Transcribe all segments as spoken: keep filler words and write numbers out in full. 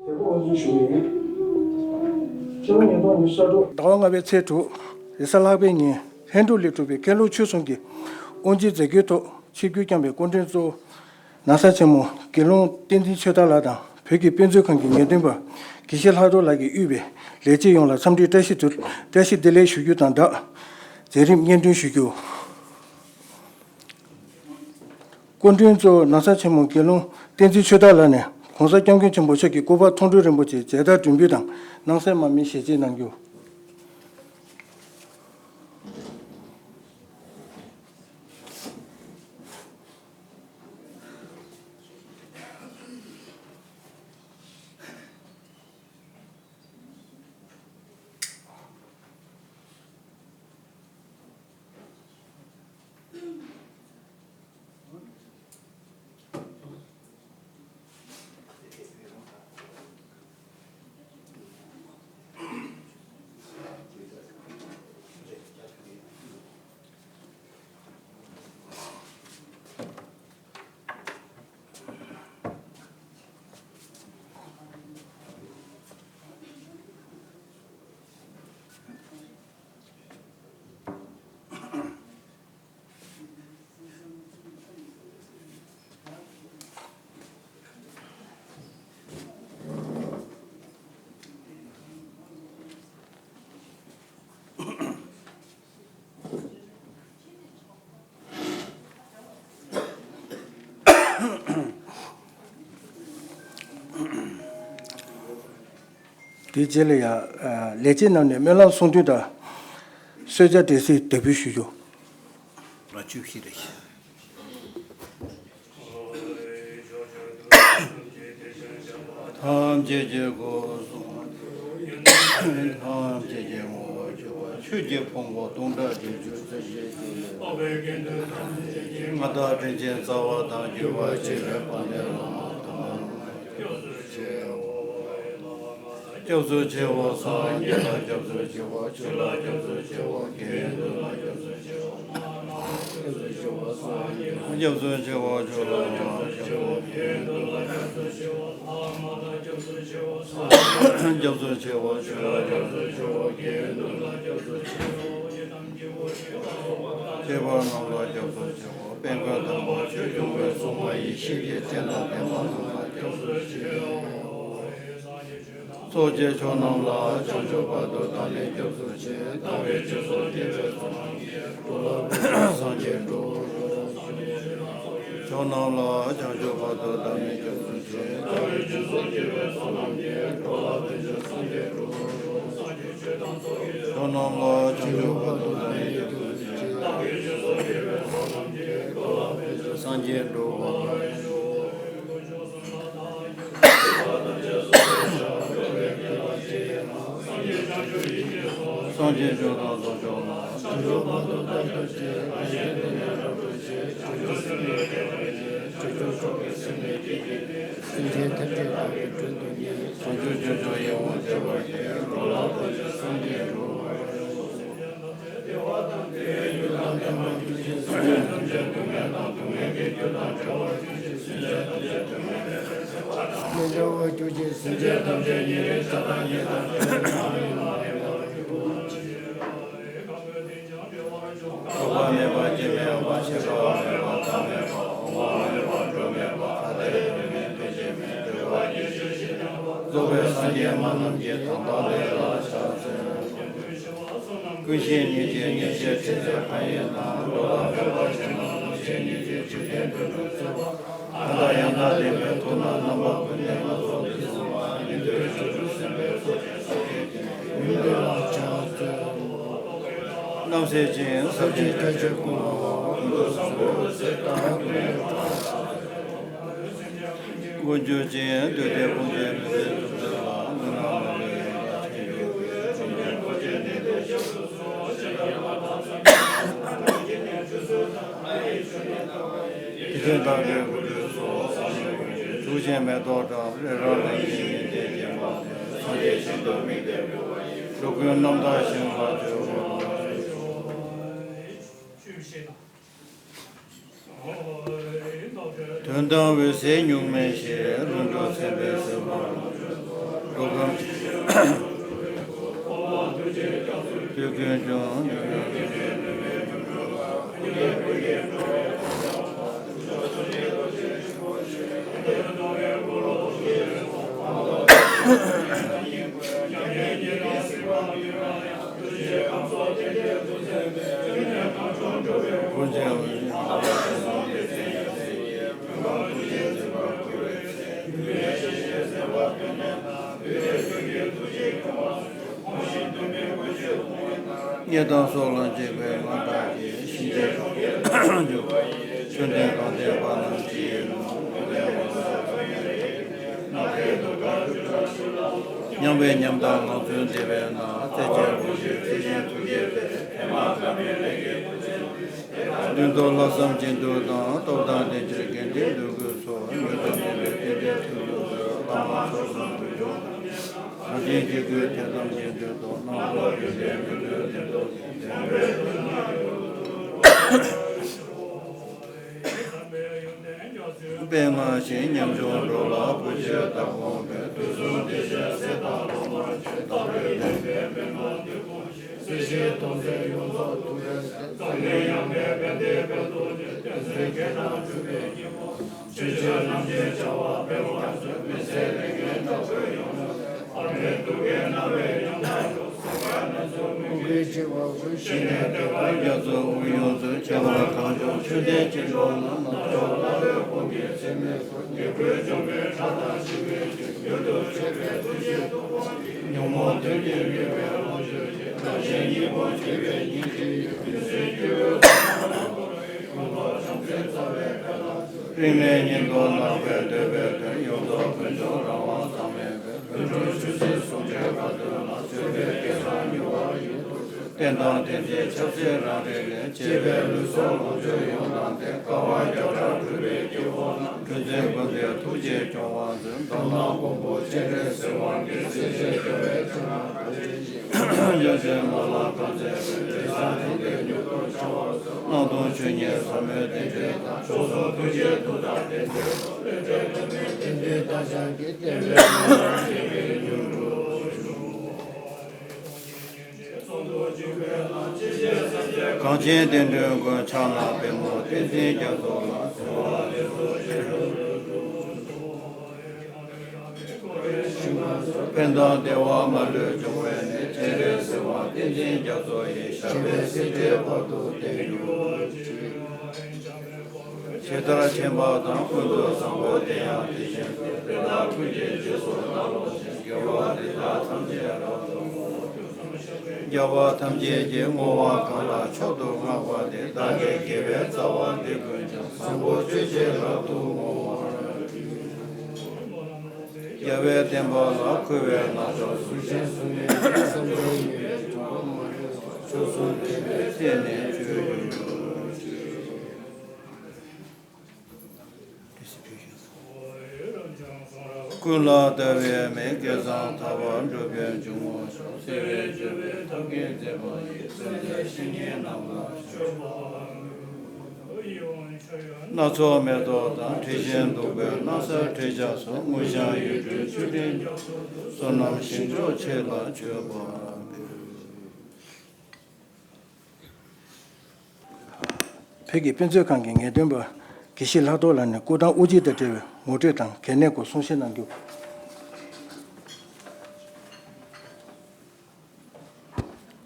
དེ་གོ་དབང་ཆེན་ཞུ་བའི་ཡིན། ཕྱི་ལོ་ཉིས་སྟོང་ཉི་ཤུ་རྩ་དྲུག་ཟླ་བ་ལྔ་པའི་ཚེས་དྲུག་རེས་གཟའ་ལྷག་པའི་ཉིན་ལྷན་དྲུག་ལས་གྲུབ་པའི་མཁན་སློབ་ཆོས་གསུམ་གྱི་དབུ་འབྱེད་མཛད་སྒོའི་ཐོག་ཆིབས་བསྒྱུར་བསྐྱངས་པའི་སྐུ་མགྲོན་གཙོ་བོ་ན་བཟའ་ཆེན་མོ་དགེ་སློང་བསྟན་འཛིན་ཆོས་དར་ལགས་དང་བོད་ཀྱི་དཔེ་མཛོད་ཁང་གི་ངེས་སྟོན་པ་དགེ་བཤེས་ལྷག་རྡོར་ལགས་ཀྱིས་དབུས་པའི་ལས་བྱེད་ཡོངས་ལ་འཚམས་འདྲིའི་བཀྲ་ཤིས་བདེ་བཀྲ་ཤིས་བདེ་ལེགས་ཞུ་རྒྱུ་དང་སྦྲགས། མཛད་རིམ་སྙན་སྒྲོན་ཞུ་རྒྱུ། སྐུ་མགྲོན་གཙོ་བོ་ན་བཟའ་ཆེན་མོ་དགེ་སློང་བསྟན་འཛིན་ཆོས་དར་ལགས་ནས་༸གོང་ས་༸སྐྱབས་མགོན་ཆེན་པོ་མཆོག་གི་སྐུ་པར་མཐོང་གྲོལ་རིན་པོ་ཆེའི་མཇལ་དར་སྒྲོན་འབུལ་དང་སྣང་གསལ་མར་མེ་ཞལ་འབྱེད་གནང་རྒྱུ། དེའི་རྗེས་ལ་ཡང་ལས་བྱེད་རྣམས་ནས་སྨོན་ལམ་གསུང་འདོན་དང་གསོལ་ཇ་འབྲས་སིལ་དེ་འབུལ་ཞུ་རྒྱུ། ལ་བཅུ་བཞི་རེ་བཞི། ཐམས་ཅད་ཀྱི་སྒོ་གསུམ། ཐམས་ཅད་ཀྱི་ངོ་བོ་ཆོས་པ་ཆོས་ཀྱི་ཕུང་པོ་སྟོང་ཕྲག་བདུན་ཅུ་རྩ་བཞི་ཀྱི་ལས། མངའ་བདག་དྲིན་ཅན་རྩ་བ་དང་བརྒྱུད་པ་ཆེ་བའི་དཔལ་ལྡན་བླ་མ་དམ་པ་རྣམས་ལ་སྐྱབས་སུ་མཆིའོ། སྐྱབས་སུ་མཆིའོ། སངས་རྒྱས་ལ་སྐྱབས་སུ་མཆིའོ། ཆོས་ལ་སྐྱབས་སུ་མཆིའོ། དགེ་འདུན་ལ་སྐྱབས་སུ་མཆིའོ། སྐྱབས་སུ་མཆིའོ། སངས་རྒྱས་ལ་སྐྱབས་སུ་མཆིའོ། ཆོས་ལ་སྐྱབས་སུ་མཆིའོ། དགེ་འདུན་ལ་སྐྱབས་སུ་མཆིའོ། ལྷ་ལ་སྐྱབས་སུ་མཆིའོ། སྐྱབས་སུ་མཆིའོ། ཆོས་ལ་སྐྱབས་སུ་མཆིའོ། དགེ་འདུན་ལ་སྐྱབས་སུ་མཆིའོ། ཡི་དམ་གྱི་བུ་ཆོས་སྐྱོང་བ་དང་། སྐྱེས་པ་རྣམས་ལ་སྐྱབས་སུ་མཆིའོ། དཔལ་མགོན་དམ་པ་ཆོས་སྐྱོང་བའི་སྲུང་མ་ཡེ་ཤེས་ཀྱི་སྤྱན་དང་ལྡན་པ་རྣམས་ལ་སྐྱབས་སུ་མཆིའོ། ཚོགས་ཀྱི་མཆོག་རྣམས་ལ། བྱང་ཆུབ་བར་དུ་བདག་ནི་སྐྱབས་སུ་མཆི། ལྟ་བའི་སྤྱི་གཙུག་སྐྱེ་བོའི་ཚོགས་རྣམས་ཀྱིས། འགྲོ་ལ་ཕན་ཕྱིར་སངས་རྒྱས་འགྲུབ། མཆོག་རྣམས་ལ། བྱང་ཆུབ་བར་དུ་བདག་ནི་སྐྱབས་སུ་མཆི། ལྟ་བའི་སྤྱི་གཙུག་སྐྱེ་བོའི་ཚོགས་རྣམས་ཀྱིས། འགྲོ་ལ་ཕན་ཕྱིར་སངས་རྒྱས་འགྲུབ། མཆོག་རྣམས་ལ། བྱང་ཆུབ་བར་དུ་བདག་ནི་སྐྱབས་སུ་མཆི། ལྟ་བའི་སྤྱི་གཙུག་སྐྱེ་བོའི་ཚོགས་རྣམས་ཀྱིས། འགྲོ་ལ་ཕན་ཕྱིར་སངས་རྒྱས་འགྲུབ་པར་ཤོག། སངས་རྒྱས་བྱང་ཆུབ་ཀྱི་སེམས་ལ་སྐྱབས་སུ་མཆི། སངས་རྒྱས་ཐམས་ཅད་བདག་གིས་མགྲོན་དུ་གཉེར། བྱང་ཆུབ་སྤྱོད་མཆོག་ཡིད་འོང་སྤྱད་པར་བགྱི། འགྲོ་ལ་ཕན་ཕྱིར་སངས་རྒྱས་འགྲུབ། འཕགས་པ་མེད་པ་སྐྱེ་མེད་པ། ཆགས་པ་མེད་པ་མཐའ་མེད་པ། འོང་བ་མེད་པ་འགྲོ་མེད་པ། ཐ་དད་དོན་མེད་དོན་གཅིག་མེད། གྲོལ་བ་གྱི་ཆོས་ཤེས་ཉམས་པ། རྫོགས་པའི་སངས་རྒྱས་སྨྲ་རྣམས་ཀྱི་དམ་པ་ལས་ལ་ཕྱག་འཚལ། ཀུན་ཤེས་ཉིད་ཀྱི་ཉེར་སྤྱོད་ཁྲིད་མཛད་ཕ་ཡུལ་དང་། འགྲོ་ལ་ཕན་པར་བྱེད་སྨོན་ལམ་བཞེས་ཉིད་ཀྱི་འཇིག་རྟེན་དུད་འགྲོའི་སྲིད་པ། ད་ལྟ་ཡང་དག་བདེན་པའི་ཐུགས་རྣམས་རྣམ་པ་ཀུན་ནས་ལ་སོགས་ཏེ་གསུངས་པ། ཉན་ཐོས་བྱང་ཆུབ་སེམས་དཔའི་ཚོགས་ཀྱིས་སངས་རྒྱས་ཀྱི་མིང་འདི་ལ་ཕྱག་འཚལ་ལོ། རྣམ་སྲས་ཀྱིས་ཟབ་ཅིང་རྒྱ་ཆེར་བཀོད་པ། ཀུན་ཏུ་བཟང་པོའི་ཚུལ་དང་ཀུན་ལས་མཐོ་བ། མགོན་གྱུར་ཅིང་འདུས་ཏེ་དཔུང་གི་མི་ཚེ་ཐུབ་ཚོད་ལ། མི་མངའ་མ་ལུས་ཡང་དག་ཐོན་གྱུར་ཅིག། འཇམ་དཔལ་གོ་ཆེན་ནི་ཏེ་སྐྱབས་སུ་མཆིའོ། ཇི་ལྟར་མ་དག་ཚངས་པའི་བུ་ཡི་ཁྱོན་ནི་ལྟ་བ་ཡི། དེ་བཞིན་བདག་གི་སྐུ་ལུས་སོགས། བསམ་པའི་དབང་གིས་བྱུག་ཅིང་མེ་ཏོག་བཀྲམ། རི་རབ་གླིང་བཞི་ཡི་སྟེང་གྱེན་པ་ནས། སངས་རྒྱས་ཞིང་དུ་དམིགས་ཏེ་འབུལ་བ་ཡི། འགྲོ་ཀུན་རྣམ་དག་ཞིང་ལ་སྤྱོད་པར་ཤོག། དོན་དམ་འོད་གསལ་གཉུག་མའི་ཞིང་། ལྷུན་གྲུབ་སེམས་དཔའི་སེམས་དཔའ་རང་བྱུང་སོགས། འགྲོ་ཀུན་དུས་ཀུན་ཀྱང་ཉོན་མོངས་གཉེན་དང་སྲོག་ལ་འཇིགས་པའི་དངངས་སྐྲག་གིས། གཤིན་རྗེའི་གྲོགས་ཀྱིས་འཇུག་པའི་ཆོས་འདི་གང་བསྟན་པ་རྣམས་ཀྱིས། མྱངས་པའི་ཉམས་དང་ངང་ཚུལ་བདེ་བས་ན། རྩེ་གཅིག་དགོངས་ཞེས་བརྩེ་ཞེན་ཐུགས་བསྐྱེད་དེ། ཨེ་མ་ཀ་མེ་ལེགས་ཀྱི་བུ་ཆེན། མདུན་དུ་ལྷག་བསམ་ཅན་དུ་དང་། སྟོབས་དང་ལྡན་ཕྱིར་དགེ་འདུན་འདུལ་དགོས་སོ། མྱུར་དུ་ནུས་པའི་རྟེན་འབྲེལ་མཐུ་སྟོབས་སུ། བླ་མ་མཆོག་གསུམ་དུ་འཇུག་དང་། གང་ཞིག་འཇིགས་སྐུལ་ཐེ་ཚོམ་ཅན་དུ་དང་། གནང་བ་རྒྱུད་ལྡན་མི་ལུས་བདེན་དུ་ཞིང་། བདེན་པའི་དོན་ལ་ཡོངས་བསྟན་རྒྱ་མཚོའི། དཔལ་མངའ་ཞིང་ཉམ་ཆུང་འགྲོ་ལ་བུ་ཆེན་བདག་དགོངས་པས། དུས་གསུམ་བདེ་གཤེགས་སྲས་དང་སློབ་མ་ཆེ། དམ་པའི་བསྟན་པའི་མན་ངག་འདི་དགོངས་ཤིག། སྲིད་ཞིའི་དོན་མཛད་ཡོངས་རྫོགས་ཐུགས་ཀྱི་སྲས། འཛམ་གླིང་ཡངས་པའི་དཔལ་ལྡན་དཔལ་རྡོ་རྗེ། བསྟན་འཛིན་བསྐལ་བཟང་འབྱུང་བའི་སྙིང་པོ། ཆོས་རྗེ་རྣམ་མཁྱེན་བྱ་བ་སྤེལ་བར་མཛད། མི་ཟད་ལས་ངན་དག་པོའི་ཡོངས་བྲལ། འཕགས་མའི་ཐུགས་ཀའི་རྣ་བས་ཡང་དག་སྒྲོགས། སེམས་དཔའ་རྣམས་ཚོགས་ཀུན་གྱི་སྤྱི་བོར་གཟིགས། ཞི་གནས་བདེ་བ་རྒྱ་མཚོའི་དབུས་ཡོངས་སུ། ཁྱབ་པ་གངས་ལྗོངས་ཆོས་ལྡན་སྤྱི་ཕྱོགས་ན། རྣམ་མཆོག་ལྷ་འོད་ཀུན་གྱི་ཚད་མེད་སྐུ། ཉེ་སྤྱོད་འཇོམས་པའི་ཁྲག་དང་ཞི་བའི་ཆོས། མྱུར་དུ་མཆོད་པའི་ཐུགས་རྗེས་ཐུགས་དགོངས་ཀྱིས། ཉོན་མོངས་གདོན་གྱིས་མྱོས་པའི་ལོངས་སྤྱོད་ཅིང་། རང་གཞན་གཉིས་པོ་སྐྱེ་བའི་སྙིང་རྗེ་ཡིས། ཀུན་གསོན་སྐྱེ་བོའི་དོན་དུ་བསྔོ་བ་ཡོངས་རྫོགས་བྱང་སེམས་རྩ་བའི་བཀའ་དང་མཐུན། རིང་ནས་ཉིན་ཐོ་ནག་པོས་འདོད་པའི་དོན། ཡོངས་རྫོགས་ཀུན་འབྱུང་རང་དབང་གཙང་མའི་དཔལ། ལྷུན་གྲུབ་ཆོས་སྲིད་ཟུང་འབྲེལ་དགའ་སྟོན་ལ། བརྩོན་པས་སྐལ་བཟང་མྱུར་བར་ཡིད་དུ་འོང་། རྟེན་དང་བསྟན་འཛིན་ཆབ་སྲིད་རང་རིགས་ལས། གཅེས་པའི་ལུས་སྲོག་ལོངས་སྤྱོད་ཡོངས་བླངས་ཏེ། དཀའ་བ་བརྒྱ་ཕྲག་སྒྲུབ་པའི་སྐྱེ་བོ་རྣམས། འཁྲུལ་འཛིན་ཀུན་ལས་ཐུགས་རྗེས་སྐྱོང་བར་མཛོད། མདོར་ན་མགོན་པོ་སྤྱན་རས་གཟིགས་དབང་གིས། སྲིད་ཞིའི་འགྲོ་བའི་ཕྱིར་ན་བར་ཆད་ཞི། བརྒྱ་བྱིན་ལ་ལ་བཀའ་སྩལ་པའི། དེང་སང་དེང་འདིར་མྱུར་དུ་འཆི་བར་གསོལ། སྣང་སྟོང་ཆོས་ཉིད་ཟབ་མོའི་རྟེན་འབྲེལ་དང་། མཆོག་གསུམ་ཐུགས་རྗེའི་མཐུ་དང་ལྡན་ཏེ། བསླུ་བྲིད་འཁྲུལ་མེད་བདེན་བདེན་མཐའ་ཞག་གི། བསྟན་པའི་ལམ་སྣ་ཁྱེད་ཀྱིས་མྱུར་དུ་ཞུ། གངས་ཅན་བསྟན་འགྲོའི་མགོན་ཕྱག་ན་པདྨོ། བསྟན་འཛིན་རྒྱ་མཚོ་ལ། གསོལ་བ་འདེབས་སོ་ཞེས་བརྗོད་དོ། ཕན་དང་བདེ་བ་མ་ལུས་འབྱུང་བའི་གནས། སྤྱན་རས་གཟིགས་དབང་བསྟན་འཛིན་རྒྱ་མཚོ་ཡི། ཞབས་པད་སྲིད་མཐའི་བར་དུ་བརྟན་གྱུར་ཅིག། ཇི་ལྟར་མཁྱེན་པ་དང་། ཀུན་ཏུ་བཟང་པོ་དེ་ཡང་དེ་བཞིན་ཏེ། དེ་དག་ཀུན་གྱི་རྗེས་སུ་བདག་སློབ་ཅིང་། དགེ་བ་འདི་དག་ཐམས་ཅད་རབ་ཏུ་བསྔོ། རྒྱལ་བ་ཐམས་ཅད་ཀྱི་བསྔོ་བ་གང་ལ་མཆོག་ཏུ་བསྔགས་པ་དེ། བདག་གི་དགེ་བའི་རྩ་བ་འདི་ཀུན་ཀྱང་། བཟང་པོ་སྤྱོད་ཕྱིར་རབ་ཏུ་བསྔོ་བར་བགྱི། རྒྱལ་བའི་བསྟན་པ་ལ་མཁས་པའི་རྣམ་གཞག་གཟུགས་ཅན་གཟུགས་མེད་ཀྱི། བསམ་དོན་ཉིད་ཀྱི་འགྲོ་བ་མ་ལུས་པ། མཆོག་གསུམ་མཁྱེན་པའི་སྲས་ནི་སྤྱོད་ཡུལ་གྱུར་ཅིག། ཀུན་ལ་ལྟ་བའི་མིག། སྐལ་བཟང་ཐར་པ་འགྲུབ་པའི་འཇུག་ངོགས་ཤོག། བརྩེ་བས་བརྗོད་པའི་ཐབས་མཁས་མཛད་པ་ཡིས། བསམ་གཏན་བཤེས་གཉེན་རྣམས་ལ་སྤྱོད་པ། སྣ་ཚོགས་མེ་ཏོག་དང་། དྲི་ཞིམ་བདུག་སྤོས་སྣང་གསལ་དྲི་ཆབ་སོགས། དངུལ་ཞལ་གཡུ་སྒྲོན་ཆུ་སྤྲིན་རྒྱ་མཚོ་དང་། བསོད་ནམས་ཞིང་མཆོག་ཆེ་ལ་མཆོད་པར་འབུལ། བོད་ཀྱི་དཔེ་མཛོད་ཁང་གི་ངེས་སྟོན་པ་དགེ་བཤེས་ལྷག་རྡོར་ལགས་ནས་སྐུ་ཐང་དབུ་འབྱེད་དང་འབྲེལ་བའི་ངོ་སྤྲོད་དང་གལ་གནད་སྐོར་གསུང་བཤད་གནང་རྒྱུ།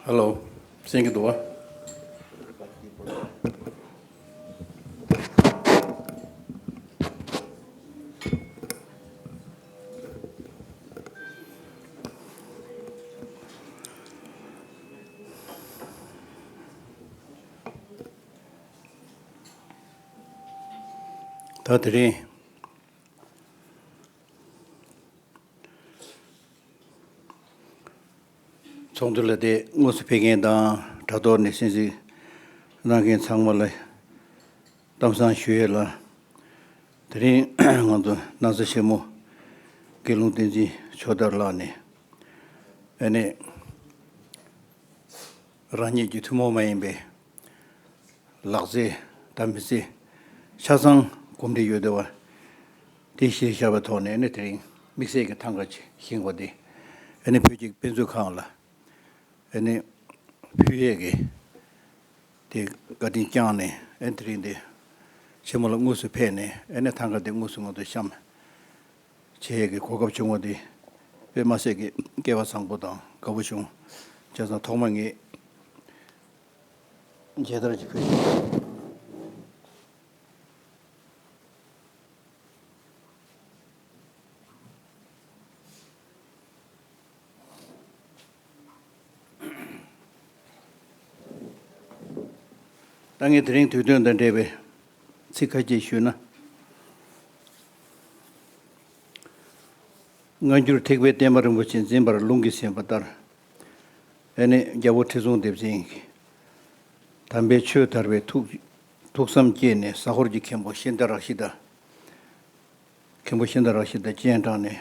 ཧེ་ལོ། གསན་གྱི་འདུག་བ། ད་དེ་རིང་ཚོགས་འདུ་ལ་དེ་དངོས་སུ་ཕེབས་མཁན་དང་དྲ་ཐོག་ནས་གསན་གཟིགས་གནང་མཁན་ཚང་མ་ལ་གཏམ་བཟང་ཞུ་ཡས་ལ། དེ་རིང་ང་ཚོ་སྣང་ས་ཆེན་མོ་དགེ་སློང་བསྟན་འཛིན་ཆོས་དར་ལགས་ནས་ཨ་ནི་རང་ཉིད་ཀྱི་ཐུན་མོང་མ་ཡིན་པའི་ལག་རྩལ་དང་མི་ཚེ་ཆ་ཚང་གོམས་འདྲིས་ཡོད་བསྡད་པ་ དེ་གཞིར་བཞག་པའི་ཐོག་ནས་ཨ་ནི་དེ་རིང་དམིགས་བསལ་གྱི་ཐང་ག་ཅིག་བཞེངས་པ་དེ་ཨ་ནི་བོད་ཀྱི་དཔེ་མཛོད་ཁང་ལ་ཨ་ནི་ཕུལ་ཡས་ཀྱི་དེ་བཀའ་དྲིན་བསྐྱངས་ནས་ཨ་ནི་དེ་རིང་དེ་ཆེན་མོ་ལ་དངོས་སུ་ཕེབས་ནས་ཨ་ནི་ཐང་ག་དེ་དངོས་སུ་ང་ཚོ་བཤམས་བྱེད་ཡས་ཀྱི་གོ་སྐབས་བྱུང་བ་དེ་དཔེ་མ་སྲིད་ཀྱི་སྐལ་བ་བཟང་པོ་དང་དགའ་པོ་བྱུང་། བྱས་ཙང་ཐོག་མ་ངས་མཇལ་དར་གྱི་ཕུལ། ད་ངས་དེ་རིང་དུས་སྟོན་དང་འབྲེལ་བའི་ཚིག་ཁ་ཤས་ཞུས་ན། སྔ་འགྱུར་ཐེག་པའི་བསྟན་པ་རིན་པོ་ཆེ་འཛིན་པར་ལུང་གིས་ཟིན་པ་ལྟར། ཨ་ནི་རྒྱལ་པོ་ཁྲི་སྲོང་ལྡེ་བཙན་གྱིས་དམ་པའི་ཆོས་དར་བའི་ཐུགས་ཐུགས་བསམ་བསྐྱེད་ནས་ཟ་ཧོར་གྱི་མཁན་པོ་ཤིནྡྷ་རཀྵི་ཏ། མཁན་པོ་ཤིནྡྷ་རཀྵི་ཏ་སྤྱན་དྲངས་ནས་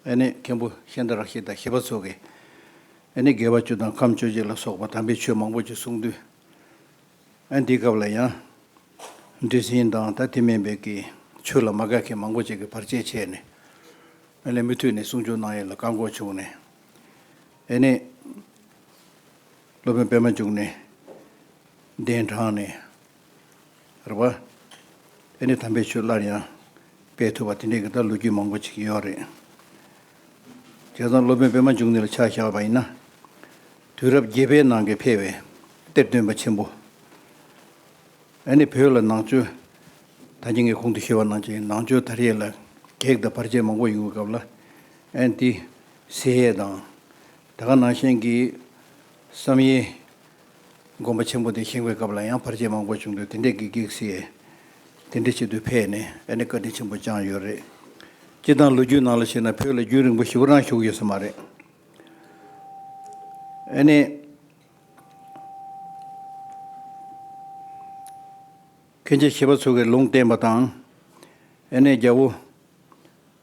ཨ་ནི་མཁན་པོ་ཤིནྡྷ་རཀྵི་ཏ་ཞི་བ་འཚོ་གིས་ཨ་ནི་དགེ་བ་བཅུ་དང་ཁམས་བཅོ་བརྒྱད་ལ་སོགས་པ་དམ་པའི་ཆོས་མང་པོ་ཅིག་གསུངས་དུས། ཨ་ནི་འདིའི་སྐབས་ལ་ཡང་འདྲེ་སྲིན་དང་ད་དེ་མིན་པའི་གི་ཆོས་ལ་མ་དགའ་མཁན་མང་པོ་ཅིག་གིས་བར་ཆད་བྱས་ནས་ཨ་ནི་མུ་མཐུད་ནས་གསུང་ཆོས་གནང་ཡས་ལ་བཀག་འགོག་བྱུང་ནས་ཨ་ནི། སློབ་དཔོན་པད་མ་འབྱུང་གནས་གདན་དྲངས་ནས་རེད་པ། ཨ་ནི་དམ་པའི་ཆོས་སླར་ཡང་སྤེལ་ཐུབ་པ་དེ་འདྲའི་གི་ད་ལོ་རྒྱུས་མང་པོ་ཅིག་ཡོད་རེད། བྱས་ཙང་སློབ་དཔོན་པད་མ་འབྱུང་གནས་ལ་ཆ་བཞག་པ་ཡིན་ན། དུས་རབས་བརྒྱད་པའི་ནང་གི་ཕལ་བའི་གཏེར་སྟོན་པ་ཆེན་པོ། ཨ་ནི་བོད་ལ་ནང་ཆོས། ད་གིན་ངས་གོང་དུ་ཞུས་པ་ནང་བཞིན་ནང་ཆོས་དར་ཡས་ལ་གེགས་དང་བར་ཆད་མང་པོ་ཡོང་བའི་སྐབས་ལ་ཨ་ནི་དེ་སེལ་ཡས་དང་། ད་ག་ནང་བཞིན་གྱི་བསམ་ཡས་དགོན་པ་ཆེན་པོ་དེ་བཞེངས་པའི་སྐབས་ལ་ཡང་བར་ཆད་མང་པོ་བྱུང་དུས་དེ་འདྲས་ཀྱི་གེགས་སེལ་ཡས་དེ་འདྲས་ཆེད་དུ་ཕེབས་ནས་ཨ་ནི་བཀའ་དྲིན་ཆེན་པོ་བསྐྱངས་ཡོད་རེད། སྤྱིར་བཏང་ལོ་རྒྱུས་ནང་ལ་བཤད་ན་བོད་ལ་རྒྱུན་རིང་པོ་ཞེ་པོ་རང་བཞུགས་ཡོད་ས་མ་རེད། ཨ་ནི། མཁན་ཆེན་ཞི་བ་འཚོ་གིས་ལུང་བསྟན་པ་དང་། ཨ་ནི་རྒྱལ་པོ་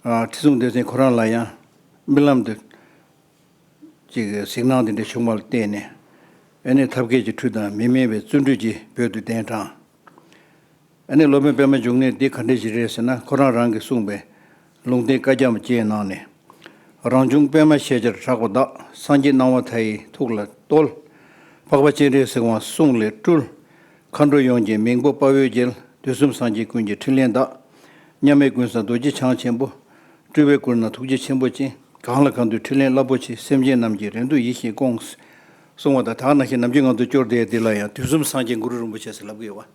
ཨ་ཁྲི་སྲོང་ལྡེ་བཙན་ཁོ་རང་ལ་ཡང་རྨི་ལམ་དུ་ཅིག་གཟིགས་སྣང་དེ་འདྲ་བྱུང་བ་ལ་བརྟེན་ནས་ཨ་ནི་ཐབས་མཁས་ཀྱི་མཐུ་དང་མི་དམན་པའི་བརྩོན་འགྲུས་ཀྱིས་བོད་དུ་གདན་དྲངས། ཨ་ནི་སློབ་དཔོན་པད་མ་འབྱུང་གནས་འདི་ག་འདྲ་ཞིག་རེད་ཟེར་ན་ཁོ་རང་རང་གིས་གསུངས་པའི་ལུང་བསྟན་བཀའ་རྒྱ་བཅས་གནང་ནས། རང་བྱུང་པདྨ་ཞལ་ལྕེར་གྲགས་པ་དག། སངས་རྒྱས་སྣང་བ་མཐའ་ཡས་ཐུགས་ལ་གཏོད། འཕགས་པ་སྤྱན་རས་གཟིགས་དབང་གསུང་ལས་སྤྲུལ། མཁའ་འགྲོ་ཡོངས་ཀྱི་མིང་པོ་དཔའ་བོས་རྒྱལ། དུས་གསུམ་སངས་རྒྱས་ཀུན་གྱི་ཕྲིན་ལས་བདག། མཉམ་མེད་ཀུན་བཟང་རྡོ་རྗེ་འཆང་ཆེན་པོ། སྤྲུལ་པའི་སྐུ་ན་ཐུགས་རྗེ་ཆེན་པོ་ཅན། གང་ལ་གང་འདུལ་ཕྲིན་ལས་རླབས་པོ་ཆེ། སེམས་ཅན་རྣམས་ཀྱི་རེ་འདོད་ཡིད་བཞིན་སྐོང་། གསུངས་པ་དང་ད་ག་ནང་བཞིན་ནམ་རྒྱུན་ང་ཚོ་སྐྱོར་བསྡད་འདི་ལ་ཡང་དུས་གསུམ་སངས་རྒྱས་གུ་རུ་རིན་པོ་ཆེ་ཟེར་ལབ་ཀྱི་ཡོད་པ།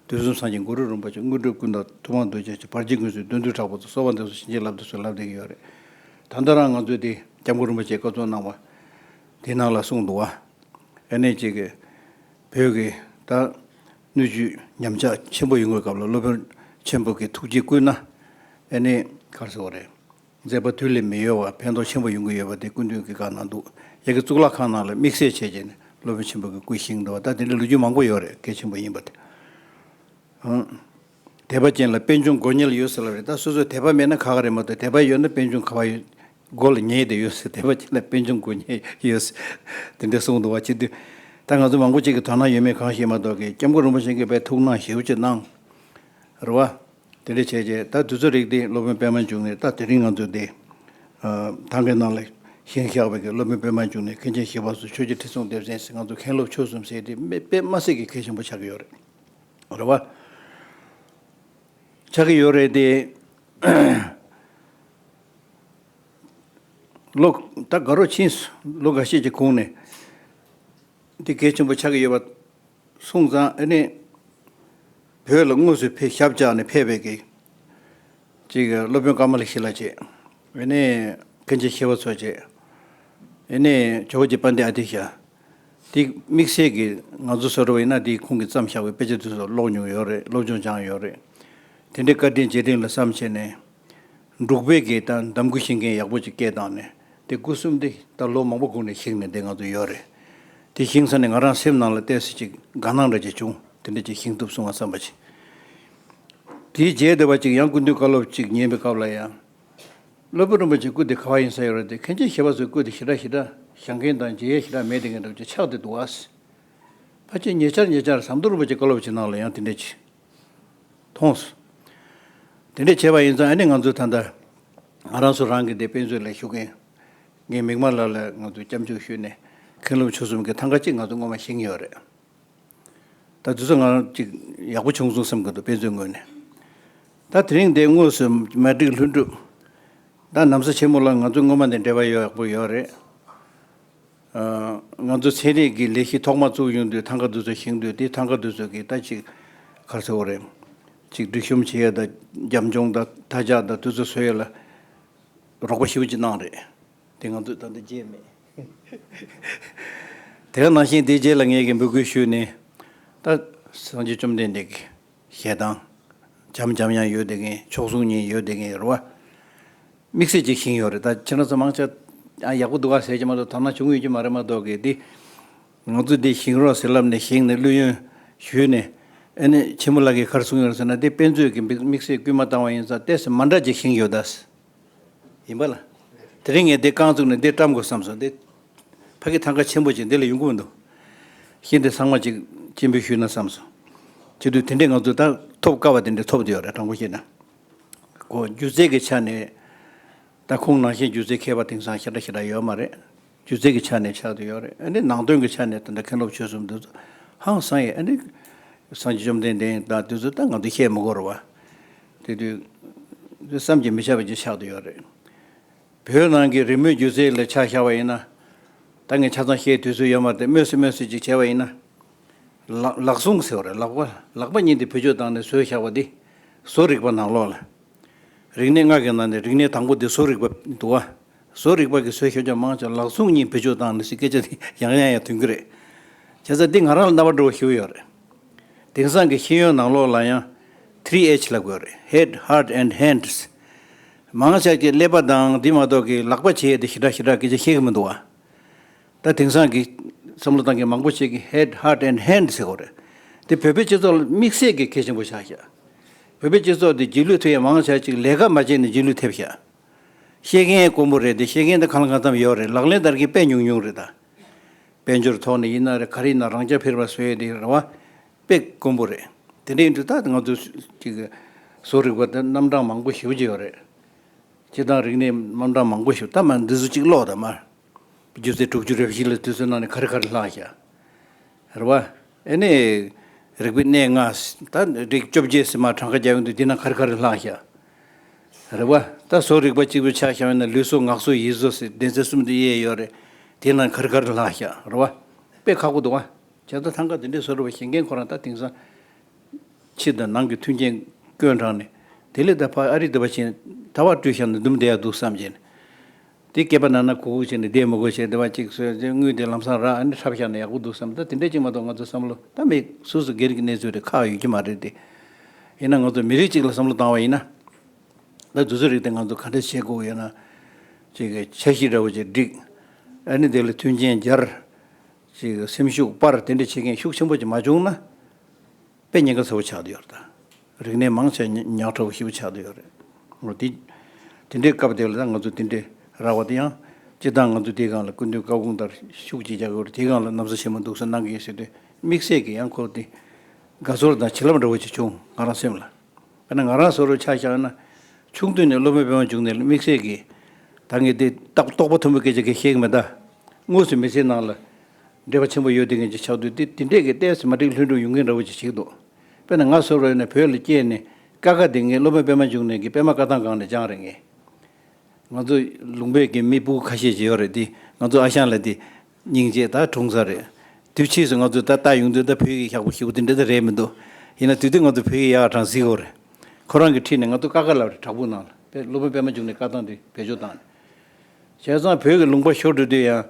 དུས་གསུམ་སངས་རྒྱས་གུ་རུ་རིན་པོ་ཆེ་དངོས་གྲུབ་ཀུན་བདག་ཐུབ་དབང་རྡོ་རྗེ་འཆང་བར་ཆད་ཀུན་སེལ་བདུད་འདུལ་དྲག་པོ་དང་སོགས་པ་འདི་ཚོ་བྱིན་གྱིས་བརླབ་ཏུ་གསོལ་ལབ་བསྡད་ཀྱི་ཡོད་རེད། ད་ལྟ་རང་ང་ཚོས་དེ་སྐྱབས་མགོན་རིན་པོ་ཆེས་བཀའ་གསུང་གནང་བ་དེ་ནང་ལ་གསུངས་འདུག་བ། ཨ་ནི་གཅིག་གི་བོད་ཀྱི་ད་སྣོད་བཅུད་ཉམས་ཆག་ཆེན་པོ་ཡོང་བའི་སྐབས་ལ་སློབ་དཔོན་ཆེན་པོ་གི་ཐུགས་རྗེ་བསྐུལ་ན་ཨ་ནི་ག་རེ་ཟེར་བ་རེད། མཛད་པ་དུས་ལས་མི་ཡོལ་བ་ཕན་ཐོགས་ཆེན་པོ་ཡོང་གི་ཡོད་པ་དེ་སྐུ་མདུན་གྱིས་བཀའ་གནང་འདུག། ཡ་གི་གཙུག་ལག་ཁང་ནང་ལ་དམིགས་བསལ་བྱས་བྱས་ནས་སློབ་དཔོན་ཆེན་པོ་གི་སྐུ་བཞེངས་འདུག་བ། ད་དེ་འདྲའི་ལོ་རྒྱུས་མང་པོ་ཡོད་རེད། གལ་ཆེན་པོ་ཡིན་པ་དེ། ཨང་། དད་པ་ཅན་ལ་པད་འབྱུང་དགོས་མཉེས་ཡོད་ཟེར་ལབ་རེད། ད་སོ་སོའི་དད་པ་མེད་ན་ཁག་ཁག་རེད་མ་གཏོགས་དད་པ་ཡོད་ན་པད་འབྱུང་ག་བ་ཡོད། མགོ་ལ་ཉལ་བསྡད་ཡོད་ཟེར། དད་པ་ཅན་ལ་པད་འབྱུང་དགོས་མཉེས་ཡོད་ཟེར། དེ་འདྲ་གསུངས་འདུག་བ། བྱེད་དུས་ད་ང་ཚོ་མང་པོ་ཅིག་གི་དོ་སྣང་ཡོད་མེད་གང་ཤེས་མ་གཏོགས་ཀྱི་སྐྱབས་མགོན་རིན་པོ་ཆེ་གིས་དཔེ་ཐུགས་སྣང་ཞེ་པོ་ཅིག་གནང་། རེད་བ། དེ་འདྲ་བྱས་རྗེས་ད་དུས་ཚོད་རིགས་དེ་སློབ་དཔོན་པད་མ་འབྱུང་གནས་ད་དེ་རིང་ང་ཚོ་དེ། ཨ། ཐང་གའི་ནང་ལ་བཞེངས་བཞག་པའི་གི་སློབ་དཔོན་པད་མ་འབྱུང་གནས་མཁན་ཆེན་ཞི་བ་འཚོ་ཆོས་རྗེ་ཁྲི་སྲོང་ལྡེ་བཙན་ཟེར་ང་ཚོ་མཁན་སློབ་ཆོས་གསུམ་ཟེར་དེ་དཔེ་དཔེ་མ་སྲིད་ཀྱི་གལ་ཆེན་པོ་ཆགས་ཀྱི་ཡོད་རེད། རེད་བ། ཆགས་ཀྱི་ཡོད་རེད་དེ། ལོ་ད་དགའ་རོགས་ཕྱིན་སོང་། ལོ་འགའ་ཤས་ཀྱི་གོང་ནས་དེ་གལ་ཆེན་པོ་ཆགས་ཀྱི་ཡོད་པ། སོང་ཙང་ཨ་ནི་བོད་ལ་དངོས་སུ་ཕེབས་ཞབས་བཅགས་ནས་ཕེབས་པའི་གི་ཅིག་སློབ་དཔོན་ཀ་མ་ལ་ཤཱི་ལ་བྱས། ཨ་ནི་མཁན་ཆེན་ཞི་བ་འཚོ་བྱས། ཨ་ནི་ཇོ་བོ་རྗེ་དཔལ་ལྡན་ཨ་ཏི་ཤ། དེ་དམིགས་བསལ་གྱི་ང་ཚོ་བཟོ་འདྲ་བ་ཡིན་ན་དེ་ཁོང་གིས་བརྩམས་བཞག་པའི་དཔེ་ཆ་དེ་ཚོ་ཀློག་མྱོང་ཡོད་རེད། སློབ་སྦྱོང་སྦྱངས་ཡོད་རེད། དེ་འདྲའི་བཀའ་དྲིན་རྗེས་དྲན་ལ་བསམ་བྱས་ནས། འབྲུག་པའི་གི་ད་གདམས་སྐུ་ཤེས་མཁན་ཡག་པོ་ཅིག་སྐད་བཏང་ནས་དེ་སྐུ་གསུམ་དེ་ད་ལོ་མང་པོ་གོང་ནས་བཞེངས་ནས་བསྡད་ང་ཚོ་ཡོད་རེད། དེ་བཞེངས་ཚར་ནས་ང་རང་སེམས་ནང་ལ་ཏོག་ཙམ་ཅིག་དགའ་སྣང་འདྲ་ཅིག་བྱུང་། དེ་འདྲ་ཅིག་བཞེངས་ཐུབ་སོང་བ་བསམ་པ་ཅིག། དེའི་རྗེས་འདི་བ་ཅིག་ཡང་སྐུ་མདུན་བཀའ་སློབ་ཅིག་ཉན་པའི་སྐབས་ལ་ཡང་། སློབ་དཔོན་རིན་པོ་ཆེ་སྐུ་དེ་ག་བ་ཡིན་ས་ཡོད་རེད་དེ། མཁན་ཆེན་ཞི་བ་འཚོའི་སྐུ་དེ་ཞེ་དྲག་ཞེ་དྲག་བཞེངས་མཁན་དང་མཇལ་ཡས་ཞེ་དྲག་མེད་དེ་མཁན་འདྲ་ཅིག་ཆགས་བསྡད་འདུག་ཨ། ཕལ་ཆེར་ཉེ་ཆར་ཉེ་ཆར་ཟམ་གདོང་རིན་པོ་ཆེ་བཀའ་སློབ་ཅིག་ནང་ལ་ཡང་དེ་འདྲ་ཅིག་མཐོང་སོང་། དེ་འདྲ་བྱས་པ་ཡིན་ཙང་ཨ་ནི་ང་ཚོ་ད་ལྟ་ང་རང་ཚོ་རང་གི་དེ་དཔེ་མཛོད་ལ་ཞུགས་མཁན་ངའི་མིག་དམར་ལགས་ལ་ང་ཚོ་སྐྱབས་འཇུག་ཞུས་ནས་མཁན་སློབ་ཆོས་གསུམ་གྱི་ཐང་ག་གཅིག་ང་ཚོ་སྔོན་མ་བཞེངས་ཡོད་རེད། ད་དུས་ཚོད་ང་རང་གཅིག་ཡག་པོ་བྱུང་སོང་བསམ་གྱི་འདུག་དཔེ་མཛོད་ངོས་ནས། ད་དེ་རིང་དེ་དངོས་སུ་མ་བསྒྲིགས་ལྷུན་གྲུབ། ད་ན་བཟའ་ཆེན་མོ་ལགས་ང་ཚོ་སྔོན་མ་ནས་འབྲེལ་བ་ཡོད་ཡག་པོ་ཡོད་རེད། ང་ཚོ་ཚན་རིག་གི་ལས་གཞི་ཐོག་མ་བཙུགས་ཡོང་དུས་ཐང་ག་འདི་ཚོ་བཞེངས་དུས་དེ་ཐང་ག་འདི་ཚོ་གི་ད་ཅིག་ག་རེ་ཟེར་དགོས་རེད། ཅིག་སྒྲིག་གཤོམ་བྱེད་ཡ་དང་རྒྱབ་ལྗོངས་དང་མཐའ་ལྕགས་དང་དེ་ཚོ་བཟོ་ཡ་ལ་རོགས་པ་ཞེ་པོ་ཅིག་གནང་རེད། དེ་ང་ཚོས་ད་ལྟ་བརྗེད་མེད། དེ་ག་ནང་བཞིན་དེ་རྗེས་ལ་ངས་ཀྱི་འབོད་སྐུལ་ཞུས་ནས་ད་སངས་རྒྱས་བཅོམ་ལྡན་འདས་ཀྱི་ཞལ་ཐང་འཇམ་འཇམ་ཡང་ཡོད་བསྡད་མཁན་མཆོག་ཟུང་གཉིས་ཡོད་བསྡད་མཁན་རེད་བ། དམིགས་བསལ་ཅིག་བཞེངས་ཡོད་རེད། ད་ཁྱེད་རང་ཚོ་མང་ཆེ་ཨ་ཡག་པོ་འདུག་ག་ཟེར་གྱི་མ་གཏོགས་དོ་སྣང་བྱུང་ཡོད་ཀྱི་མ་རེད་མ་གཏོགས་གི་འདི་ང་ཚོ་འདི་བཞེངས་རོགས་ཟེར་ལབ་ནས་བཞེངས་ནས་བླུ་ཡོན་ཞུས་ནས་ཨ་ནི་ཆེན་མོ་ལགས་ཀྱིས་ག་རེ་གསུངས་ཡོད་རེད་ཟེར་ན་འདི་དཔེ་མཛོད་ཀྱི་དམིགས་དམིགས་བསལ་སྐུལ་མ་བཏང་བ་ཡིན་ཙང་ཏོག་ཙམ་མ་འདྲ་ཅིག་བཞེངས་ཡོད་ད། ཡིན་པ་ལ། དེ་རིང་ངས་འདི་རྐང་བཙུགས་ནས་འདི་བཀྲམ་དགོས་བསམ་སོང་། འདི་ཕ་གི་ཐང་ག་ཆེན་པོ་ཅིག་འདི་ལ་ཡོང་གི་མི་འདུག་གཞི་འདི་ཚང་མ་ཅིག་སྤྱན་འབུལ་ཞུས་ན་བསམ་སོང་། བྱེད་དུས་དེ་འདྲས་ང་ཚོ་ད་ཐོབ་དཀའ་བ་དེ་འདྲས་ཐོབ་བསྡད་ཡོད་རེད། དྲང་པོ་བཤད་ན། ཁོ་སྒྱུ་རྩལ་གྱི་ཆ་ནས་ད་ཁོང་ནང་བཞིན་སྒྱུ་རྩལ་མཁས་པ་དེང་སང་ཞེ་དྲག་ཞེ་དྲག་ཡོད་མ་རེད། སྒྱུ་རྩལ་གྱི་ཆ་ནས་ཆགས་བསྡད་ཡོད་རེད། ཨ་ནི་ནང་དོན་གྱི་ཆ་ནས་ད་ལྟ་མཁན་སློབ་ཆོས་གསུམ་འདི་ཚོ་ཧང་སང་ཡས། ཨ་ནི་སངས་རྒྱས་བཅོམ་ལྡན་འདས་དང་འདི་ཚོ་ད་ང་ཚོ་བཤད་མི་དགོས་རེད་བ། དེ་དུས་བསམ་གྱིས་མི་ཁྱབ་པ་ཅིག་ཆགས་བསྡད་ཡོད་རེད། བོད་ནང་གི་རི་མོའི་སྒྱུ་རྩལ་ལ་ཆ་བཞག་པ་ཡིན་ན། ད་ངས་ཆ་ཚང་བཤད་དུས་ཚོད་ཡོད་མ་རེད་དེ་སྨོས་སུ་སྨོས་སུ་ཅིག་བྱས་པ་ཡིན་ན། ལག་ལག་ཟུང་ཟེར་བ་རེད། ལག་པ་ལག་པ་གཉིས་དེ་བེད་སྤྱོད་བཏང་ནས་བཟོས་བཞག་པ་འདི་བཟོ་རིག་པ་ནང་ལོགས་ལ། རིག་གནས་ལྔ་གི་ནང་ནས་རིག་གནས་དང་པོ་འདི་བཟོ་རིག་པ་འདུག་བ། བཟོ་རིག་པ་གིས་བཟོས་བཞག་ཀྱང་མང་ཆེ་ལག་ཟུང་གཉིས་བེད་སྤྱོད་བཏང་ནས་ཟེར་སྐད་ཆ་དེ་ཡང་ཡང་ཡང་ཐོན་གྱི་རེད། བྱས་ཙང་འདི་ང་རང་ལ་རྣ་བ་འགྲོ་བ་ཞིག་ཡོད་རེད། དེང་སང་གི་ཤེས་ཡོན་ནང་ལོགས་ལ་ཡང་three H ལབ་དགོས་རེད། Head, heart and hands། མང་ཆེ་གི་ཀླད་པ་དང་འདི་མ་གཏོགས་ཀྱི་ལག་པ་བྱེད་ཡས་དེ་ཞེ་དྲག་ཞེ་དྲག་སྐད་ཆ་བཤད་ཀྱི་མི་འདུག་བ། ད་དེང་སང་གི་བསམ་བློ་བཏང་མཁན་མང་པོ་ཞིག་གིས་head, heart and hand ཟེར་དགོས་རེད། དེ་བོད་པའི་སྤྱི་ཚོགས་ལ་དམིགས་བསལ་གྱི་གལ་ཆེན་པོ་ཆགས་ཤག་བོད་པའི་སྤྱི་ཚོགས་དེ་རྗེས་ལུས་ཐེབས་ཡས་མང་ཆེ་ཅིག་ལས་ཀ་མ་བྱས་ནས་རྗེས་ལུས་ཐེབས་ཤག་བཤད་མཁན་དཀོན་པོ་རེད་དེ་བཤད་མཁན་དེ་གང་ལ་གང་འཚམ་ཡོད་རེད། ལག་ལེན་བསྟར་མཁན་དཔེ་ཉུང་ཉུང་རེད་ད། དཔལ་འབྱོར་ཐོག་ནས་ཡིན་ན་རེད། ག་རེ་ཡིན་ན་རང་རྐྱ་འཕེར་བ་བཟོ་ཡས་དེ་རེད་བ། དཔེ་དཀོན་པོ་རེད། དེ་འདྲ་ཡིན་དུས་ད་ང་ཚོ་ཅིག་བཟོ་རིག་པ་དེ་རྣམ་གྲངས་མང་པོ་ཞེ་པོ་ཅིག་ཡོད་རེད། སྤྱིར་བཏང་རིག་གནས་རྣམ་གྲངས་མང་པོ་ཞིག་ད་མ་འདི་ཚོ་གཅིག་ཀློག་དང་མ། སྒྱུ་རྩལ་དྲུག་ཅུ་རེ་བཞི་ལ་དུས་ཚོད་ནང་ནས་ག་རེ་ག་རེ་བསླངས་ཤག་རེད་བ། ཨེ་ནས། རིག་པའི་གནས་ལྔ། ད་རིགས་བཅོ་བརྒྱད་ཟེར་མ་གྲངས་ཀ་རྒྱག་ཡོང་དུས་འདི་ན་ག་རེ་ག་རེ་བསླངས་ཤག་རེད་བ། ད་བཟོ་རིག་པ་གཅིག་པུ་ཆ་བཞག་ཡོང་ན་ལུས་བཟོ་ངག་བཟོ་ཡིད་བཟོ་ཟེར་སྡེ་ཚན་གསུམ་དུ་དབྱེ་ཡོད་རེད། དེ་ན་ག་རེ་ག་རེ་བསླངས་ཤག་རེད་བ། དཔེ་ཁག་པོ་འདུག་བ། བྱས་ཙང་ཐང་ག་འདི་འདྲའི་བཟོ་རིག་པ་བཞེངས་མཁན་ཁོ་རང་ད་དེང་སང་། ཕྱི་དང་ནང་གི་མཐུན་རྐྱེན་བསྐོས་དྲངས་ནས་དེ་ལས་ད་ཕ་ཨ་རི་འདི་པ་ཕྱིན་ད་བར་སྤྲུལ་བཞག་ནས་འདུམ་བསྡད་ཡ་འདུག་བསམ་བྱས་ནས། དེ་སྐེད་པ་ན་ན་གུག་གུག་བྱས་ནས་བསྡད་མི་དགོས་བྱས་དེ་བ་གཅིག་བཟོས་ཚེ་དངུལ་དེ་ལམ་སང་རག་ཨ་ནི་འཁྲབ་བཞག་ན་ཡག་པོ་འདུག་བསམ། ད་དེ་འདྲས་གཅིག་མ་གཏོགས་ང་ཚོ་བསམ་བློ་ད་མེད། སོ་སོ་སྒེར་གྱི་གནས་ཚུལ་རེད་ཁག་ཡོད་ཀྱི་མ་རེད་དེ། ཡིན་ན་ང་ཚོ་མི་རིགས་གཅིག་ལ་བསམ་བློ་བཏང་བ་ཡིན་ན། ད་དུས་ཚོད་རིག་དེ་ང་ཚོ་ག་འདྲས་བྱེད་དགོས་ཡོད་ན། ཅིག་གི་འཆར་གཞི་འདྲ་བོ་ཅིག་བསྒྲིགས། ཨ་ནི་དེ་ལ་མཐུན་རྐྱེན་སྦྱར། ཅིག་སེམས་ཤུགས་སྤར་དེ་འདྲས་བྱེད་མཁན་ཤུགས་ཆེན་པོ་ཅིག་མ་བྱུང་ན། དཔེ་ཉེན་ཁ་ཚ་བོ་ཆགས་བསྡད་ཡོད་རེད་ད། རིག་གནས་མང་ཆེ་ཉག་ཕྲ་བོ་ཞེ་པོ་ཆགས་བསྡད་ཡོད་རེད། འོ་དེ། དེ་འདྲའི་སྐབས་དེ་ལ་ད་ང་ཚོ་དེ་འདྲའི་རག་པ་དེ་ཡང་། སྤྱིར་བཏང་ང་ཚོ་དེའི་སྒང་ལ་སྐུ་མདུན་བཀའ་དགོངས་ལྟར་ཤུགས་ཅིག་རྒྱག་དགོས་རེད། དེའི་སྒང་ལ་གནམ་ས་ཆེན་པོ་འདུག་ས་གནང་གི་ཡིན་ཟེར་དུས་དམིགས་བསལ་གྱི་ཡང་ཁོ་དེ། དགའ་ཚོར་དང་བྱིན་རླབས་འདྲ་བོ་ཅིག་བྱུང་ང་རང་སེམས་ལ། དཔེར་ན་ང་རང་བཟོ་རུ་ཆ་བཞག་ན། ཆུང་དུས་ནས་སློབ་དཔོན་པད་མ་འབྱུང་གནས་ལ་དམིགས་བསལ་གྱིས། ད་ངས་འདི་རྟག་རྟོགས་པ་མཐོན་པོའི་སྐད་ཆ་གི་བཤད་ཀྱི་མེད་ད། དངོས་སུ་མི་ཚེའི་ནང་ལ། འབྲེལ་བ་ཆེན་པོ་ཡོད་དེ་ངེས་ཀྱི་ཆགས་དུས་དེ་དེ་འདྲས་ཀྱི་ཏོག་ཙམ་མ་འགྲིག་ལྷུན་གྲུབ་ཡོང་མཁན་འདྲ་བོ་ཅིག་བྱེད་འདུག་དཔེར་ན་ང་བཟོ་རུ་ཡིན་ན་བོད་ལ་སྐྱེས་ནས་ཀ་ཁ་དེ་ངས་སློབ་དཔོན་པད་མ་འབྱུང་གནས་ཀྱི་པད་མ་བཀའ་ཐང་སྒང་ནས་སྦྱངས་རེད་ངས། ང་ཚོ་ལུང་པའི་གི་མི་སྤུ་གུ་ཁ་ཤས་ཅིག་ཡོད་རེད་དེ་ང་ཚོ་ཨ་ཞང་ལ་དེ་སྙིང་རྗེ་ད་གྲོངས་ས་རེད། དུས་ཕྱིས་སུ་ང་ཚོ་ད་ལྟ་ཡོང་དུས་ད་བོད་ཡིག་ཡག་པོ་ཞེ་པོ་དེ་འདྲ་ད་རེད་མི་འདུག་ཡིན་ན་དུས་དུས་ང་ཚོ་བོད་ཡིག་ཡག་གྲངས་གཟིགས་ཡོད་རེད། ཁོ་རང་གི་འཁྲིས་ནས་ང་ཚོ་ཀ་ཁ་ལབ་རེད། བྲག་ཕུག་ནང་ལ་དཔེ་སློབ་དཔོན་པད་མ་འབྱུང་གནས་བཀའ་ཐང་དེ་བེད་སྤྱོད་བཏང་ནས། བྱས་ཙང་བོད་ཀྱི་ལུང་པ་ཤོར་འགྲོ་དུས་ཡང་།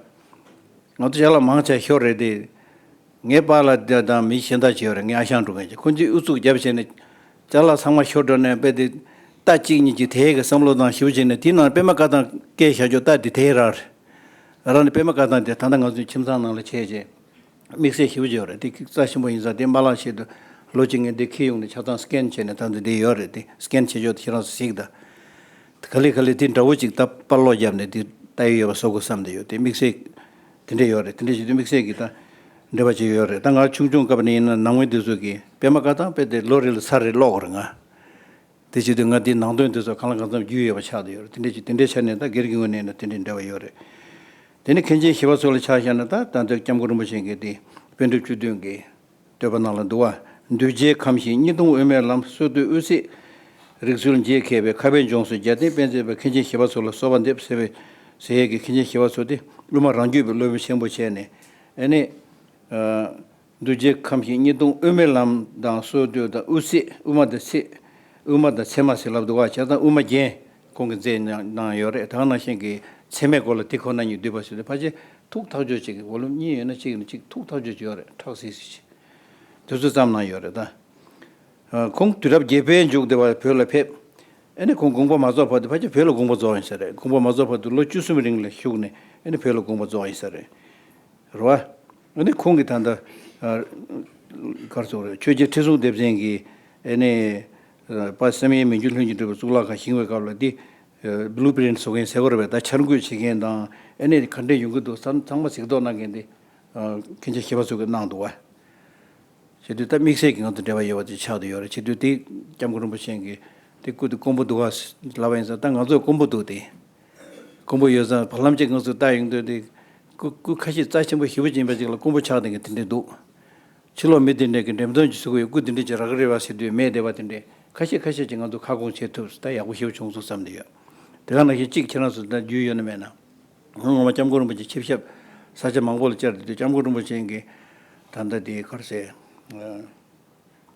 ང་ཚོ་ཅ་ལག་མང་ཆེ་ཤོར་རེད་དེ། ངའི་པཱ་ལགས་དེ་དང་མི་གཞན་དག་ཅིག་ཡོད་རེད། ངའི་ཨ་ཞང་འགྲོ་མཁན་ཅིག་ཁོ་ཚོས་ཨུ་ཚུགས་བརྒྱབ་བྱས་ནས། ཅ་ལག་ཚང་མ་ཤོར་འགྲོ་ནས་དཔེ་དེ། རྟ་གཅིག་གཉིས་ཀྱིས་དེའི་གི་བསམ་བློ་བཏང་ཞེ་པོ་བྱས་ནས་དེའི་ནང་པད་མ་བཀའ་ཐང་བཀལ་བཞག་རྒྱུ་རྟ་དེ་དེའི་ར་རེད། ར་ནི་པད་མ་བཀའ་ཐང་དེ་ད་ལྟ་ང་ཚོའི་ཁྱིམ་ཚང་ནང་ལ་བྱས་རྗེས། དམིགས་བསལ་ཞེ་པོ་ཅིག་ཡོད་རེད། དེ་རྩ་ཆེན་པོ་ཡིན་ཙང་དེ་མ་བརླག་ཆེད་དུ་ལོ་གཅིག་ངས་འདི་འཁྱེར་ཡོང་ནས་ཆ་ཚང་སི་ཀེན་བྱས་ནས་ད་འདི་འདི་ཡོད་རེད། དེ་སི་ཀེན་བྱེད་ཆོག་དེ་ཁྱེད་རང་ཚོ་གཟིགས་དང་། ག་ལེ་ག་ལེ་དེ་འདྲ་བོ་ཅིག་ད་པར་སློག་བརྒྱབ་ནས་དེ་ལྟ་ཡི་ཡོད་པ་བཟོ་དགོས་བསམ་བསྡད་ཡོད། དེ་དམིགས་བསལ་དེ་འདྲ་ཡོད་རེད། དེ་འདྲ་བྱེད་དུས་དམིགས་བསལ་གྱི་ད་འབྲེལ་བ་ཅིག་ཡོད་རེད། ད་ང་ཆུང་ཆུང་སྐབས་ནས་ཡིན་ན་ནང་མི་དེ་ཚོ་གིས་པད་མ་བཀའ་ཐང་དཔེ་དེ་ལོ་རེ་ལ་ཚར་རེ་ཀློག་དགོས་རེད་ང་། དེ་བྱེད་དུས་ང་དེའི་ནང་དོན་དེ་ཚོ་གང་ལ་གང་འཚམ་རྒྱུས་ཡོད་པ་ཆགས་བསྡད་ཡོད་རེད། དེ་འདྲས་ཀྱི་དེ་འདྲའི་ཆ་ནས་ད་སྒེར་གྱི་ངོས་ནས་ན་དེ་འདྲའི་འབྲེལ་བ་ཡོད་རེད། དེ་ནི་མཁན་ཆེན་ཞི་བ་འཚོ་ལ་ཆ་བཞག་ན་ད་ད་ལྟ་སྐྱབས་མགོན་རིན་པོ་ཆེ་གིས་དེ་པཎ་གྲུབ་བཅུ་བདུན་གྱི་བསྟོད་པ་ནང་ལ་འདུག་བ། གདུལ་བྱའི་ཁམས་ཤིང་གཉིས་སྟོང་དབུ་མའི་ལམ། སྲོལ་གཏོད་དབུ་ཚད་རིག་ཚུལ་འབྱེད་མཁས་པའི། ཁ་བའི་ལྗོངས་སུ་རྒྱལ་བསྟན་པཎ་མཛད་པ། མཁན་ཆེན་ཞི་བ་འཚོ་ལ་གསོལ་བ་འདེབས་ཟེར་བའི་ཟེར་ཡས་ཀྱི་མཁན་ཆེན་ཞི་བ་འཚོ་དེ་དབུ་མ་རང་རྒྱུད་པའི་སློབ་དཔོན་ཆེན་པོ་བྱས་ནས་ཨ་ནི། གདུལ་བྱའི་ཁམས་ཤིང་གཉིས་སྟོང་དབུ་མའི་ལམ་དང་སྲོལ་གཏོད་དང་དབུ་ཚད། དབུ་མ་དང་ཚད། དབུ་མ་དང་ཚད་མ་ཟེར་ལབ་འདུག་བ། བྱས་ཙང་དབུ་མ་རྒྱན་ཁོང་གིས་མཛད་གནང་ཡོད་རེད། ད་ག་ནང་བཞིན་གྱི་ཚད་མའི་སྐོར་ལ་དེ་ཁོ་ན་ཉིད་བསྡུས་པ་ཟེར་ཏེ་ཕལ་ཆེར་ཐུགས་ཐག་ཆོད་ཅིག་བོ་ལུམ་གཉིས་ཡོད་ན་གཅིག་ཡིན་ན་གཅིག་ཐུགས་ཐག་ཆོད་ཅིག་ཡོད་རེད། ཁྲག་སིལ་སིལ་ཅིག་དེ་ཚོ་བརྩམས་གནང་ཡོད་རེད་ད། ཁོང་དུས་རབས་བརྒྱད་པའི་མཇུག་དེ་བར་བོད་ལ་ཕེབས། ཨ་ནི་ཁོང་དགོངས་པ་མ་རྫོགས་བར་དུ་ཕལ་ཆེར་བོད་ལ་དགོངས་པ་རྫོགས་ཡིན་ས་རེད། དགོངས་པ་མ་རྫོགས་བར་དུ་ལོ་བཅུ་གསུམ་རིང་ལ་བཞུགས་ནས་ཨ་ནི་བོད་ལ་དགོངས་པ་རྫོགས་ཡིན་ས་རེད། རེད་བ། ཨ་ནི་ཁོང་གིས་ད་ལྟ་ཨ་ག་རེ་ཟེར་དགོས་རེད། ཆོས་རྗེ་ཁྲི་སྲོང་ལྡེ་བཙན་གྱིས་ཨ་ནི་ཨ་དཔལ་བསམ་ཡས་མི་འགྱུར་ལྷུན་གྱིས་གྲུབ་པའི་གཙུག་ལག་ཁང་བཞེངས་པའི་སྐབས་ལ་འདི་ཨ་བླུ་པི་རིན་བཟོ་མཁན་ཟེར་དགོས་རེད་པས། ད་འཆར་འགོད་བྱེད་མཁན་དང་ཨ་ནི་ག་འདྲས་ཡོང་གི་འདུག་ཚང་ཚང་མ་གཟིགས་རྟོག་གནང་མཁན་དེ་ཨ་མཁན་ཆེན་ཞི་བ་འཚོ་གིས་གནང་འདུག་བ། བྱེད་དུས་ད་དམིགས་བསལ་གྱི་ང་ཚོ་འབྲེལ་བ་ཡོད་པ་དེ་ཆགས་བསྡད་ཡོད་རེད། བྱེད་དུས་དེ་སྐྱབས་མགོན་རིན་པོ་ཆེ་གིས་དེ་སྐུ་དེ་དཀོན་པོ་འདུག་བ་ལབ་པ་ཡིན་ཙང་ད་ང་ཚོ་དཀོན་པོ་འདུག་དེ། དཀོན་པོ་ཡོད་ཙང་བར་ལམ་གཅིག་ང་ཚོ་ལྟ་ཡོང་དུས་དེ་སྐུ་སྐུ་ཁ་ཤས་རྩ་ཆེན་པོ་ཞེ་པོ་ཅིག་ཡིན་པ་ཅིག་ལ་དཀོན་པོ་ཆགས་བསྡད་མཁན་དེ་འདྲས་འདུག་ཕྱི་ལོགས་མི་དེ་འདྲས་ཀྱི་འགྲེམས་སྟོན་ཅིག་བཟོ་གི་ཡོད། སྐུ་དེ་འདྲས་ཅིག་རག་གི་རེད་བ་ཟེར་དུས་མེད་བསྡད་པ་དེ་འདྲས་ཁ་ཤས་ཁ་ཤས་ཅིག་ང་ཚོ་ཁ་སྐོང་བྱེད་ཐུབ་ད་ཡག་པོ་ཞེ་པོ་བྱུང་སོང་བསམ་བསྡད་ཡོད། དེ་ག་ནང་བཞིན་གཅིག་ཁྱེད་རང་ཚོ་ད་རྒྱུས་ཡོད་ན་མེད་ན། ངོ་མ་སྐྱབས་མགོན་རིན་པོ་ཆེ་ཆིབས་ཞབས་ས་ཆ་མང་པོ་ལ་བཅར་ཏེ་སྐྱབས་མགོན་རིན་པོ་ཆེ་གིས་ད་ལྟ་དེ་ག་རེ་ཟེར། ཨ།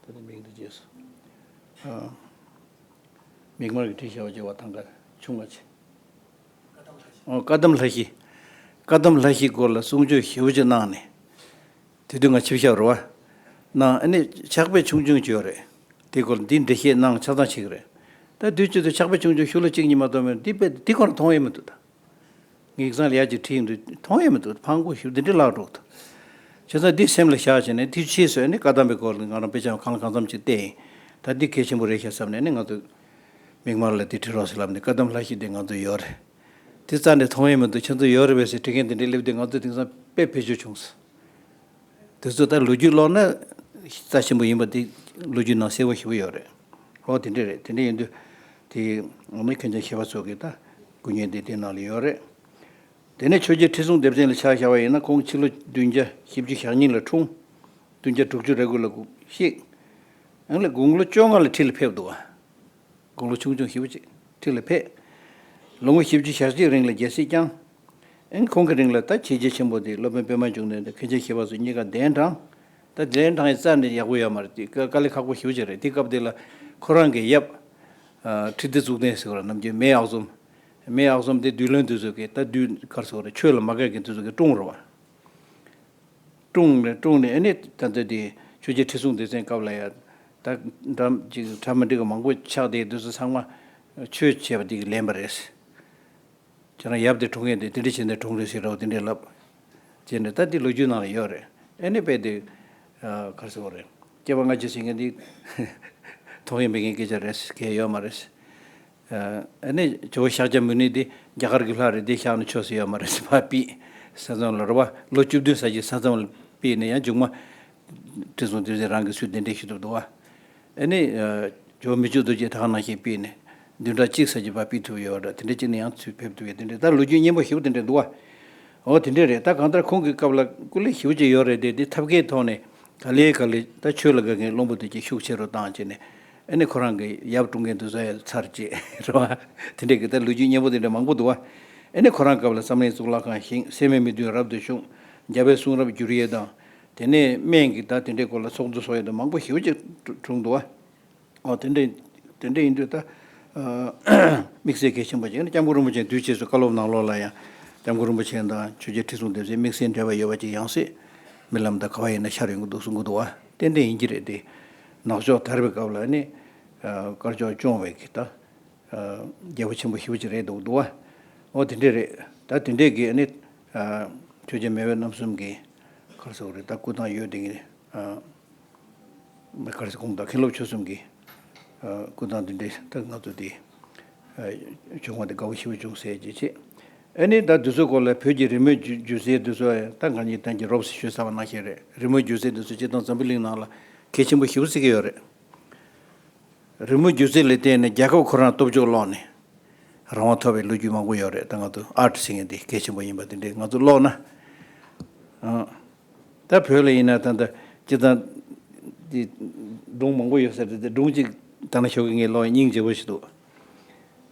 ད་ལྟ་མིང་དེ་བརྗེད་སོང་། ཨ། མིག་དམར་གྱིས་བྲིས་བཞག་པ་ཅིག་བ། ཐང་དཀར་ཆུང་བ་ཆེ། ཨོ། བཀའ་གདམས་ལྷ་བཞི། བཀའ་གདམས་ལྷ་བཞིའི་སྐོར་ལ་གསུང་ཆོས་ཞེ་པོ་ཅིག་གནང་ནས། དེ་དུས་ང་ཆིབས་ཞབས་རེད་བ། གནང་། ཨ་ནི་ཕྱག་དཔེ་ཆུང་ཆུང་ཅིག་ཡོད་རེད། དེའི་སྐོར་འདི་འགྲེལ་བཤད་གནང་ཆ་ཚང་བྱེད་ཀྱི་རེད། ད་དུས་གཅིག་ཏུ་ཕྱག་དཔེ་ཆུང་ཆུང་ཤོ་ལོ་གཅིག་གཉིས་མ་གཏོགས་མེད། འདི་དཔེ་འདི་སྐོར་མཐོང་ཡས་མི་འདུག་ད། ངས་ཡིག་ཚང་ལ་ཡར་ཅིག་ཁྲིད་ཡོང་དུས་མཐོང་ཡས་མི་འདུག་ཕངས་པོ་ཞེ་པོ་འདི་འདྲའི་བརླག་འགྲོ་གི་འདུག་བྱས་ཙང་འདི་སེམས་ལ་བཞག་བྱས་ནས་དེ་ཕྱིས་སུ་ནི་བཀའ་གདམས་པའི་སྐོར་ལ་ང་རང་དཔེ་ཆ་གང་ལ་གང་འཚམ་ཅིག་བལྟས་ཡིན། ད་འདི་གལ་ཆེན་པོ་རེད་ཤག་བསམ་ནས་ནི་ང་ཚོ་མིག་དམར་ལ་འདི་ཁྲིད་རོགས་ཟེར་ལབ་ནས། བཀའ་གདམས་ལྷ་བཞི་འདི་ང་ཚོ་ཡོད་རེད། དེ་རྩ་ནས་མཐོང་ཡས་མི་འདུག་ཁྱེད་ཚོ་ཡོད་རེད་པས་ཟེར་དྲི་མཁན་དེ་འདྲའི་སླེབས་དུས་ང་ཚོ་དེང་སང་དཔེ་བེད་སྤྱོད་བྱུང་སོང་། དེ་ཚོ་ད་ལོ་རྒྱུས་ཀློག་ན་རྩ་ཆེན་པོ་ཡིན་པ་དེ་ལོ་རྒྱུས་ནང་གསལ་པོ་ཞེ་པོ་ཡོད་རེད། ཨོ་དེ་འདྲ་རེད། དེ་འདྲ་ཡིན་དུས་དེ་ཨ་ནི་མཁན་ཆེན་ཞི་བ་འཚོ་གི་ད་སྐུ་བརྙན་དེ་དེ་ནང་ལ་ཡོད་རེད། དེ་ནས་ཆོས་རྗེ་ཁྲི་སྲོང་ལྡེ་བཙན་ལ་ཆ་བཞག་པ་ཡིན་ན་ཁོང་ཕྱི་ལོ་བདུན་བརྒྱ་བཞི་བཅུ་ཞེ་གཉིས་ལ་འཁྲུངས། བདུན་བརྒྱ་དྲུག་ཅུ་རེ་དགུ་ལ་གཤེགས། ཨ་ནི་དགུང་ལོ་བཅོ་ལྔ་ལ་ཁྲི་ལ་ཕེབས་འདུག་བ། དགུང་ལོ་ཆུང་ཆུང་ཞེ་པོ་ཅིག་ཁྲི་ལ་ཕེབས། ལོ་ངོ་བཞི་བཅུ་ཞེ་གཅིག་རིང་ལ་རྒྱལ་སྲིད་བསྐྱངས། ཨེ་ཁོང་གི་རིང་ལ་ད་བྱས་རྗེས་ཆེན་པོ་དེ་སློབ་དཔོན་པད་མ་འབྱུང་གནས་དང་མཁན་ཆེན་ཞི་བ་འཚོ་གཉིས་ཀ་གདན་དྲངས། ད་གདན་དྲངས་ཡི་རྩ་ནས་ཡག་པོ་ཡོད་མ་རེད། དེ་དཀའ་དཀའ་ལས་ཁག་པོ་ཞེ་པོ་ཅིག་རེད། དེ་སྐབས་དེ་ལ་ཁོ་རང་གི་ཡབ་ཨ་ཁྲི་ལྡེ་གཙུག་བརྟན་ཟེར་བ་ནམ་རྒྱུན་མེས་ཨག་ཚོམ། མེས་ཨག་ཚོམ་དེ་བདུད་བློན་དེ་ཚོ་གི་ད་བདུད་ག་རེ་ཟེར་དགོས་རེད། ཆོས་ལ་མ་དགའ་མཁན་དེ་ཚོ་གི་དྲུང་རེད་བ། དྲུང་ནས་དྲུང་ནས་ཨ་ནི་ད་ལྟ་དེ་ཆོས་རྗེ་ཁྲི་སྲོང་ལྡེ་བཙན་སྐབས་ལ་ཡ་ད་འདྲ་ཅིག་གྲ་མི་འགྲིག་པ་མང་པོ་ཆགས་བསྡད་དུས་སུ་ཚང་མ་ཆོས་བྱས་པ་དེ་གིས་ལན་པ་རེད། ཁྱེད་རང་ཡབ་དེ་དྲུང་ཡས་དེ་དེ་འདྲ་བྱས་ནས་དྲུང་རེད་ཟེར་རོ་དེ་འདྲས་ལབ། བྱས་ནས་ད་དེ་ལོ་རྒྱུས་ནང་ལ་ཡོད་རེད། ཨ་ནི་དཔེ་དེ་ག་རེ་ཟེར་དགོས་རེད། སྐྱེ་བ་སྔ་ཕྱི་ཟེར་མཁན་དེ་མཐོང་ཡས་མེད་མཁན་སྐད་ཆ་རེད། གལ་ཡོད་མ་རེད། ཨ་ནི་ཇོ་བོ་ཤཱཀྱ་མུ་ནེ་དེ་རྒྱ་གར་གྱི་ལྷ་རེད། དེ་ཤར་ནས་ཆོས་ཟེར་ཡོད་མ་རེད། ཕར་ཕུད། ས་མཚམས་ལ་རེད་བ། ལོ་བཅུ་བདུན་ཙམ་ཅིག་ས་མཚམས་ལ་ཕུད་ནས་ཡང་མཇུག་མ་ཁྲི་སྲོང་ལྡེ་བཙན་རང་གིས་ཚུར་གདན་འདྲེན་ཞུས་ཐུབ་འདུག་བ། ཨ་ནི་ཇོ་བོ་མི་བསྐྱོད་རྡོ་རྗེ་ད་ག་ནང་བཞིན་ཕུད་ནས་བདུན་ཕྲག་གཅིག་ཙམ་ཅིག་ཕར་ཕུད་ཐུབ་ཡོད་རེད། དེ་འདྲ་ཅིག་ནས་ཡང་ཚུར་ཕེབས་ཐུབ་ཡོད། དེ་འདྲ་ད་ལོ་རྒྱུས་སྙན་པོ་ཞེ་པོ་དེ་འདྲ་འདུག་བ། འོ་དེ་འདྲ་རེད། ད་གང་ལྟར་ཁོང་གི་སྐབས་ལ་སྐུ་ལས་ཞེ་པོ་ཅིག་ཡོད་རེད་དེ། དེ་ཐབས་མཁས་ཐོག་ནས་ག་ལེ་ག་ལེ་ད་ཆོས་ལ་དགའ་མཁན་བློན་པོ་དེ་ཅིག་ཤུགས་ཆེ་རུ་བཏང་བྱས་ནས། ཨ་ནི་ཁོ་རང་གི་ཡབ་དྲུང་རྒྱུན་དུ་བཟོ་ཡ་ཚར་བཅད་རེད་བ། དེ་འདྲས་ཀྱི་ད་ལོ་རྒྱུས་སྙན་པོ་དེ་འདྲ་མང་པོ་འདུག་བ། ཨ་ནི་ཁོ་རང་སྐབས་ལ་བསམ་ཡས་གཙུག་ལག་ཁང་བཞེངས། སད་མི་མི་བདུན་རབ་ཏུ་བྱུང་། རྒྱལ་བའི་གསུང་རབ་བསྒྱུར་ཡས་དང་། དེ་ནས་སྨན་གྱི་ད་དེ་འདྲའི་སྐོར་ལ་ཚོགས་འདུ་ཚོགས་ཡས་དང་མང་པོ་ཞེ་པོ་ཅིག་བྱུང་འདུག་བ། ཨོ་དེ་འདྲ་དེ་འདྲ་ཡིན་དུས་ད་ཨ་དམིགས་བསལ་གལ་ཆེན་པོ་ཅིག་ནི་སྐྱབས་མགོན་རིན་པོ་ཆེ་དུས་ཆེས་སུ་བཀའ་སློབ་ནང་ལོགས་ལ་ཡང་སྐྱབས་མགོན་རིན་པོ་ཆེ་དང་ཆོས་རྗེ་ཁྲི་སྲོང་ལྡེ་བཙན་དམིགས་བསལ་འབྲེལ་བ་ཡོད་པ་ཅིག་ཡང་སྲིད་རྨི་ལམ་དང་ག་བ་ཡིན་ན་ཤར་ཡོང་གི་འདུག་གསུང་གི་འདུག་བ། ཏན་ཏན་ཡིན་གྱི་རེད་དེ། ནག་ཕྱོགས་དར་བའི་སྐབས་ལ་ནི་ཨ་དཀར་ཕྱོགས་སྐྱོང་བའི་གི་ད་ཨ་རྒྱལ་པོ་ཆེན་པོ་ཞེ་པོ་ཅིག་རེད་འདུག་འདུག་བ། ཨོ་དེ་འདྲས་རེད། ད་དེ་འདྲས་ཀྱི་ནི་ཨ་ཆོས་རྒྱལ་མེས་དབོན་རྣམ་གསུམ་གྱི་ག་རེ་ཟེར་དགོས་རེད། ད་སྐུ་ཐང་ཡོད་དེ་གི་ཨ་མི་དཀར་གྱི་གུང་ཐང་མཁན་སློབ་ཆོས་གསུམ་གྱི་ཨ་སྐུ་ཐང་འདི་འདྲའི་ད་ང་ཚོ་དེ་ཨ་བྱུང་བ་དེ་དགའ་བོ་ཞེ་པོ་བྱུང་ཟེར་གྱི་བྱེད། ཨ་ནི་ད་འདི་ཚོའི་སྐོར་ལ་བོད་ཀྱི་རི་མོའི་སྒྱུ་སྒྱུ་རྩལ་འདི་ཚོ་ད་ང་གཉིས་ཐེངས་ཀྱི་རོབ་ཙམ་ཞུས་ཚར་བ་ནང་བཞིན་རེད། རི་མོའི་སྒྱུ་རྩལ་འདི་ཚོ་སྤྱིར་བཏང་འཛམ་བུ་གླིང་ནང་ལ་གལ་ཆེན་པོ་ཞེ་པོ་བརྩི་གི་ཡོད་རེད། རི་མོ་སྒྱུ་རྩལ་ལ་བརྟེན་ནས་རྒྱལ་ཁབ་ཁོ་རང་སྟོབས་འབྱོར་ལོག་ནས་རང་དབང་ཐོབ་པའི་ལོ་རྒྱུས་མང་པོ་ཡོད་རེད། ད་ང་ཚོ་ཨར་ཊི་ཟེར་མཁན་དེ་གལ་ཆེན་པོ་ཡིན་པ་དེ་འདྲས་ང་ཚོ་ཀློག་ན། ཨ། ད་བོད་ལ་ཡིན་ན་ད་ལྟ་སྤྱིར་བཏང་དེ་སྒྲུང་མང་པོ་ཡོད་ས་རེད་དེ། སྒྲུང་གཅིག་ད་ནི་ཞོགས་ཀྱི་ངས་ཀློག་སྙིང་རྗེ་པོ་ཞིག་འདུག་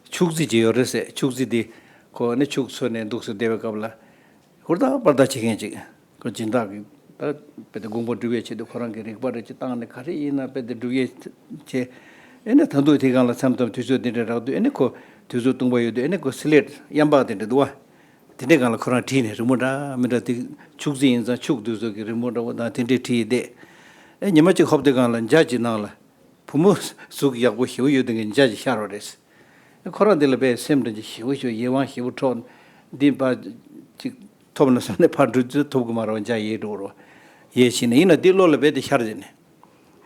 ཕྱུགས་རྫི་ཅིག་ཡོད་རེད་ཟེར། ཕྱུགས་རྫི་དེ་ཁོ་ནི་ཕྱུགས་འཚོ་ནས་འདུག་སེ་བསྡད་པའི་སྐབས་ལ། ཧུར་ཐག་པར་ཐག་བྱེད་མཁན་ཅིག་ཁོ་སྦྱིན་བདག་གིས་ད་དཔེ་དེ་དགོན་པ་སྒྲུབ་ཡས་ཆེད་དུ་ཁོ་རང་གི་རིག་པ་རེ་ཅིག་བཏང་ནས་ག་རེ་ཡིན་ན་དཔེ་དེ་སྒྲུབ་ཡས་བྱས། ཨེ་ནི་ད་དུང་དེ་སྒང་ལ་མཚམས་མཚམས་དུས་ཚོད་དེ་འདྲ་རག་དུས། ཨེ་ནི་ཁོ་དུས་ཚོད་སྟོང་པ་ཡོད་དུས། ཨེ་ནི་ཁོ་སི་ལེད་གཡམ་པགས་དེ་འདྲ་འདུག་བ། དེ་འདྲའི་སྒང་ལ་ཁོ་རང་བྲིས་ནས་རི་མོ་འདྲ་མི་འདྲ་དེ། ཕྱུགས་རྫི་ཡིན་ཙང་ཕྱུགས་དེ་ཚོ་གི་རི་མོ་འདྲ་བོ་དང་དེ་འདྲས་བྲིས་བསྡད། ཨེ་ཉི་མ་གཅིག་ཧོབ་དེ་སྒང་ལ་འཇའ་གཅིག་ནང་ལ། བུ་མོ་གཟུགས་ཡག་པོ་ཞེ་པོ་ཡོད་མཁན་གྱི་འཇའ་ཅིག་ཤར་བ་རེད། ཁོ་རང་དེ་ལ་དཔེ་སེམས་ཁྲལ་ཞེ་པོ་ཞིག་ཡིད་དབང་ཞེ་པོ་འཕྲོག་འདི་པ་ཅིག་ཐོབ་ན་བསམ་ནས་ཕར་འགྲོ་དུས་ཐོབ་གི་མ་རེད། འཇའ་ཡལ་འགྲོ་རོ། ཡལ་ཕྱིན་ནས་ཡིན་ན་དེ་བློ་ལ་རྦད་དེ་ཤར་ཟིན་ནས།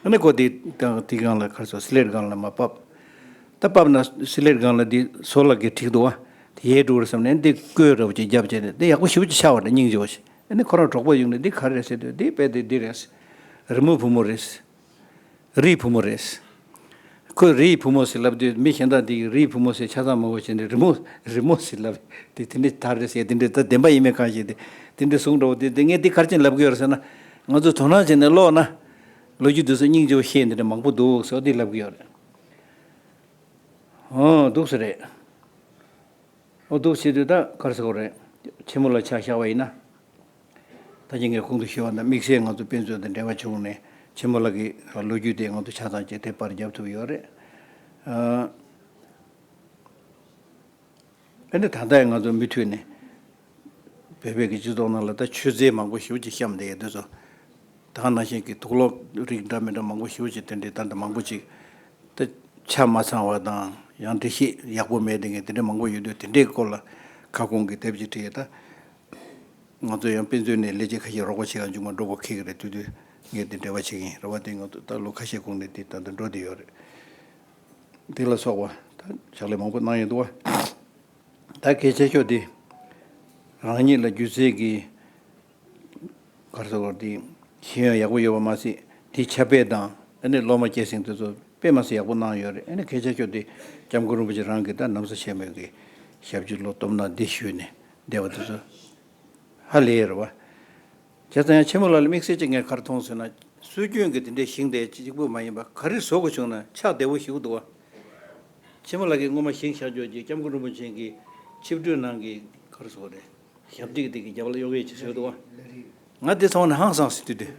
ཨ་ནི་ཁོ་དེ་དང་དེ་སྒང་ལ་ག་རེ་ཟེར། སི་ལེད་སྒང་ལ་མར་ཕབ། ད་ཕབ་ན་སི་ལེད་སྒང་ལ་འདི་བཟོ་ལ་གི་འགྲིག་འདུག་བ། དེ་ཡལ་འགྲོ་རེད་བསམ་ནས་འདི་བཀོད་ར་བ་ཅིག་བརྒྱབ་བྱས་ནས་འདི་ཡག་པོ་ཞེ་པོ་ཅིག་ཤར་བ་འདྲ་སྙིང་རྗེ་བ་ཞིག་ཨ་ནི་ཁོ་རང་གྲོགས་པོ་ཡོང་ནས་འདི་ག་རེ་རེད་ཟེར་དུས། འདི་དཔེ་དེ་འདི་རེད། རི་མོ་བུ་མོ་རེད། རིའི་བུ་མོ་རེད། ཁོས་རིའི་བུ་མོ་ཟེར་ལབ་དུས་མི་གཞན་དག་འདིས་རིའི་བུ་མོ་ཟེར་ཆ་ཚང་མང་པོ་བྱས་ནས་རི་མོ་རི་མོ་ཟེར་ལབ་དེ། དེ་འདྲའི་དར་རེད་ཟེར། དེ་འདྲའི་ད་བདེན་པ་ཡིན་མིན་གང་ཤེས་ཏེ། དེ་འདྲའི་གསུང་འདྲ་བོ་དེ། དེ་ངས་འདི་ག་རེ་བྱས་ནས་ལབ་གི་ཡོད་རེད་ཟེར་ན། ང་ཚོས་དོ་སྣང་བྱས་ནས་ཀློག་ན། ལོ་རྒྱུས་འདི་ཚོ་སྙིང་རྗེ་པོ་ཤེས་འདི་འདྲ་མང་པོ་འདུག་ཟེར་བ་འདི་ལབ་གི་ཡོད་རེད། ཨོ་འདུག་སེ་རེད། ཨོ་འདུག་སེ་དུས་ད་ག་རེ་ཟེར་དགོས་རེད། ཆེན་མོ་ལ་ཆ་བཞག་པ་ཡིན་ན། ད་ཅི་ངས་གོང་དུ་ཞུས་པ་ནང་དམིགས་བསལ་ང་ཚོ་དཔེ་མཛོད་དང་འབྲེལ་བ་བྱུང་ནས་ཆེན་མོ་ལགས་ཀྱི་ལོ་རྒྱུས་དེ་ང་ཚོ་ཆ་ཚང་བཅས་དེབ་པར་བརྒྱབ་ཐུབ་ཡོད་རེད། ཨ་ནི་ད་ལྟ་ཡང་ང་ཚོ་མུ་མཐུད་ནས་བོད་པའི་གི་སྤྱི་ཚོགས་ནང་ལ་ད་མཆོད་རྫས་མང་པོ་ཞེ་པོ་ཅིག་བཤམས་བསྡད་ཡོད་དུས་ཚོ། ད་ག་ནང་བཞིན་གྱི་དུག་སློག་རིགས་འདྲ་མི་འདྲ་མང་པོ་ཞེ་པོ་ཅིག་དེ་འདྲའི་ད་ལྟ་མང་པོ་ཅིག་ད་ཆ་མ་ཚང་བ་དང་ཡང་འགྲེལ་བཤད་ཡག་པོ་མེད་དེ་ངས་དེ་འདྲ་མང་པོ་ཡོད་དུས། དེ་འདྲའི་སྐོར་ལ་ཁ་སྐོང་གི་དེབ་ཅིག་བྲིས་ཡོད་ད། ང་ཚོ་ཡང་དཔེ་མཛོད་ནས་ལས་བྱེད་ཁ་ཤས་རོགས་པ་བྱེད་ག་འཇུག་མ་འགྲོ་པོ་ཁེལ་གི་རེད། དུས་དུས་ངས་དེ་འབྲེལ་བ་བྱེད་ཀྱི་ཡིན། རེད་བ། དེ་ང་ཚོ་ད་ལོ་ཁ་ཤས་གོང་ནས་དེ་ད་ལྟ་འགྲོ་བསྡད་ཡོད་རེད། དེ་ལ་སོགས་པ་ད་ཕྱག་ལས་མང་པོ་གནང་ཡོད་འདུག་བ། ད་གལ་ཆེ་ཤོས་དེ་རང་ཉིད་ལ་སྒྱུ་རྩལ་གྱི་ག་རེ་ཟེར་དགོས་རེད། དེ་ཤེས་ཡོན་ཡག་པོ་ཡོད་པ་མ་ཟད། དེའི་ཁྱབ་སྤེལ་དང་ཨ་ནི་སློབ་མ་སྐྱེད་སྲིང་དེ་ཚོ་དཔེ་མ་སྲིད་ཡག་པོ་གནང་ཡོད་རེད། ཨ་ནི་གལ་ཆེ་ཤོས་དེ་སྐྱབས་མགོན་རིན་པོ་ཆེ་རང་གིས་ད་ན་བཟའ་ཆེན་མོའི་གི་ཞབས་ཕྱི་ལོ་སྟོབས་ན་འདི་ཞུས་ནས་བསྡད་པ་དེ་ཚོ་ཧ་ལས་རེད་བ། བྱས་ཙང་ཡང་ཆེན་མོ་ལགས་ལ་དམིགས་བསལ་གཅིག་ངས་ག་རེ་མཐོང་ཟེར་ན། སྲོལ་རྒྱུན་གྱི་དེ་འདྲའི་ཞིང་དེ་གཅིག་པུ་མ་ཡིན་པ་ག་རེ་བཟོ་དགོས་བྱུང་ན་ཆགས་བདེ་བོ་ཞིག་འདུག་བ། ཆེན་མོ་ལགས་ཀྱིས་སྔོན་མ་བཞེངས་བཞག་ཆོག་ཅིག་སྐྱབས་མགོན་རིན་པོ་ཆེ་གི་ཆིབས་བསྒྱུར་ནང་གི་ག་རེ་ཟེར་དགོས་རེད། ཞབས་སྟེགས་དེ་གི་རྒྱབ་ལ་གཡོག་ཡས་ཅིག་བཟོས་འདུག་བ། ང་དེ་ཚོ་ནས་ཧང་སངས་སེ་དུས་དུས།